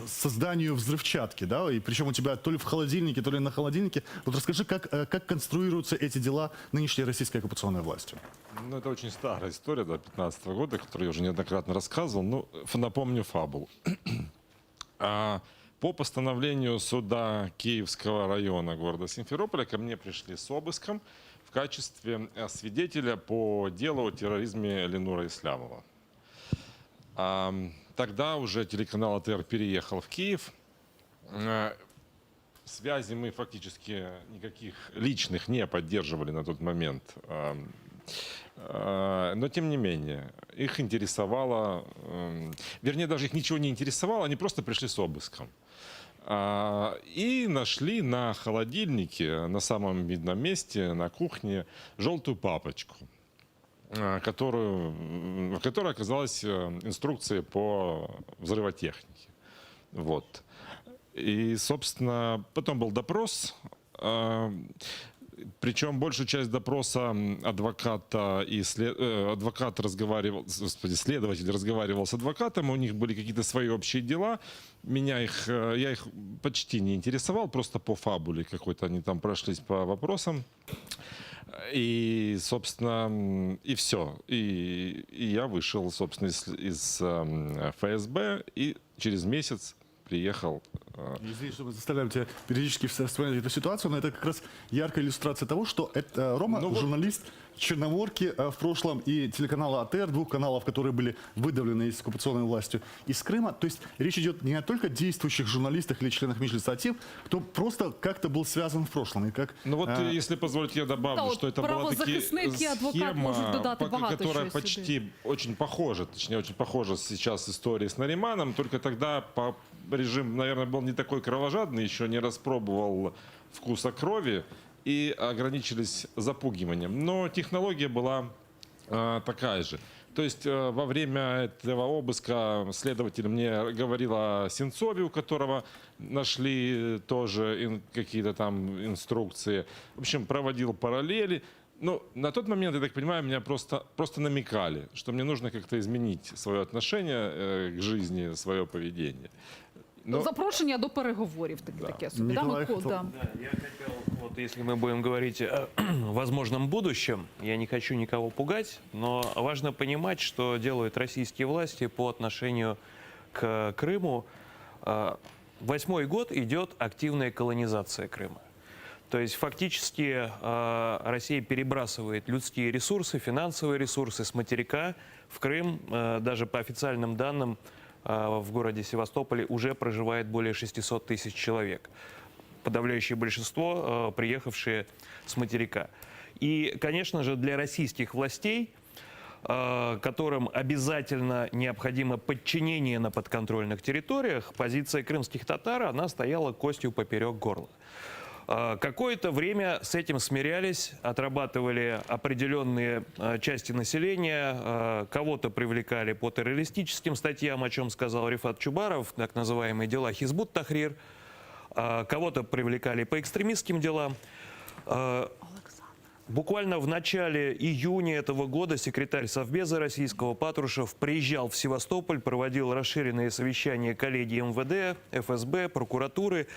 созданию взрывчатки, да? И причем у тебя то ли в холодильнике, то ли на холодильнике. Вот расскажи, как, как конструируются эти дела нынешней российской оккупационной властью? Ну, это очень старая история, да, 15 года, которую я уже неоднократно рассказывал. Ну, напомню фабулу. По постановлению суда Киевского района города Симферополя ко мне пришли с обыском в качестве свидетеля по делу о терроризме Ленура Ислямова. Тогда уже телеканал АТР переехал в Киев. Связи мы фактически никаких личных не поддерживали на тот момент. Но тем не менее, их интересовало, вернее, даже их ничего не интересовало, они просто пришли с обыском. И нашли на холодильнике, на самом видном месте, на кухне, желтую папочку, которую, в которой оказалась инструкция по взрывотехнике. Вот. И, собственно, потом был допрос. Причем большую часть допроса адвоката и адвокат разговаривал, господи, следователь разговаривал с адвокатом, у них были какие-то свои общие дела. Меня их, я их почти не интересовал, просто по фабуле какой-то они там прошлись по вопросам. И, собственно, и все. И я вышел, собственно, из ФСБ и через месяц приехал. Извини, что мы заставляем тебя периодически вспоминать эту ситуацию, но это как раз яркая иллюстрация того, что это Рома, Ну вот журналист Черноморки в прошлом и телеканала АТР, двух каналов, которые были выдавлены из оккупационной властью из Крыма. То есть речь идет не о только действующих журналистах или членах Меджлиса, а тех, кто просто как-то был связан в прошлом. И как, Ну вот, э, если позволите, я добавлю, Да, от что это была таки правозахисник і адвокат схема, можуть додати багато которая чогось почти сюди. очень похожа, точнее, очень похожа сейчас история с Нариманом, только тогда по режим, наверное, был не такой кровожадный, еще не распробовал вкуса крови и ограничились запугиванием. Но технология была такая же. То есть во время этого обыска следователь мне говорил о Сенцове, у которого нашли тоже какие-то там инструкции. В общем, проводил параллели. Ну, на тот момент, я так понимаю, меня просто намекали, что мне нужно как-то изменить свое отношение к жизни, свое поведение. Но... Запрошення до переговорів таке, таке собі. Да, Николай Микола? хотел- Да. Да, я хотел, вот если мы будем говорить о возможном будущем, я не хочу никого пугать, но важно понимать, что делают российские власти по отношению к Крыму. Восьмой год идет активная колонизация Крыма. То есть фактически Россия перебрасывает людские ресурсы, финансовые ресурсы с материка в Крым. Даже по официальным данным, в городе Севастополе уже проживает более 600 тысяч человек. Подавляющее большинство приехавшие с материка. И, конечно же, для российских властей, которым обязательно необходимо подчинение на подконтрольных территориях, позиция крымских татар, она стояла костью поперек горла. Какое-то время с этим смирялись, отрабатывали определенные части населения, кого-то привлекали по террористическим статьям, о чем сказал Рефат Чубаров, так называемые дела Хизбут Тахрир, кого-то привлекали по экстремистским делам. Буквально в начале июня этого года секретарь Совбеза российского Патрушев приезжал в Севастополь, проводил расширенные совещания коллегии МВД, ФСБ, прокуратуры.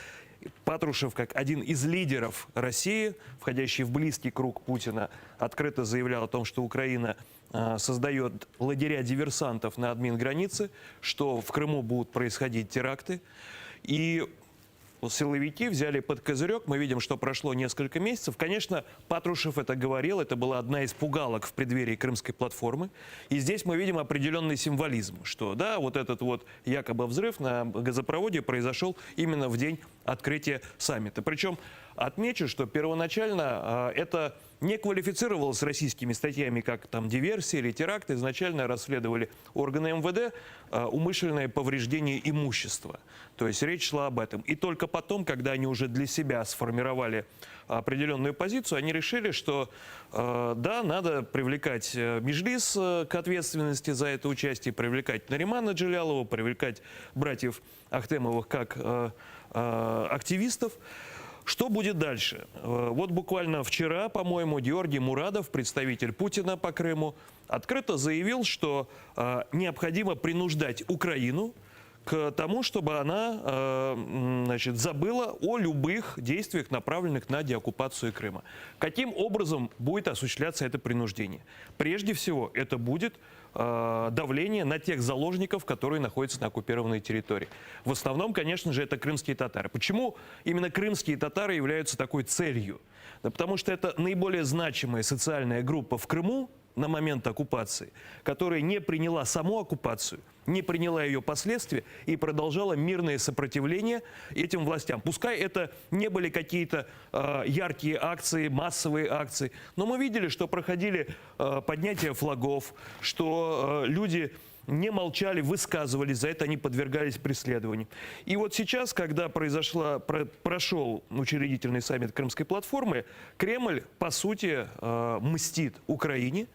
Патрушев, как один из лидеров России, входящий в близкий круг Путина, открыто заявлял о том, что Украина создает лагеря диверсантов на админгранице, что в Крыму будут происходить теракты. И силовики взяли под козырек. Мы видим, что прошло несколько месяцев. Конечно, Патрушев это говорил, это была одна из пугалок в преддверии Крымской платформы. И здесь мы видим определенный символизм, что да, вот этот вот якобы взрыв на газопроводе произошел именно в день открытия саммита. Причем отмечу, что первоначально это не квалифицировалось российскими статьями, как там диверсия или теракт. Изначально расследовали органы МВД умышленное повреждение имущества. То есть речь шла об этом. И только потом, когда они уже для себя сформировали определенную позицию, они решили, что э, да, надо привлекать э, Межлис э, к ответственности за это участие, привлекать Наримана Джелялова, привлекать братьев Ахтемовых как э, э, активистов. Что будет дальше? Э, Вот буквально вчера, по-моему, Георгий Мурадов, представитель Путина по Крыму, открыто заявил, что э, необходимо принуждать Украину к тому, чтобы она э, м, значит, забыла о любых действиях, направленных на деоккупацию Крыма. Каким образом будет осуществляться это принуждение? Прежде всего, это будет э, давление на тех заложников, которые находятся на оккупированной территории. В основном, конечно же, это крымские татары. Почему именно крымские татары являются такой целью? Да потому что это наиболее значимая социальная группа в Крыму на момент оккупации, которая не приняла саму оккупацию, не приняла ее последствия и продолжала мирное сопротивление этим властям. Пускай это не были какие-то э, яркие акции, массовые акции, но мы видели, что проходили э, поднятия флагов, что э, люди не молчали, высказывались, за это они подвергались преследованию. И вот сейчас, когда произошла, про- прошел учредительный саммит Крымской платформы, Кремль, по сути, э, мстит Украине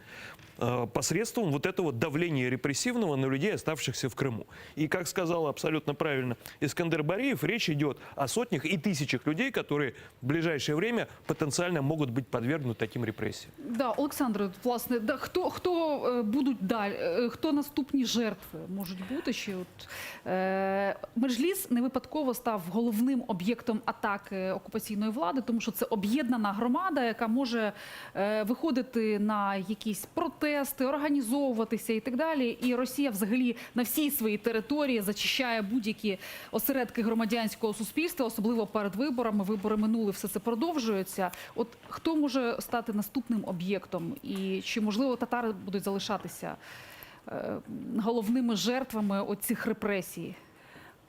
э, посредством вот этого давления репрессивного на людей, оставшихся в Крыму. И, как сказал абсолютно правильно Искандер Бариев, речь идет о сотнях и тысячах людей, которые в ближайшее время потенциально могут быть подвергнуты таким репрессиям. Да, Олександре, от, власне, да, хто, хто е, будуть далі, е, хто наступні жертви можуть бути? Чи от, е, Меджліс не випадково став головним об'єктом атаки окупаційної влади, тому що це об'єднана громада, яка може е, виходити на якісь протести, організовуватися і так далі. І Росія взагалі на всій своїй території зачищає будь-які осередки громадянського суспільства, особливо перед виборами. Вибори минули, все це продовжується. От хто може стати наступним об'єктом, і чи можливо татари будуть залишатися е, головними жертвами оцих репресій?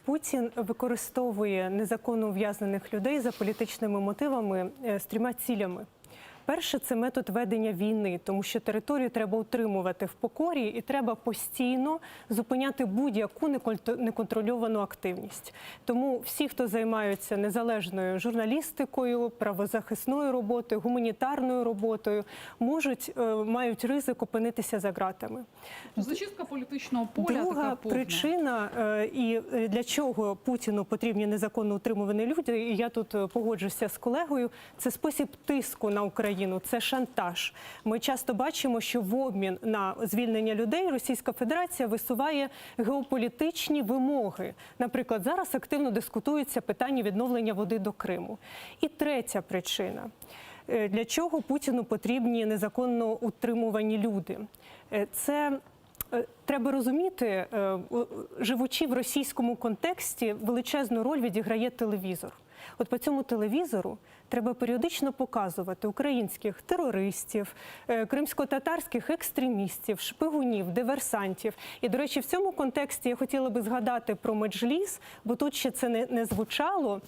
Путін використовує незаконно ув'язнених людей за політичними мотивами е, з трьома цілями. Перше це метод ведення війни, тому що територію треба утримувати в покорі і треба постійно зупиняти будь-яку неконтр- неконтрольовану активність. Тому всі, хто займаються незалежною журналістикою, правозахисною роботою, гуманітарною роботою, можуть е, мають ризик опинитися за ґратами. Зачистка політичного поля Друга така повна. причина е, і е, для чого Путіну потрібні незаконно утримувані люди, і я тут е, погоджуся з колегою, це спосіб тиску на Україну, це шантаж. Ми часто бачимо, що в обмін на звільнення людей Російська Федерація висуває геополітичні вимоги. Наприклад, зараз активно дискутується питання відновлення води до Криму. І третя причина. Е, Для чого Путіну потрібні незаконно утримувані люди? Е, Це Е, Треба розуміти, е, у- живучи в російському контексті, величезну роль відіграє телевізор. От по цьому телевізору треба періодично показувати українських терористів, е, кримсько-татарських екстремістів, шпигунів, диверсантів. І, до речі, в цьому контексті я хотіла би згадати про Меджліс, бо тут ще це не, не звучало.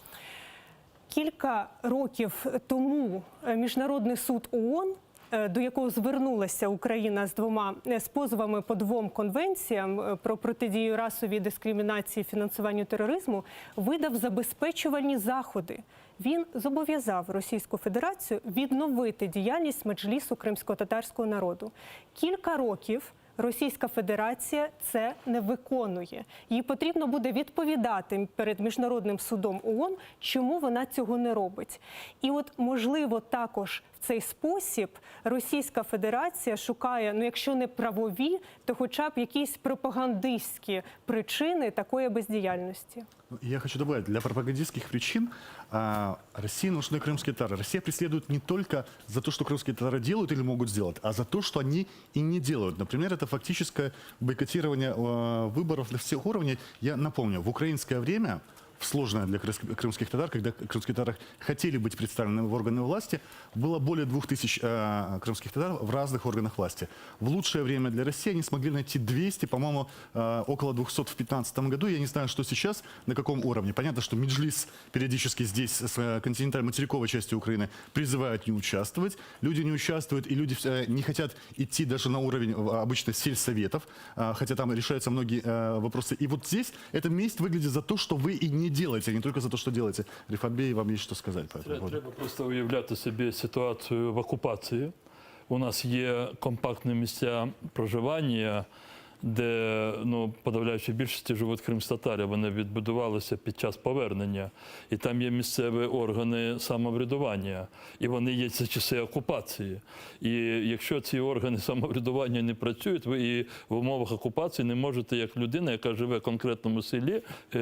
Кілька років тому е, Міжнародний суд ООН, е, до якого звернулася Україна з двома е, з позовами по двом конвенціям е, про протидію расовій дискримінації і фінансуванню тероризму, видав забезпечувальні заходи. Він зобов'язав Російську Федерацію відновити діяльність меджлісу кримсько-татарського народу. Кілька років Російська Федерація це не виконує. Їй потрібно буде відповідати перед міжнародним судом ООН, чому вона цього не робить. І от можливо також в цей спосіб Російська Федерація шукає, ну якщо не правові, то хоча б якісь пропагандистські причини такої бездіяльності. Ну, Я хочу добавить, для пропагандистских причин а, России нужны крымские татары. Россия преследует не только за то, что крымские татары делают или могут сделать, а за то, что они и не делают. Например, это фактическое бойкотирование э, выборов для всех уровней. Я напомню, в украинское время. в сложное для крымских татар, когда крымские татары хотели быть представлены в органы власти, было более 2000 э, крымских татар в разных органах власти. В лучшее время для России они смогли найти 200, по-моему, э, около 200 в 2015 году. Я не знаю, что сейчас, на каком уровне. Понятно, что Меджлис периодически здесь, с э, континентальной материковой части Украины, призывают не участвовать. Люди не участвуют, и люди э, не хотят идти даже на уровень э, обычно сельсоветов, э, хотя там решаются многие э, вопросы. И вот здесь эта месть выглядит за то, что вы и не делаете, а не только за то, что делаете. Рифат Бей, вам есть что сказать по этому Треба, поводу? треба просто уявляти собі ситуацію в окупації. У нас є компактні місця проживання, де ну, подавляючій більшості живуть кримські-татари. Вони відбудувалися під час повернення. І там є місцеві органи самоврядування. І вони є за часи окупації. І якщо ці органи самоврядування не працюють, ви і в умовах окупації не можете, як людина, яка живе в конкретному селі, е,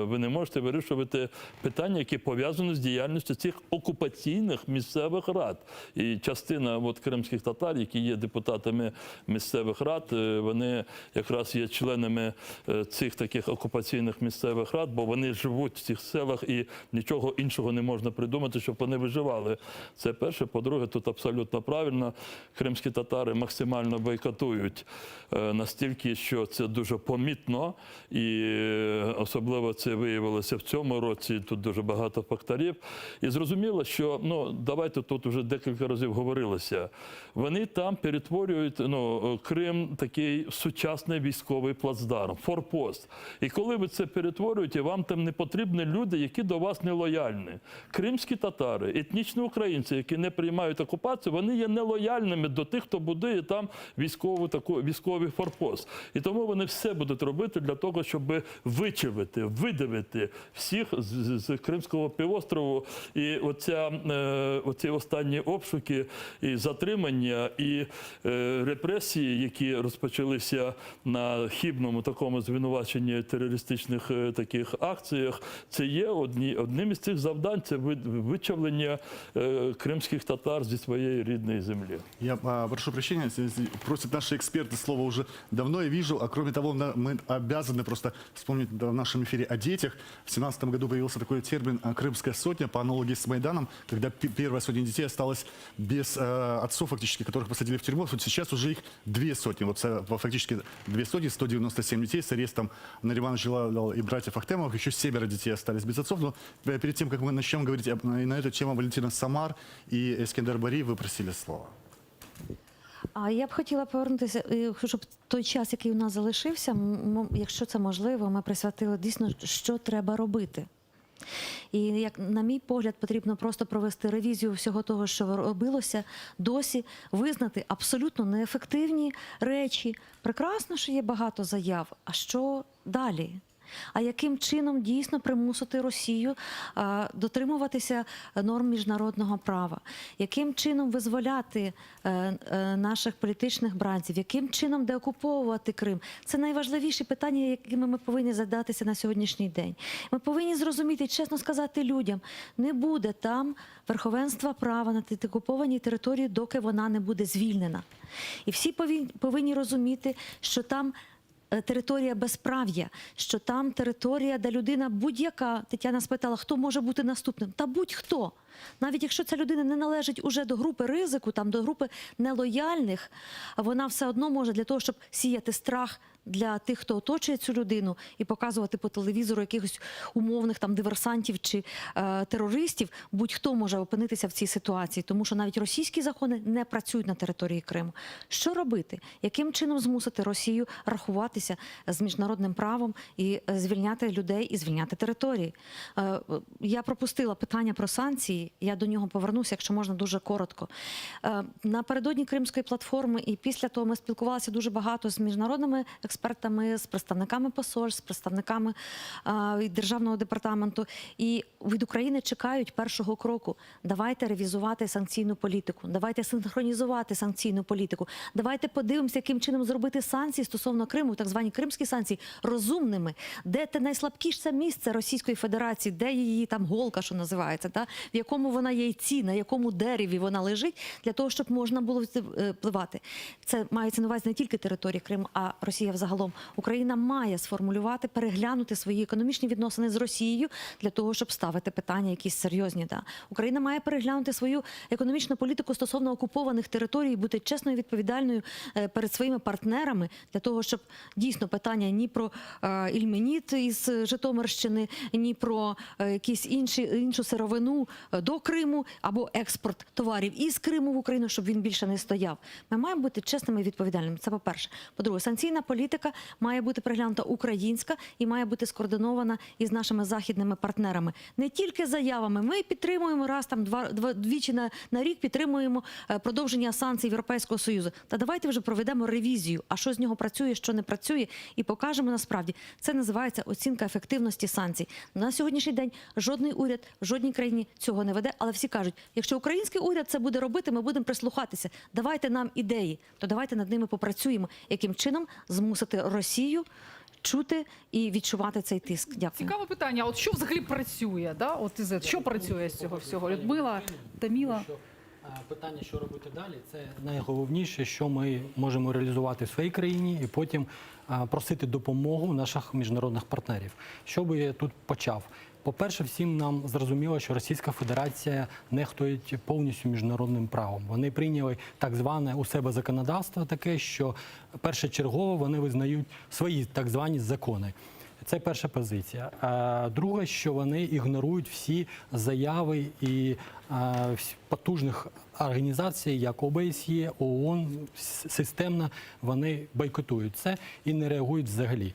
ви не можете вирішувати питання, які пов'язані з діяльністю цих окупаційних місцевих рад. І частина от, кримських татар, які є депутатами місцевих рад, е, вони якраз є членами е, цих таких окупаційних місцевих рад, бо вони живуть в цих селах і нічого іншого не можна придумати, щоб вони виживали. Це перше. По-друге, тут абсолютно правильно. Кримські татари максимально бойкотують е, настільки, що це дуже помітно, і е, особливо це виявилося в цьому році. Тут дуже багато факторів. І зрозуміло, що ну давайте тут вже декілька разів говорилося. Вони там перетворюють ну, Крим такий сучасний військовий плацдарм, форпост. І коли ви це перетворюєте, вам там не потрібні люди, які до вас не лояльні. Кримські татари, етнічні українці, які не приймають окупацію, вони є нелояльними до тих, хто будує там військову таку військовий форпост. І тому вони все будуть робити для того, щоб вичавити, видавити всіх з, з, з Кримського півострову. І оця, е, оці останні обшуки і затримання, і е, репресії, які розпочалися на хибному такому звинуваченні терористичних е, таких акціях, це є одні, одним із цих завдань це ви- вичавлення е, кримських татар зі своєї рідної землі. Я а, прошу прощения, с- с- просят наши эксперты слово уже давно я вижу, а кроме того, на- мы обязаны просто вспомнить да, в нашем эфире о детях. В 2017 году появился такой термин а, «крымская сотня» по аналогии с Майданом, когда пе- первая сотня детей осталась без э, отцов, фактически, которых посадили в тюрьму. Вот сейчас уже их две сотни, вот э, фактически две сотни, 197 детей с арестом Наримана Джелялова и братьев Ахтемовых. Еще семеро детей остались без отцов. Но э, перед тем, как мы начнем говорить об- на на эту тему, Валентина Самар и Эскендер Бари, вы просили слова. А я б хотіла повернутися, е, щоб той час, який у нас залишився, м- м- якщо це можливо, ми присвятили дійсно, що треба робити. І як на мій погляд, потрібно просто провести ревізію всього того, що робилося, досі визнати абсолютно неефективні речі. Прекрасно, що є багато заяв. А що далі? А яким чином дійсно примусити Росію а, дотримуватися норм міжнародного права? Яким чином визволяти е, е, наших політичних бранців? Яким чином деокуповувати Крим? Це найважливіші питання, якими ми повинні задатися на сьогоднішній день. Ми повинні зрозуміти, і чесно сказати людям, не буде там верховенства права на тій окупованій території, доки вона не буде звільнена. І всі повинні, повинні розуміти, що там е, територія безправ'я, що там територія, де людина будь-яка, Тетяна спитала, хто може бути наступним? Та будь-хто. Навіть якщо ця людина не належить уже до групи ризику, там до групи нелояльних, вона все одно може для того, щоб сіяти страх для тих, хто оточує цю людину, і показувати по телевізору якихось умовних там диверсантів чи е, терористів, будь-хто може опинитися в цій ситуації, тому що навіть російські закони не працюють на території Криму. Що робити? Яким чином змусити Росію рахуватися з міжнародним правом і е, звільняти людей і звільняти території? Е, Я пропустила питання про санкції. Я до нього повернуся, якщо можна дуже коротко. Е, Напередодні Кримської платформи і після того ми спілкувалися дуже багато з міжнародними експертами, з представниками посольств, з представниками е, від державного департаменту. І від України чекають першого кроку. Давайте ревізувати санкційну політику, давайте синхронізувати санкційну політику. Давайте подивимося, яким чином зробити санкції стосовно Криму, так звані кримські санкції, розумними. Де те найслабкіше місце Російської Федерації, де її там голка, що називається, та в якому. якому вона яйці, на якому дереві вона лежить, для того, щоб можна було впливати. Це мається на увазі не тільки територія Криму, а Росія взагалом. Україна має сформулювати, переглянути свої економічні відносини з Росією для того, щоб ставити питання якісь серйозні. Да. Україна має переглянути свою економічну політику стосовно окупованих територій, бути чесною і відповідальною е, перед своїми партнерами для того, щоб дійсно питання ні про е, ільменіт із Житомирщини, ні про е, якісь інші іншу сировину е, до Криму або експорт товарів із Криму в Україну, щоб він більше не стояв. Ми маємо бути чесними і відповідальними. Це по-перше. По-друге, санкційна політика має бути переглянута українська і має бути скоординована із нашими західними партнерами. Не тільки заявами. Ми підтримуємо раз там два, два двічі на, на рік підтримуємо е, продовження санкцій Європейського Союзу. Та давайте вже проведемо ревізію, а що з нього працює, що не працює, і покажемо насправді. Це називається оцінка ефективності санкцій. На сьогоднішній день жодний уряд в жодній країні цього не веде, але всі кажуть, якщо український уряд це буде робити, ми будемо прислухатися. Давайте нам ідеї, то давайте над ними попрацюємо. Яким чином змусити Росію чути і відчувати цей тиск? Дякую. Цікаве питання. А От що взагалі працює? Да? От Ізет, що працює з цього всього? Людмила, Таміла. Питання, що робити далі, це найголовніше, що ми можемо реалізувати в своїй країні, і потім а, просити допомогу наших міжнародних партнерів. Що би я тут почав? По-перше, всім нам зрозуміло, що Російська Федерація нехтує повністю міжнародним правом. Вони прийняли так зване у себе законодавство таке, що першочергово вони визнають свої так звані закони. Це перша позиція. А друге, що вони ігнорують всі заяви і е, всі потужних організацій, як ОБСЄ, ООН, с- системно вони бойкотують це і не реагують взагалі.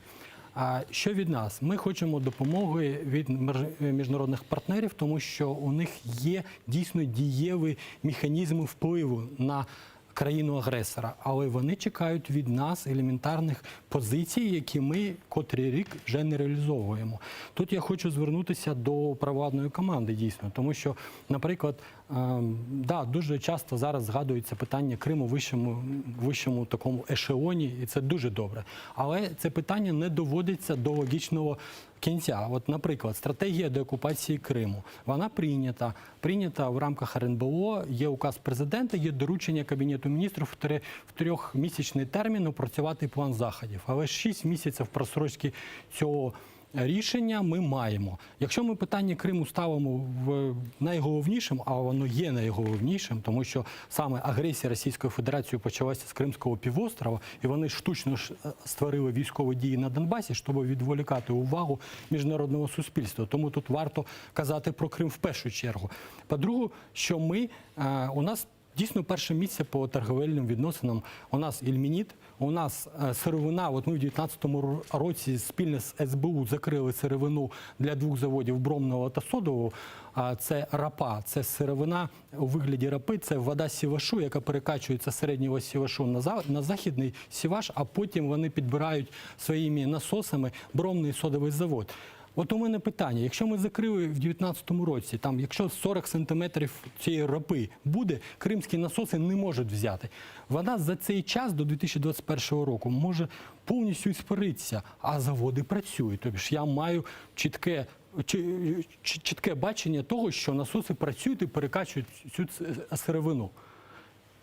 А що від нас? Ми хочемо допомоги від мер- міжнародних партнерів, тому що у них є дійсно дієві механізми впливу на країну-агресора, але вони чекають від нас елементарних позицій, які ми котрий рік вже не реалізовуємо. Тут я хочу звернутися до провладної команди, дійсно, тому що, наприклад, ем, да, дуже часто зараз згадується питання Криму в вищому, вищому такому ешелоні, і це дуже добре. Але це питання не доводиться до логічного кінця. От, наприклад, стратегія деокупації Криму. Вона прийнята, прийнята в рамках РНБО, є указ президента, є доручення Кабінету міністрів в, три, в трьохмісячний термін опрацювати план заходів. Але шість місяців просрочки цього рішення ми маємо. Якщо ми питання Криму ставимо в найголовнішим, а воно є найголовнішим, тому що саме агресія Російської Федерації почалася з Кримського півострова, і вони штучно ж е, створили військові дії на Донбасі, щоб відволікати увагу міжнародного суспільства. Тому тут варто казати про Крим в першу чергу. По-друге, що ми е, у нас. Дійсно, перше місце по торговельним відносинам. У нас ільменіт, у нас е, сировина. От ми в 2019 році спільно з СБУ закрили сировину для двох заводів Бромного та Содового. А Це рапа, це сировина у вигляді рапи, це вода Сівашу, яка перекачується з середнього Сівашу на за- на західний Сіваш, а потім вони підбирають своїми насосами Бромний содовий завод. От у мене питання: якщо ми закрили в 2019 році, там, якщо 40 сантиметрів цієї ропи буде, кримські насоси не можуть взяти. Вона за цей час до 2021 року може повністю іспаритися, а заводи працюють. Тобто ж я маю чітке, чи- чи- чітке бачення того, що насоси працюють і перекачують цю ц- сировину.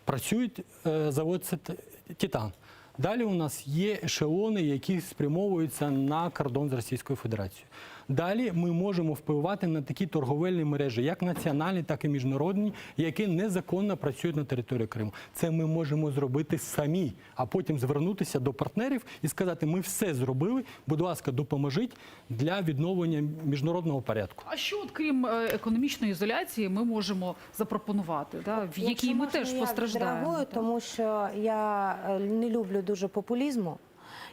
Працюють е, завод це Титан. Далі у нас є ешелони, які спрямовуються на кордон з Російською Федерацією. Далі ми можемо впливати на такі торговельні мережі, як національні, так і міжнародні, які незаконно працюють на території Криму. Це ми можемо зробити самі, а потім звернутися до партнерів і сказати: ми все зробили, будь ласка, допоможіть для відновлення міжнародного порядку. А що, от, крім е, економічної ізоляції, ми можемо запропонувати, да, в якій Якщо ми можна, теж я постраждаємо? відреагую, тому що я е, не люблю дуже популізму.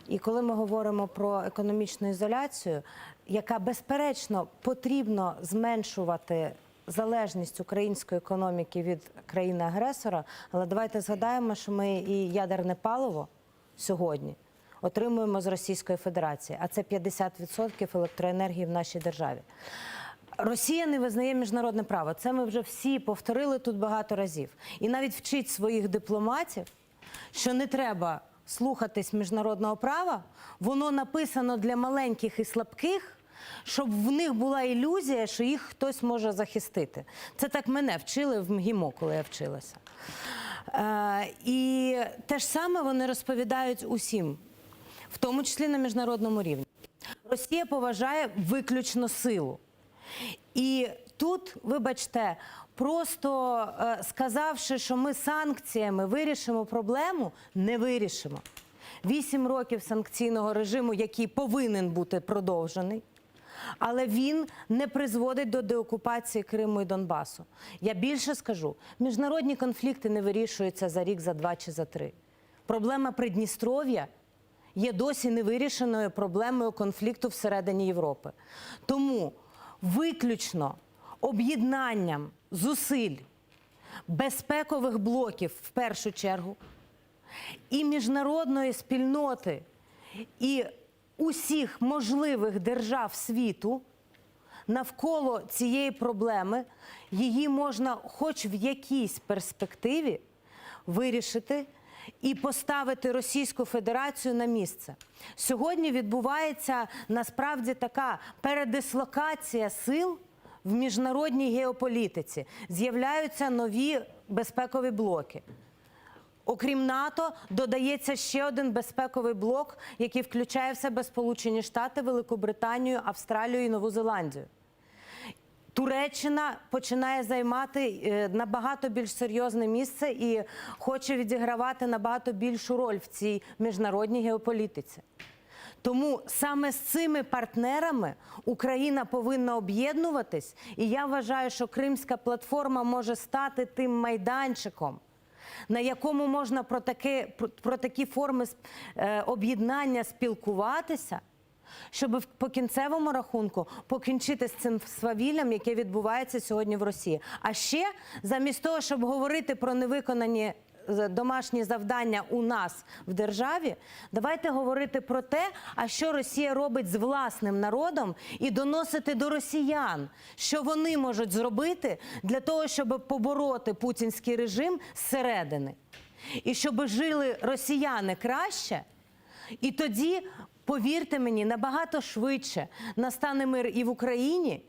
І коли ми говоримо про економічну ізоляцію, яка безперечно потрібно зменшувати залежність української економіки від країни-агресора, але давайте згадаємо, що ми і ядерне паливо сьогодні отримуємо з Російської Федерації, а це 50% електроенергії в нашій державі. Росія не визнає міжнародне право. Це ми вже всі повторили тут багато разів. І навіть вчить своїх дипломатів, що не треба слухатись міжнародного права, воно написано для маленьких і слабких. Щоб в них була ілюзія, що їх хтось може захистити. Це так мене вчили в МГІМО, коли я вчилася. Е, і те ж саме вони розповідають усім, в тому числі на міжнародному рівні. Росія поважає виключно силу. І тут, вибачте, просто е, сказавши, що ми санкціями вирішимо проблему, не вирішимо. Вісім років санкційного режиму, який повинен бути продовжений, але він не призводить до деокупації Криму і Донбасу. Я більше скажу: міжнародні конфлікти не вирішуються за рік, за два чи за три. Проблема Придністров'я є досі невирішеною проблемою конфлікту всередині Європи. Тому виключно об'єднанням зусиль безпекових блоків в першу чергу і міжнародної спільноти, і усіх можливих держав світу навколо цієї проблеми її можна хоч в якійсь перспективі вирішити і поставити Російську Федерацію на місце. Сьогодні відбувається насправді така передислокація сил в міжнародній геополітиці. З'являються нові безпекові блоки. Окрім НАТО, додається ще один безпековий блок, який включає в себе Сполучені Штати, Великобританію, Австралію і Нову Зеландію. Туреччина починає займати е, набагато більш серйозне місце і хоче відігравати набагато більшу роль в цій міжнародній геополітиці. Тому саме з цими партнерами Україна повинна об'єднуватись, і я вважаю, що Кримська платформа може стати тим майданчиком, на якому можна про, таке, про, про такі форми е, об'єднання спілкуватися, щоб по кінцевому рахунку покінчити з цим свавіллям, яке відбувається сьогодні в Росії. А ще замість того, щоб говорити про невиконані е, домашні завдання у нас в державі, давайте говорити про те, а що Росія робить з власним народом, і доносити до росіян, що вони можуть зробити для того, щоб побороти путінський режим зсередини. І щоб жили росіяни краще, і тоді, повірте мені, набагато швидше настане мир і в Україні,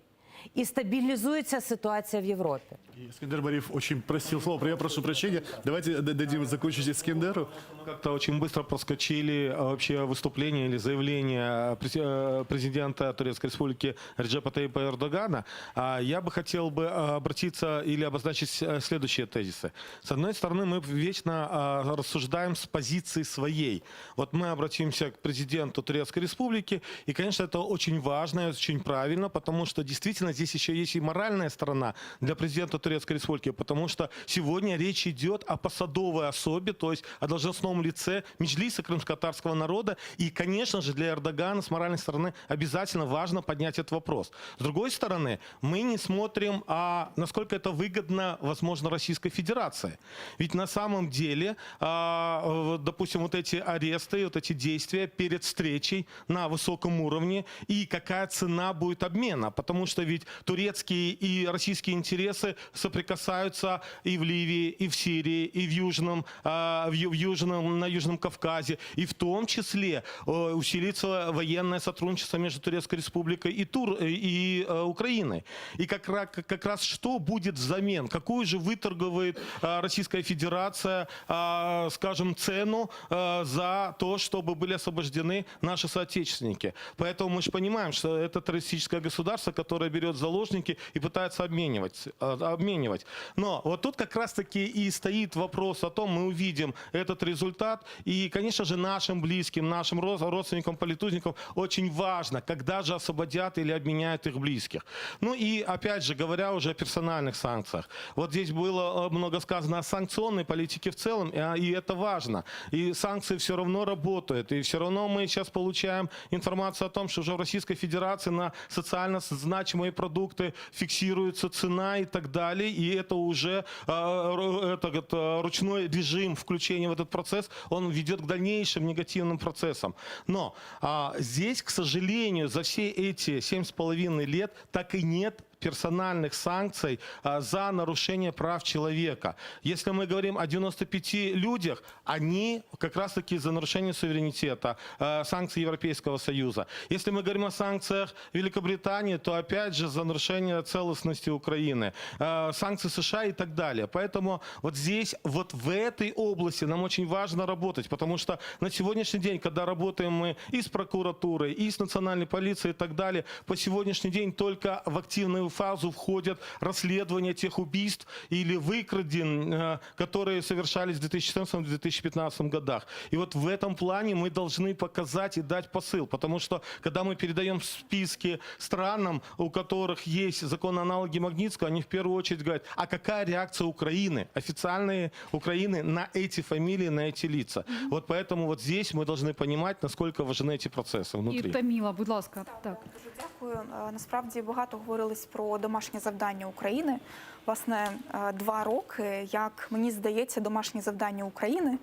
і стабілізується ситуація в Європі. Искандер Бариев очень просил слово. Я прошу прощения. Давайте дадим закончить Искандеру. Как-то очень быстро проскочили а, вообще выступление или заявление э, президента Турецкой Республики Реджепа Таyyипа Эрдогана. А, Я бы хотел бы а, обратиться или обозначить э, следующие тезисы. С одной стороны, мы вечно а, рассуждаем с позиции своей. Вот мы обратимся к президенту Турецкой Республики, и, конечно, это очень важно и очень правильно, потому что действительно здесь еще есть и моральная сторона для президента Турецкой Республики, потому что сегодня речь идет о посадовой особе, то есть о должностном лице Меджлиса крымско-татарского народа. И, конечно же, для Эрдогана с моральной стороны обязательно важно поднять этот вопрос. С другой стороны, мы не смотрим, а насколько это выгодно, возможно, Российской Федерации. Ведь на самом деле, а, допустим, вот эти аресты, вот эти действия перед встречей на высоком уровне и какая цена будет обмена. Потому что ведь турецкие и российские интересы соприкасаются и в Ливии, и в Сирии, и в Южном, а, в Южном, на Южном Кавказе. И в том числе э, усилится военное сотрудничество между Турецкой Республикой и, Тур, э, и э, Украиной. И как, как раз что будет взамен? Какую же выторговает Российская Федерация, а, скажем, цену за то, чтобы были освобождены наши соотечественники? Поэтому мы же понимаем, что это террористическое государство, которое берет заложники и пытается обменивать, обменивать. Но вот тут как раз-таки и стоит вопрос о том, мы увидим этот результат. И, конечно же, нашим близким, нашим родственникам, политузникам очень важно, когда же освободят или обменяют их близких. Ну и, опять же, говоря уже о персональных санкциях. Вот здесь было э, много сказано о санкционной политике в целом, и, а, и это важно. И санкции все равно работают, и все равно мы сейчас получаем информацию о том, что уже в Российской Федерации на социально значимые продукты фиксируется цена и так далее, и это уже э, это, это, ручной режим включения в этот процесс, он ведет к дальнейшим негативным процессам. Но а, здесь, к сожалению, за все эти 7,5 лет так и нет персональных санкций а, за нарушение прав человека. Если мы говорим о 95 людях, они как раз-таки за нарушение суверенитета, э, санкции Европейского Союза. Если мы говорим о санкциях Великобритании, то опять же за нарушение целостности Украины, э, санкции США и так далее. Поэтому вот здесь, вот в этой области нам очень важно работать, потому что на сегодняшний день, когда работаем мы и с прокуратурой, и с национальной полицией и так далее, по сегодняшний день только в активную фазу входят расследования тех убийств или викрадень, э, которые совершались в 2014-2015 годах. И вот в этом плане мы должны показать и дать посыл, потому что когда мы передаем списки странам, у которых есть законы-аналоги Магнитского, они в первую очередь говорят, а какая реакция Украины, официальные Украины на эти фамилии, на эти лица. Вот поэтому вот здесь мы должны понимать, насколько важны эти процессы І внутри. Таміла, будь ласка, так. Дуже дякую. Е, Насправді багато говорилось про домашнє завдання України. Власне, е, 2 роки, як мені здається, домашнє завдання України е,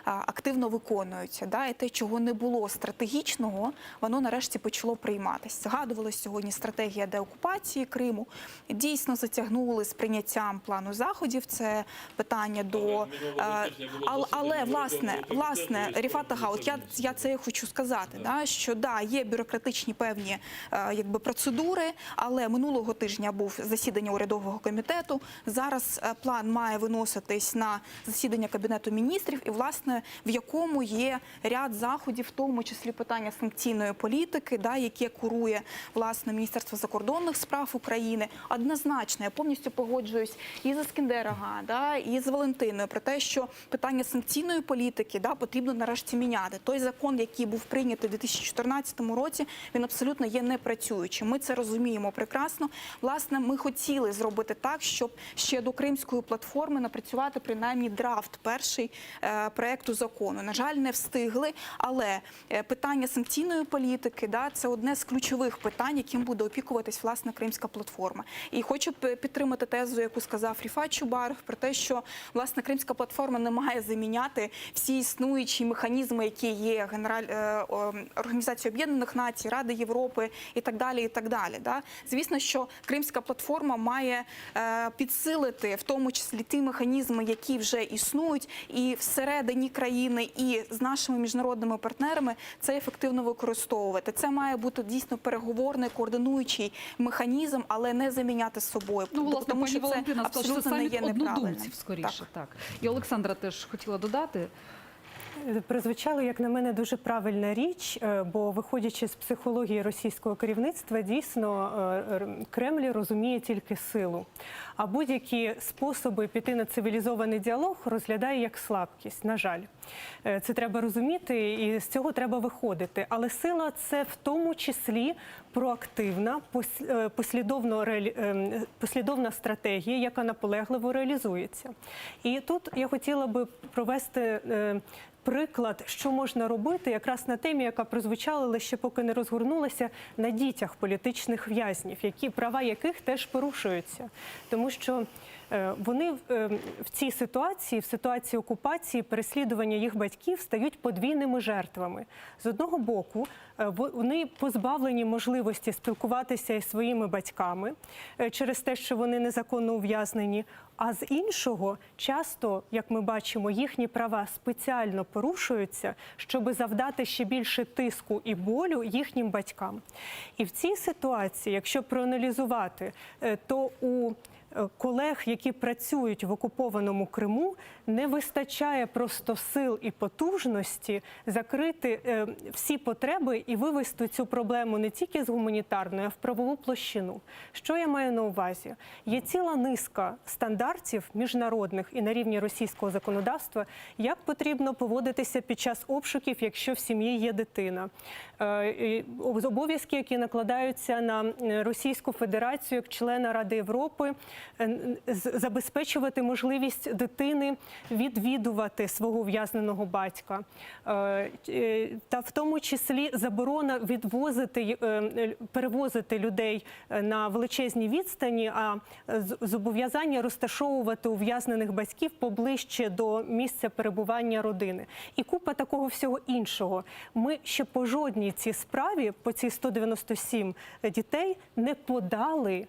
активно виконуються. Да? І те, чого не було стратегічного, воно нарешті почало прийматися. Згадувалась сьогодні стратегія деокупації Криму. Дійсно затягнули з прийняттям плану заходів. Це питання до Але е, минулого тижня було але, але засідання власне, урядового власне, комітету і Ріфат Ага, от я, я це і хочу сказати, да, що да, є бюрократичні певні е, якби, процедури, але минулого тижня був засідання урядового комітету. Зараз е, план має виноситись на засідання Кабінету міністрів, і, власне, в якому є ряд заходів, в тому числі питання санкційної політики, да, яке курує власне Міністерство закордонних справ України. Однозначно, я повністю погоджуюсь і з Ескендер ага, да, і з Валентиною про те, що питання санкційної політики да, потрібно нарешті міняти. Той закон, який був прийнятий у 2014 році, він абсолютно є непрацюючим. Ми це розуміємо прекрасно. Власне, ми хотіли зробити так, щоб ще до кримської платформи напрацювати принаймні драфт перший е, проекту закону. На жаль, не встигли, але е, питання санкційної політики, да, це одне з ключових питань, яким буде опікуватись власне кримська платформа. І хочу п- підтримати тезу, яку сказав Ріфат Чубаров, про те, що власне кримська платформа не має заміняти всі існуючі механізми, які є Генераль е, о, Організації Об'єднаних Націй, Ради Європи і так далі. І так далі. Да? Звісно, що кримська платформа має е, підсилити в тому числі ті механізми, які вже існують, і всередині країни, і з нашими міжнародними партнерами це ефективно використовувати. Це має бути дійсно переговорний, координуючий механізм, але не заміняти з собою. Ну, власне, тому пані що це Валентина сказала, що це абсолютно не саміт є неправильним. однодумців скоріше. Так. І Олександра теж хотіла додати. Прозвучало, як на мене, дуже правильна річ, е, бо виходячи з психології російського керівництва, дійсно е, р- Кремль розуміє тільки силу. А будь-які способи піти на цивілізований діалог розглядає як слабкість. На жаль, Е, це треба розуміти, і з цього треба виходити. Але сила це в тому числі проактивна, пос- е, послідовно реалі- ем, послідовна стратегія, яка наполегливо реалізується. І тут я хотіла би провести. е, Приклад, що можна робити, якраз на темі, яка прозвучала, але ще поки не розгорнулася, на дітях політичних в'язнів, які права яких теж порушуються, тому що е, вони е, в цій ситуації, в ситуації окупації, переслідування їх батьків стають подвійними жертвами. З одного боку, е, вони позбавлені можливості спілкуватися із своїми батьками е, через те, що вони незаконно ув'язнені. А з іншого, часто, як ми бачимо, їхні права спеціально порушуються, щоб завдати ще більше тиску і болю їхнім батькам. І в цій ситуації, якщо проаналізувати, е, то у е, колег, які працюють в окупованому Криму, не вистачає просто сил і потужності закрити е, всі потреби і вивести цю проблему не тільки з гуманітарної, а в правову площину. Що я маю на увазі? Є ціла низка стандартів міжнародних і на рівні російського законодавства, як потрібно поводитися під час обшуків, якщо в сім'ї є дитина. Е, і Обов'язки, які накладаються на е, Російську Федерацію як члена Ради Європи, е, з- забезпечувати можливість дитини відвідувати свого ув'язненого батька, Е, е, та в тому числі заборона відвозити е, е, перевозити людей е, на величезні відстані, а з- зобов'язання розташовувати ув'язнених батьків поближче до місця перебування родини. І купа такого всього іншого. Ми ще по жодній цій справі, по цій 197 дітей, не подали.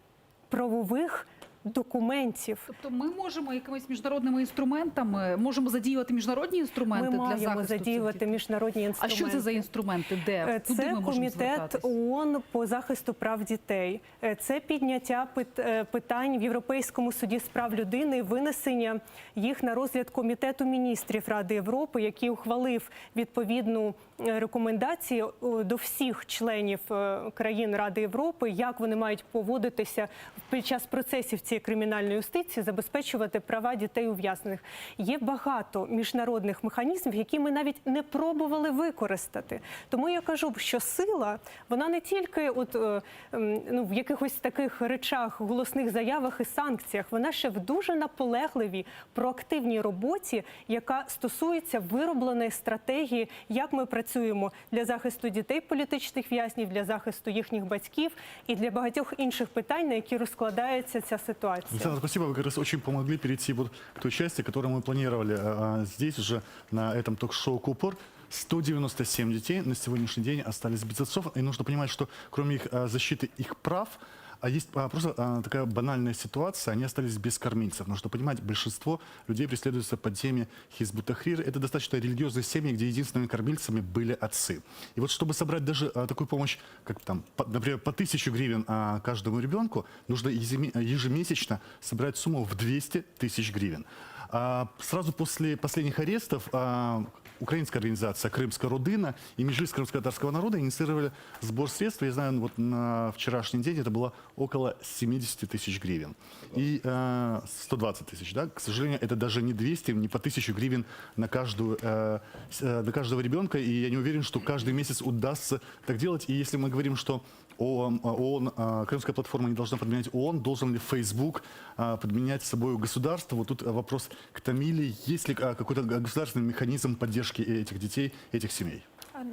правових документів. Тобто ми можемо якимись міжнародними інструментами, можемо задіювати міжнародні інструменти Ми для маємо захисту цих задіювати дітей? міжнародні А інструменти. що це за інструменти? Де? Е, Куди Це ми можемо комітет звертатись? ООН по захисту прав дітей. Е, Це підняття пит- е, питань в Європейському суді з прав людини, винесення їх на розгляд комітету міністрів Ради Європи, який ухвалив відповідну е, рекомендацію е, до всіх членів е, країн Ради Європи, як вони мають поводитися під час процесів цієї кримінальної юстиції, забезпечувати права дітей ув'язнених. Є багато міжнародних механізмів, які ми навіть не пробували використати. Тому я кажу, що сила вона не тільки от, е, м, ну, в якихось таких речах, голосних заявах і санкціях, вона ще в дуже наполегливій, проактивній роботі, яка стосується виробленої стратегії, як ми працюємо для захисту дітей політичних в'язнів, для захисту їхніх батьків і для багатьох інших питань, на які розкладається ця ситуація. Александр, спасибо, вы как раз очень помогли перейти вот к той части, которую мы планировали а, здесь уже на этом ток-шоу «Купор». 197 детей на сегодняшний день остались без отцов. И нужно понимать, что кроме их а, защиты их прав, а есть а, просто а, такая банальная ситуация, они остались без кормильцев. Нужно понимать, большинство людей преследуются по теме Хизбут Тахрир. Это достаточно религиозные семьи, где единственными кормильцами были отцы. И вот чтобы собрать даже а, такую помощь, как там, по- например, по 1000 гривен а, каждому ребенку, нужно ежеме- ежемесячно собрать сумму в 200 тысяч гривен. А, сразу после последних арестов а, украинская организация «Крымская Родина» и Меджлис крымско-татарского народа инициировали сбор средств. Я знаю, вот на вчерашний день это было около 70 тысяч гривен. И э, 120 тысяч, да? К сожалению, это даже не 200, не по 1000 гривен на, каждую, э, с- э, на каждого ребенка. И я не уверен, что каждый месяц удастся так делать. И если мы говорим, что ООН, ООН, э, Крымская платформа не должна подменять ООН, должен ли Facebook э, подменять собой государство? Вот тут э, вопрос к Тамиле. Есть ли э, какой-то государственный механизм поддержки этих детей, этих семей?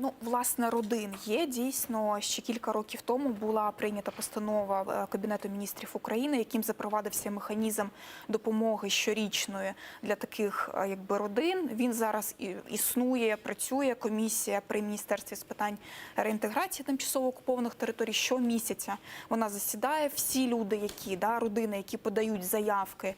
Ну, власне, родин є. Дійсно, ще кілька років тому була прийнята постанова е, Кабінету міністрів України, яким запровадився механізм допомоги щорічної для таких е, якби родин. Він зараз і- існує, працює комісія при міністерстві з питань реінтеграції тимчасово окупованих територій. Щомісяця вона засідає. Всі люди, які да, родини, які подають заявки е,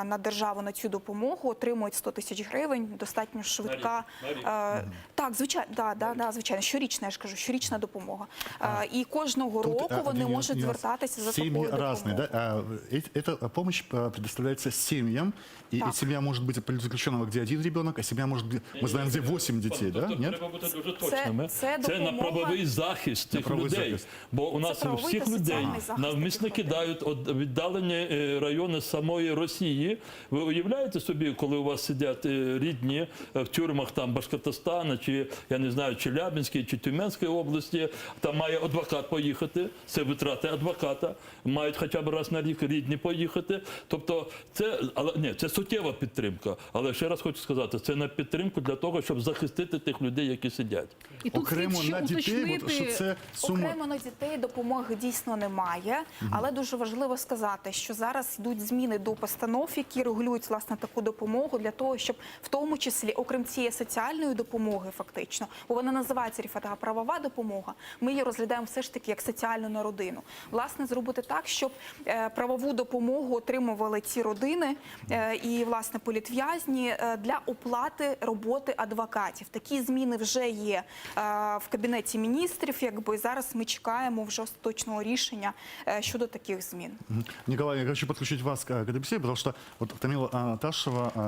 на державу на цю допомогу, отримують 100 тисяч гривень. Достатньо швидка. На рік. Е, Так, звичайно, да, да, да, звичайно, щорічна, я ж кажу, щорічна допомога. Е, І кожного Тут, року а, вони один можуть нюанс. звертатися за Семьи такою разные, допомогою. да? А, э, Эта помощь э, предоставляется семьям, и Так. семья может быть политзаключенного, где один ребенок, а семья может быть, мы знаем, где 8 детей, да? Тобто Нет? Треба бути дуже Це- точними. це Це, на допомога- правовий захист На цих правовий людей. захист. Бо у нас правовий всіх та людей соціальний захист навмисно таких людей. кидають от віддалені е, райони самої Росії. Ви уявляєте собі, коли у вас сидять е, рідні е, в тюрмах там Башкортостана, чи я не знаю, Челябінської, чи Тюменської області, там має адвокат поїхати, це витрати адвоката, мають хоча б раз на рік рідні поїхати. Тобто це, але ні, це суттєва підтримка. Але ще раз хочу сказати, це на підтримку для того, щоб захистити тих людей, які сидять. І тут слід Окремо ще на дітей, от, уточнити- що це сума Окремо на дітей допомоги дійсно немає, але дуже важливо сказати, що зараз йдуть зміни до постанов, які регулюють власне таку допомогу для того, щоб в тому числі, окрім цієї соціальної допомоги, фактично, бо вона називається Ріфатага правова допомога. Ми її розглядаємо все ж таки як соціальну на родину. Власне, зробити так, щоб е, правову допомогу отримували ці родини е, і власне політв'язні е, для оплати роботи адвокатів. Такі зміни вже є е, в кабінеті міністрів. Якби зараз ми чекаємо вже остаточного рішення е, щодо таких змін. Мгм. Николай, я хочу подключить вас к, к этой беседе, потому что вот Тамила а, Ташева, а,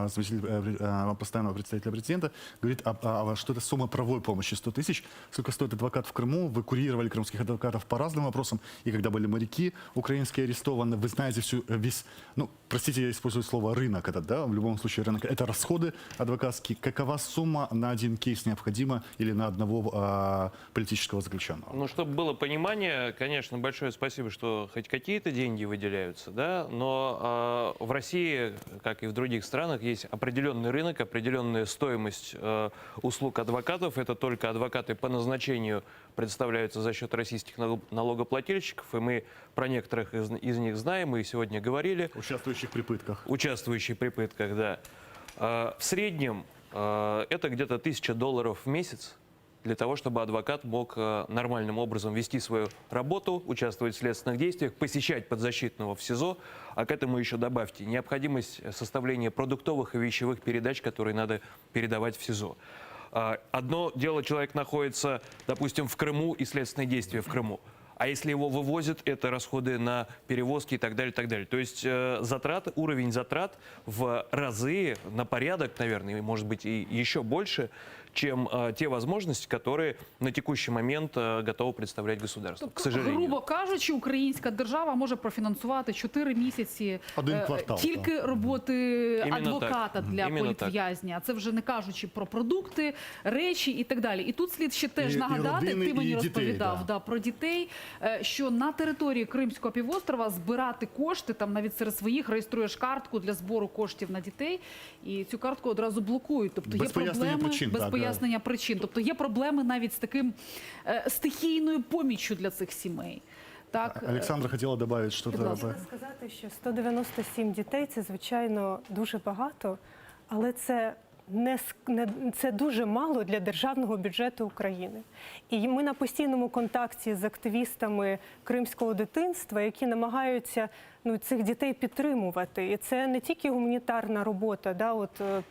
а, заместитель э, пре- а, постоянного представителя президента, говорит, о- о- что это сумма правовой помощи 100 тысяч. Сколько стоит адвокат в Крыму? Вы курировали крымских адвокатов по разным вопросам. И когда были моряки украинские арестованы, вы знаете всю, э, весь, ну, простите, я использую слово рынок этот, да, в любом случае рынок. Это расходы адвокатские. Какова сумма на один кейс необходима или на одного а, политического заключенного? Ну, чтобы было понимание, конечно, большое спасибо, что хоть какие-то деньги выделяются, да, но э, в России, как и в других странах, есть определенный рынок, определенная стоимость э, услуг адвокатов. Это только адвокаты по назначению представляются за счет российских налог- налогоплательщиков, и мы про некоторых из, из них знаем, мы сегодня говорили. Участвующих при пытках. Участвующие при пытках, да. Э, в среднем э, это где-то 1000 долларов в месяц. для того, чтобы адвокат мог э, нормальным образом вести свою работу, участвовать в следственных действиях, посещать подзащитного в СИЗО. А к этому еще добавьте необходимость составления продуктовых и вещевых передач, которые надо передавать в СИЗО. А, Одно дело, человек находится, допустим, в Крыму и следственные действия в Крыму. А если его вывозят, это расходы на перевозки и так далее, и так далее. То есть э, затраты, уровень затрат в разы, на порядок, наверное, и, может быть и еще больше, чем э, те возможности, которые на текущий момент э, готово представлять государство. К сожалению. Грубо кажучи, українська держава може профінансувати 4 місяці Один е, квартал, тільки роботи Іменно адвоката так. для Іменно так. політв'язня. А Це вже не кажучи про продукти, речі і так далі. І тут слід ще теж І- і нагадати, родини, ти мені і дітей, розповідав да. да, про дітей, е, що на території Кримського півострова збирати кошти, там навіть серед своїх реєструєш картку для збору коштів на дітей, і цю картку одразу блокують. Тобто Без є пояснення проблеми причин, без так, да. пояснення причин. Тобто є проблеми навіть з таким е, стихійною поміччю для цих сімей. Так, е, Александра хотела добавить что-то. Будь ласка. Хотіла сказати, що 197 дітей це звичайно дуже багато, але це не, ск- не це дуже мало для державного бюджету України. І ми на постійному контакті з активістами кримського дитинства, які намагаються ну, цих дітей підтримувати. І це не тільки гуманітарна робота, да, от, е,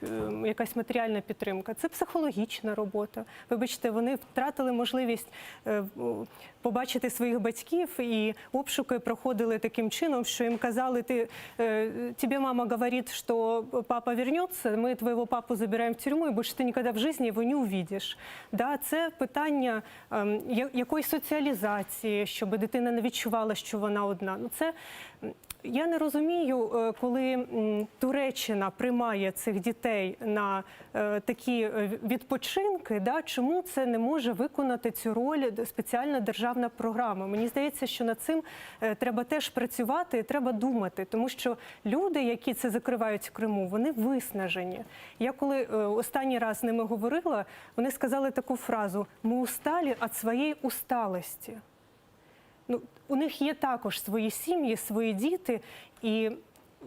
е, якась матеріальна підтримка, це психологічна робота. Вибачте, вони втратили можливість е, в- побачити своїх батьків, і обшуки проходили таким чином, що їм казали, ти, е, тебе мама говорит, что папа вернется, мы твоего папу забираем в тюрьму, и больше ты никогда в жизни его не увидишь. Да, це питання ем, я- якоїсь соціалізації, щоб дитина не відчувала, що вона одна. Ну, це м, я не розумію, е, коли м, Туреччина приймає цих дітей на е, такі е, відпочинки, да, чому це не може виконати цю роль спеціальна державна програма? Мені здається, що над цим е, треба теж працювати і треба думати, тому що люди, які це закривають в Криму, вони виснажені. Я коли е, останній раз з ними говорила, вони сказали таку фразу: мы устали от своей усталости. Ну, у них є також свої сім'ї, свої діти, і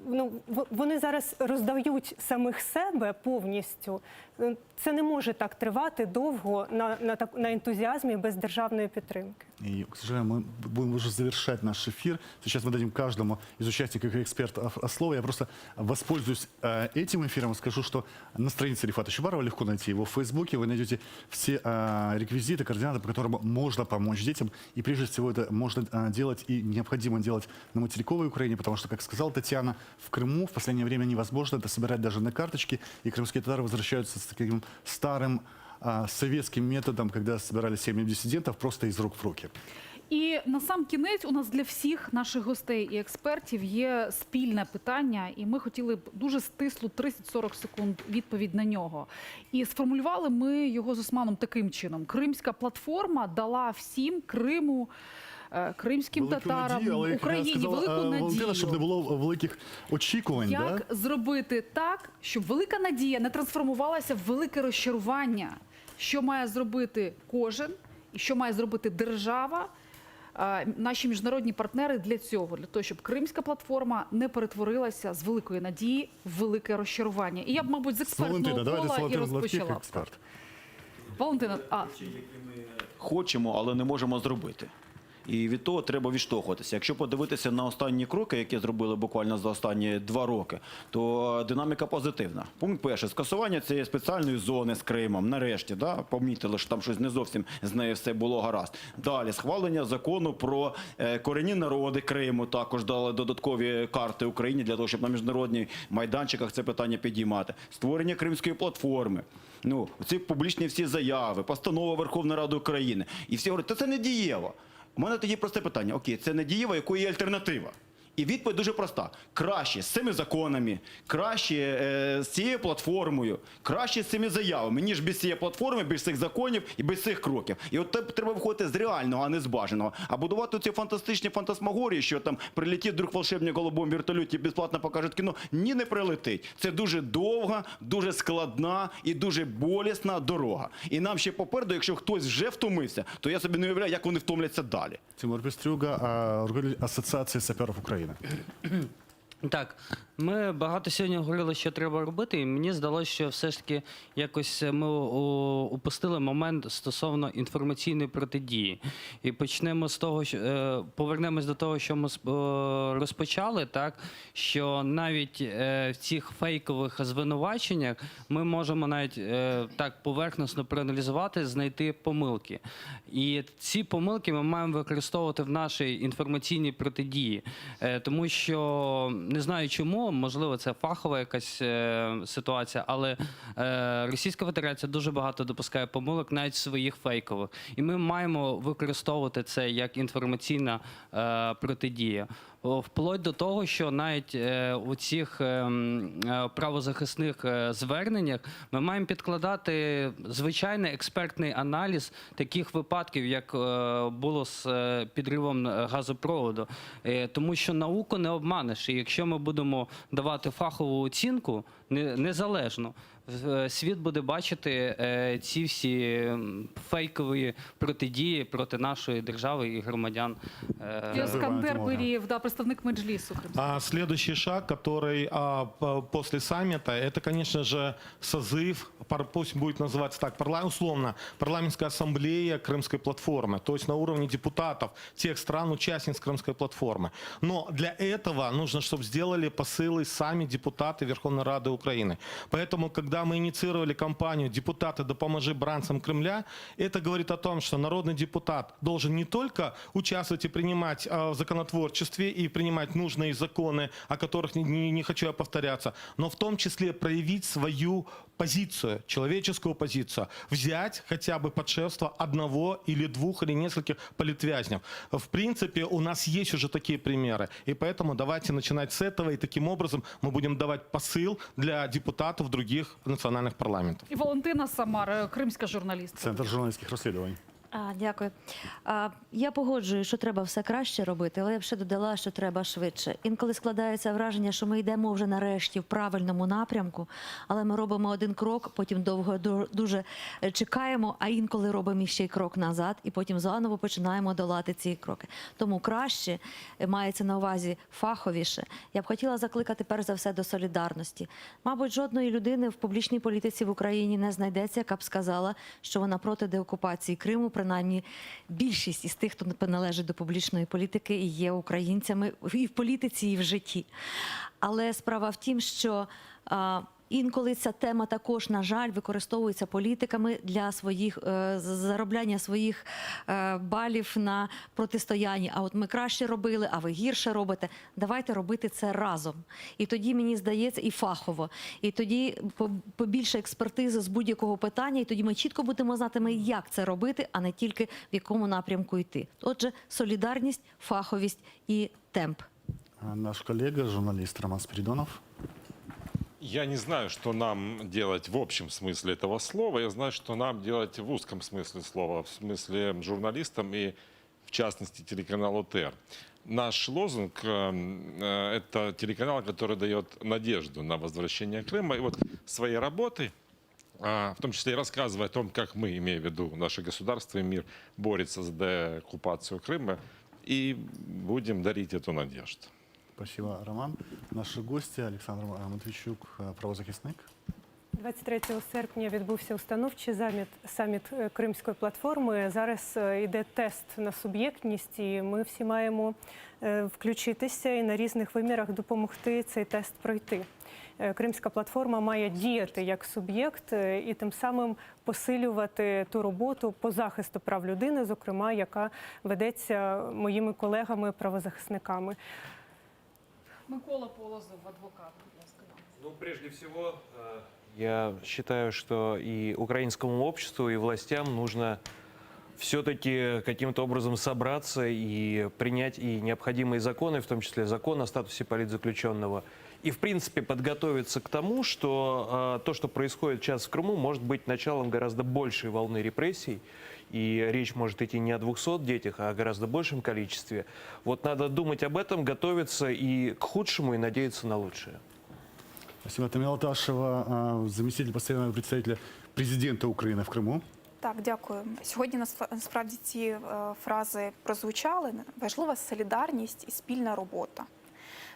ну, в- вони зараз роздають самих себе повністю. Е, Це не може так тривати довго на, на, так- на ентузіазмі без державної підтримки. И, к сожалению, мы будем уже завершать наш эфир. Сейчас мы дадим каждому из участников и экспертов слово. Я просто воспользуюсь э, этим эфиром и скажу, что на странице Рефата Чубарова легко найти его в Фейсбуке. Вы найдете все э, реквизиты, координаты, по которым можно помочь детям. И прежде всего это можно э, делать и необходимо делать на материковой Украине, потому что, как сказала Татьяна, в Крыму в последнее время невозможно это собирать даже на карточке. И крымские татары возвращаются с таким старым а, советским методом, когда собирали семьи диссидентов просто из рук в руки. І на сам кінець у нас для всіх наших гостей і експертів є спільне питання, і ми хотіли б дуже стислу 30-40 секунд відповідь на нього. І сформулювали ми його з Османом таким чином: Кримська платформа дала всім Криму. е, Кримським Велику татарам, надію, але, як Україні сказала, велику е, надію. Валентина, щоб не було великих очікувань. Як Да? зробити так, щоб велика надія не трансформувалася в велике розчарування? Що має зробити кожен і що має зробити держава, е, наші міжнародні партнери для цього, для того, щоб кримська платформа не перетворилася з великої надії в велике розчарування. І я б, мабуть, з експертного Валентина, давайте з кола і Валентином Гладких, розпочала. б. експерт. Валентина, а Хочемо, але не можемо зробити. І від того треба відштовхуватися. Якщо подивитися на останні кроки, які зробили буквально за останні два роки, то динаміка позитивна. Пункт перший скасування цієї спеціальної зони з Кримом. Нарешті, да, помітили, що там щось не зовсім з нею все було гаразд. Далі схвалення закону про е, корінні народи Криму також дали додаткові карти Україні для того, щоб на міжнародних майданчиках це питання підіймати. Створення кримської платформи. Ну, ці публічні всі заяви, постанова Верховної Ради України. І всі говорять, та це не дієво. У мене тоді просте питання: окей, це не дієво, якою є альтернатива? І відповідь дуже проста: краще з цими законами, краще е, з цією платформою, краще з цими заявами, ніж без цієї платформи, без цих законів і без цих кроків. І от те- треба виходити з реального, а не з бажаного. А будувати ці фантастичні фантасмагорії, що там прилетить вдруг волшебник в голубом вертолёте і бесплатно покажуть кіно. Ні, не прилетить. Це дуже довга, дуже складна і дуже болісна дорога. І нам ще попереду, якщо хтось вже втомився, то я собі не уявляю, як вони втомляться далі. Тимур Пестрюга, а, руководитель Ассоциации саперов Украины. Так, ми багато сьогодні говорили, що треба робити, і мені здалося, що все ж таки якось ми упустили момент стосовно інформаційної протидії. І почнемо з того, що е, повернемось до того, що ми розпочали, так що навіть е, в цих фейкових звинуваченнях ми можемо навіть е, так поверхносно проаналізувати, знайти помилки. І ці помилки ми маємо використовувати в нашій інформаційній протидії, тому що не знаю чому, можливо, це фахова якась е, ситуація, але е, Російська Федерація дуже багато допускає помилок навіть своїх фейкових. І ми маємо використовувати це як інформаційна е, протидія. Вплоть до того, що навіть е, у цих е, е, правозахисних зверненнях ми маємо підкладати звичайний експертний аналіз таких випадків, як було з підривом газопроводу. Тому що науку не обманеш. І якщо ми будемо давати фахову оцінку незалежно, світ буде бачити е, ці всі фейкові протидії проти нашої держави і громадян. Е, Ескандер Берієв, да, представник Меджлісу. А следующий шаг, который а, после саммита, это, конечно же, созыв, пусть будет называться так, парла- условно, парламентская ассамблея Крымской платформы, то есть на уровне депутатов тех стран, участниц Крымской платформы. Но для этого нужно, чтобы сделали посылы сами депутаты Верховной Рады Украины. Поэтому, когда мы инициировали кампанию «Депутаты, допоможи бранцам Кремля», это говорит о том, что народный депутат должен не только участвовать и принимать э, в законотворчестве и принимать нужные законы, о которых не, не- не хочу я повторяться, но в том числе проявить свою позицию, человеческую позицию, взять хотя бы под шефство одного или двух или нескольких политвязнев. В принципе, у нас есть уже такие примеры, и поэтому давайте начинать с этого, и таким образом мы будем давать посыл для депутатов других национальных парламентов. І Валентина Самар, е, кримська журналістка. Центр журналістських розслідувань. А, дякую. А, я погоджую, що треба все краще робити, але я б ще додала, що треба швидше. Інколи складається враження, що ми йдемо вже нарешті в правильному напрямку, але ми робимо один крок, потім довго дуже чекаємо, а інколи робимо ще й крок назад, і потім заново починаємо долати ці кроки. Тому краще е, мається на увазі фаховіше. Я б хотіла закликати перш за все до солідарності. Мабуть, жодної людини в публічній політиці в Україні не знайдеться, яка б сказала, що вона проти деокупації Криму. Принаймні, більшість із тих, хто належить до публічної політики, і є українцями і в політиці, і в житті. Але справа в тім, що Інколи ця тема також, на жаль, використовується політиками для своїх е, заробляння своїх е, балів на протистоянні. А от ми краще робили, а ви гірше робите. Давайте робити це разом. І тоді мені здається, і фахово. І тоді побільше експертизи з будь-якого питання, і тоді ми чітко будемо знати, як це робити, а не тільки в якому напрямку йти. Отже, солідарність, фаховість і темп. Наш коллега, журналист Роман Спиридонов. Я не знаю, что нам делать в общем смысле этого слова. Я знаю, что нам делать в узком смысле слова, в смысле журналистам и, в частности, телеканалу ТР. Наш лозунг э, э, это телеканал, который дает надежду на возвращение Крыма. И вот своей работой, а, в том числе и рассказывая о том, как мы, имея в виду наше государство и мир, борется за деоккупацию Крыма, и будем дарить эту надежду. Спасибо, Роман. Наши гости Александр Матвійчук, правозахисник. 23 серпня відбувся установчий заміт, саміт е, Кримської платформи. Зараз е, йде тест на суб'єктність, і ми всі маємо е, включитися і на різних вимірах допомогти цей тест пройти. Кримська платформа має діяти як суб'єкт і тим самим посилювати ту роботу по захисту прав людини, зокрема, яка ведеться моїми колегами-правозахисниками. Микола Полозов, адвокат, будь ласка. Ну, прежде всего, э, я считаю, что и украинскому обществу, и властям нужно все-таки каким-то образом собраться и принять и необходимые законы, в том числе закон о статусе политзаключенного, и, в принципе, подготовиться к тому, что э, то, что происходит сейчас в Крыму, может быть началом гораздо большей волны репрессий, и речь может идти не о 200 детях, а о гораздо большем количестве. Вот надо думать об этом, готовиться и к худшему, и надеяться на лучшее. Спасибо. Тамила Ташева, а, заместитель постоянного представителя президента Украины в Крыму. Так, дякую. Сьогодні насправді ці е, фрази прозвучали. Важлива солідарність і спільна робота.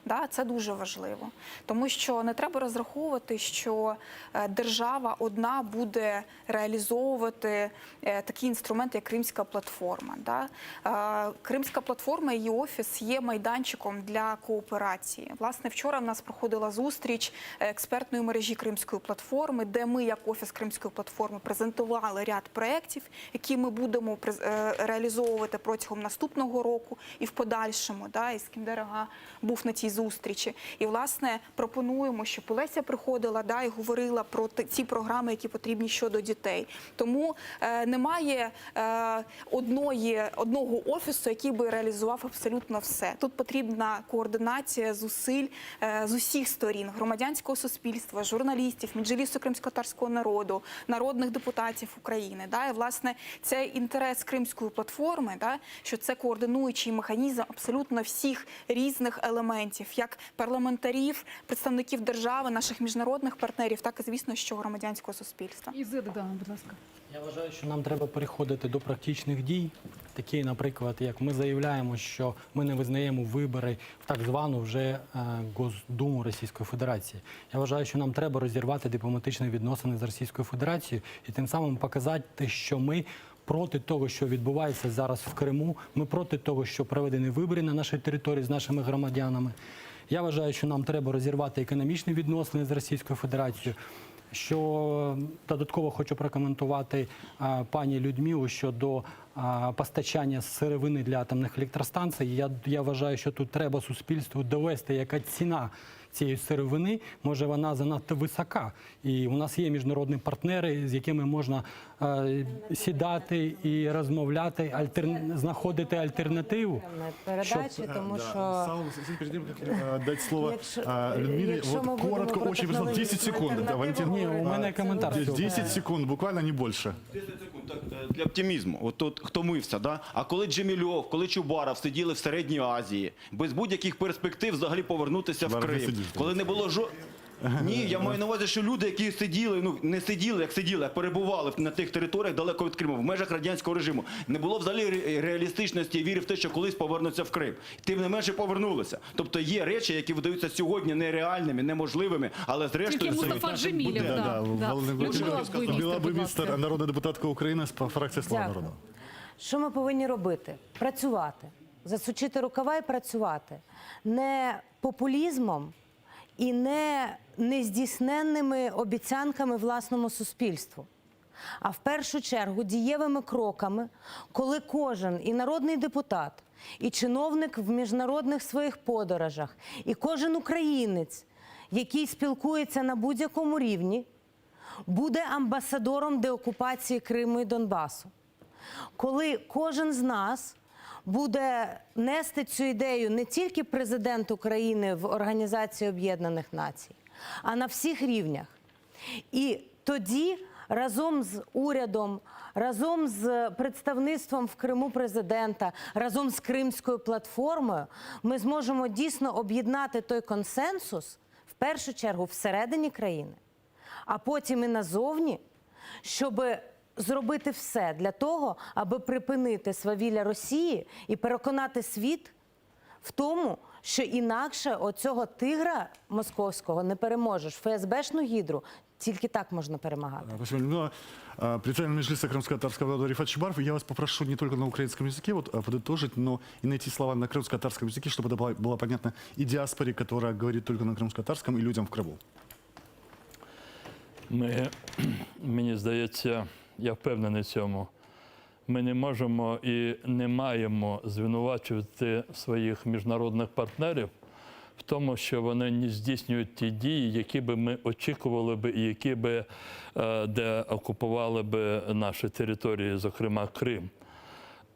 Да, це дуже важливо, тому що не треба розраховувати, що е, держава одна буде реалізовувати е, такий інструмент, як Кримська платформа. Да? Е, Кримська платформа, її офіс є майданчиком для кооперації. Власне, вчора в нас проходила зустріч експертної мережі Кримської платформи, де ми, як офіс Кримської платформи, презентували ряд проєктів, які ми будемо през- е, реалізовувати протягом наступного року і в подальшому. Да? І Іскендер Ага був на цій зустрічі. І, власне, пропонуємо, щоб Олеся приходила да, і говорила про те- ці програми, які потрібні щодо дітей. Тому е, немає е, одної, одного офісу, який би реалізував абсолютно все. Тут потрібна координація зусиль е, з усіх сторін громадянського суспільства, журналістів, Меджлісу кримськотатарського народу, народних депутатів України. Да? І, власне, це інтерес кримської платформи, да? що це координуючий механізм абсолютно всіх різних елементів, як парламентарів, представників держави, наших міжнародних партнерів, так і звісно, що громадянського суспільства. Ізет Богданович, будь ласка. Я вважаю, що нам треба переходити до практичних дій, такі, наприклад, як ми заявляємо, що ми не визнаємо вибори в так звану вже е, Госдуму Російської Федерації. Я вважаю, що нам треба розірвати дипломатичні відносини з Російською Федерацією і тим самим показати, що ми. Проти того, що відбувається зараз в Криму, ми проти того, що проведені вибори на нашій території з нашими громадянами. Я вважаю, що нам треба розірвати економічні відносини з Російською Федерацією. Що додатково хочу прокоментувати а, пані Людмилу щодо а, постачання сировини для атомних електростанцій. Я, я вважаю, що тут треба суспільству довести, яка ціна цієї сировини, може вона занадто висока. І у нас є міжнародні партнери, з якими можна е, сідати і розмовляти, альтер... знаходити альтернативу. Передачі, Щоб, тому да. що Сам- перед тем, как э, дать слово Якщо- э, Людмиле, якщо вот ми будемо коротко, про очень быстро, 10 секунд, да, Валентин. Ні, у мене коментар. 10 секунд, буквально не больше. Е, Для оптимізму, от тут втомився, да? А коли Джемільов, коли Чубаров сиділи в Середній Азії, без будь-яких перспектив взагалі повернутися в Чубаров не Крим. сидів там. Коли не було жо... Ні, я маю на увазі, що люди, які сиділи, ну не сиділи, як сиділи, а перебували на тих територіях далеко від Криму, в межах радянського режиму, не було взагалі ре- реалістичності і віри в те, що колись повернуться в Крим. Тим не менше повернулися. Тобто є речі, які видаються сьогодні нереальними, неможливими, але зрештою Тільки це Мустафа Джемілєв, Да, да, да, да. Валентин Людмила Владимирович, Буймістер, Людмила будь ласка. Буймістер, народна депутатка України з фракції «Слуга Дякую. народу». Що ми повинні робити? Працювати, засучити рукава і працювати. Не популізмом і не нездійсненними обіцянками власному суспільству, а в першу чергу дієвими кроками, коли кожен і народний депутат, і чиновник в міжнародних своїх подорожах, і кожен українець, який спілкується на будь-якому рівні, буде амбасадором деокупації Криму і Донбасу коли кожен з нас буде нести цю ідею не тільки президент України в Організації Об'єднаних Націй, а на всіх рівнях. І тоді разом з урядом, разом з представництвом в Криму президента, разом з Кримською платформою ми зможемо дійсно об'єднати той консенсус, в першу чергу всередині країни, а потім і назовні, щоб зробити все для того, аби припинити свавілля Росії і переконати світ в тому, що інакше оцього тигра московського не переможеш. ФСБшну гідру тільки так можна перемагати. Спасибо, Людмила. А, Председатель Меджлиса Крымско-Татарского народа Рефат Чубаров. Я вас попрошу не только на украинском языке вот, а, подытожить, но и найти слова на крымско-татарском языке, чтобы это было, было понятно и диаспоре, которая говорит только на крымско-татарском, и людям в Крыму. Ми, мені здається, я впевнений в цьому. Ми не можемо і не маємо звинувачувати своїх міжнародних партнерів в тому, що вони не здійснюють ті дії, які би ми очікували би і які би е, деокупували би наші території, зокрема Крим.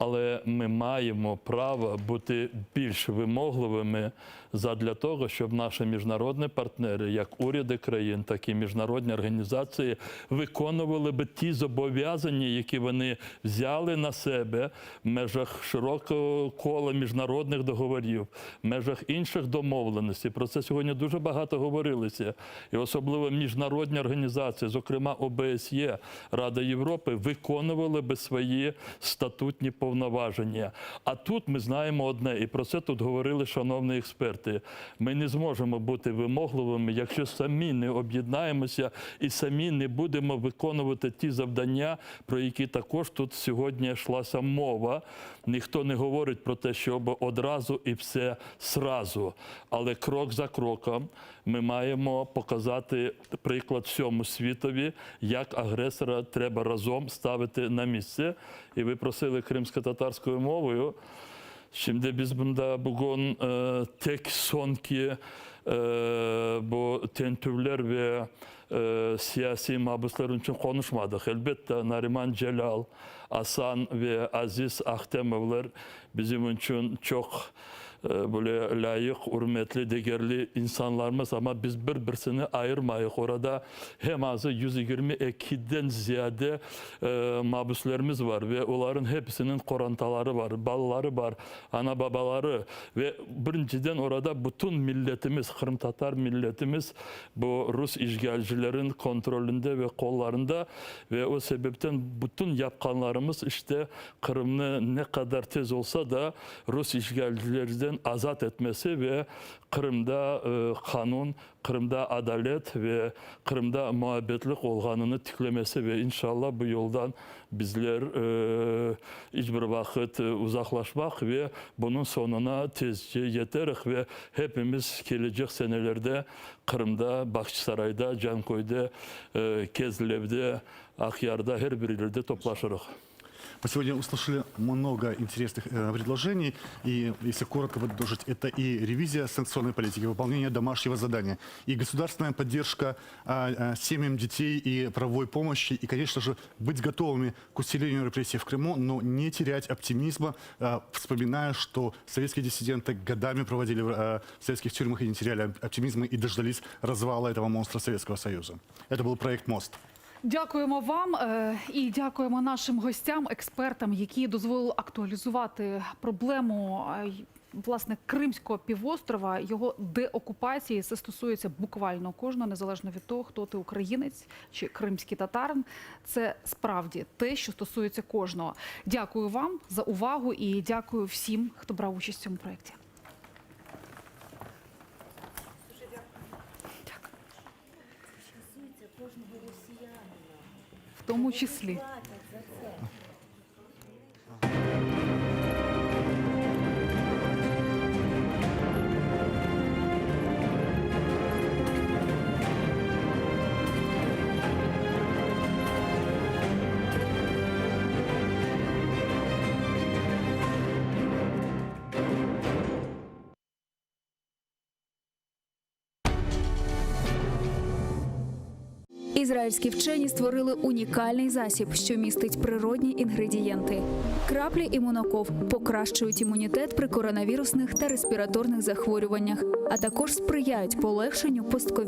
Але ми маємо право бути більш вимогливими задля того, щоб наші міжнародні партнери, як уряди країн, так і міжнародні організації, виконували би ті зобов'язання, які вони взяли на себе в межах широкого кола міжнародних договорів, в межах інших домовленостей. Про це сьогодні дуже багато говорилося. І особливо міжнародні організації, зокрема ОБСЄ, Рада Європи, виконували би свої статутні повноваження. повноваження. А тут ми знаємо одне, і про це тут говорили шановні експерти. Ми не зможемо бути вимогливими, якщо самі не об'єднаємося і самі не будемо виконувати ті завдання, про які також тут сьогодні йшлася мова. Ніхто не говорить про те, щоб одразу і все сразу. Але крок за кроком ми маємо показати приклад всьому світові, як агресора треба разом ставити на місце. І ви просили кримськотатарською мовою. Şimdi biz bunda bugün e, tek sonki e, bu tintüvler ve e, siyasi mahpuslar için konuşmadık. Elbette Nariman Celal, Asan ve Aziz Ahtemovlar bizim için çok e, böyle layık, hürmetli, değerli insanlarımız ama biz birbirisini ayırmayıq. Orada hem azı 122'den ziyade e, mahpuslarımız var ve onların hepsinin qorantaları var, balaları var, ana babaları ve birinciden orada bütün milletimiz, Kırım Tatar milletimiz bu Rus işgalcilerin kontrolünde ve kollarında ve o sebepten bütün yapqanlarımız işte Kırım'ı ne kadar tez olsa da Rus işgalcilerden azat etmesi ve Kırım'da e, kanun, Kırım'da adalet ve Kırım'da muhabbetlik olğanını tiklemesi ve inşallah bu yoldan bizler e, hiçbir vakit e, uzaklaşmak ve bunun sonuna tezce yeterek ve hepimiz gelecek senelerde Kırım'da, Bahçesaray'da, Cankoy'da, e, Kezlev'de, Akyar'da her bir yerde toplaşırıq. Мы сегодня услышали много интересных э, предложений. И если коротко подытожить, это и ревизия санкционной политики, выполнение домашнего задания, и государственная поддержка а, а, семьям детей и правовой помощи, и, конечно же, быть готовыми к усилению репрессий в Крыму, но не терять оптимизма, а, вспоминая, что советские диссиденты годами проводили в э, в советских тюрьмах и не теряли оптимизма и дождались развала этого монстра Советского Союза. Это был проект «Мост». Дякуємо вам е, і дякуємо нашим гостям, експертам, які дозволили актуалізувати проблему е, й- власне Кримського півострова, його деокупації. Це стосується буквально кожного, незалежно від того, хто ти українець чи кримський татарин. Це справді те, що стосується кожного. Дякую вам за увагу і дякую всім, хто брав участь в цьому проєкті. Стосується кожного росіянина. В тому числі. Платять за це. Ізраїльські вчені створили унікальний засіб, що містить природні інгредієнти. Краплі імуноков покращують імунітет при коронавірусних та респіраторних захворюваннях, а також сприяють полегшенню постковідного.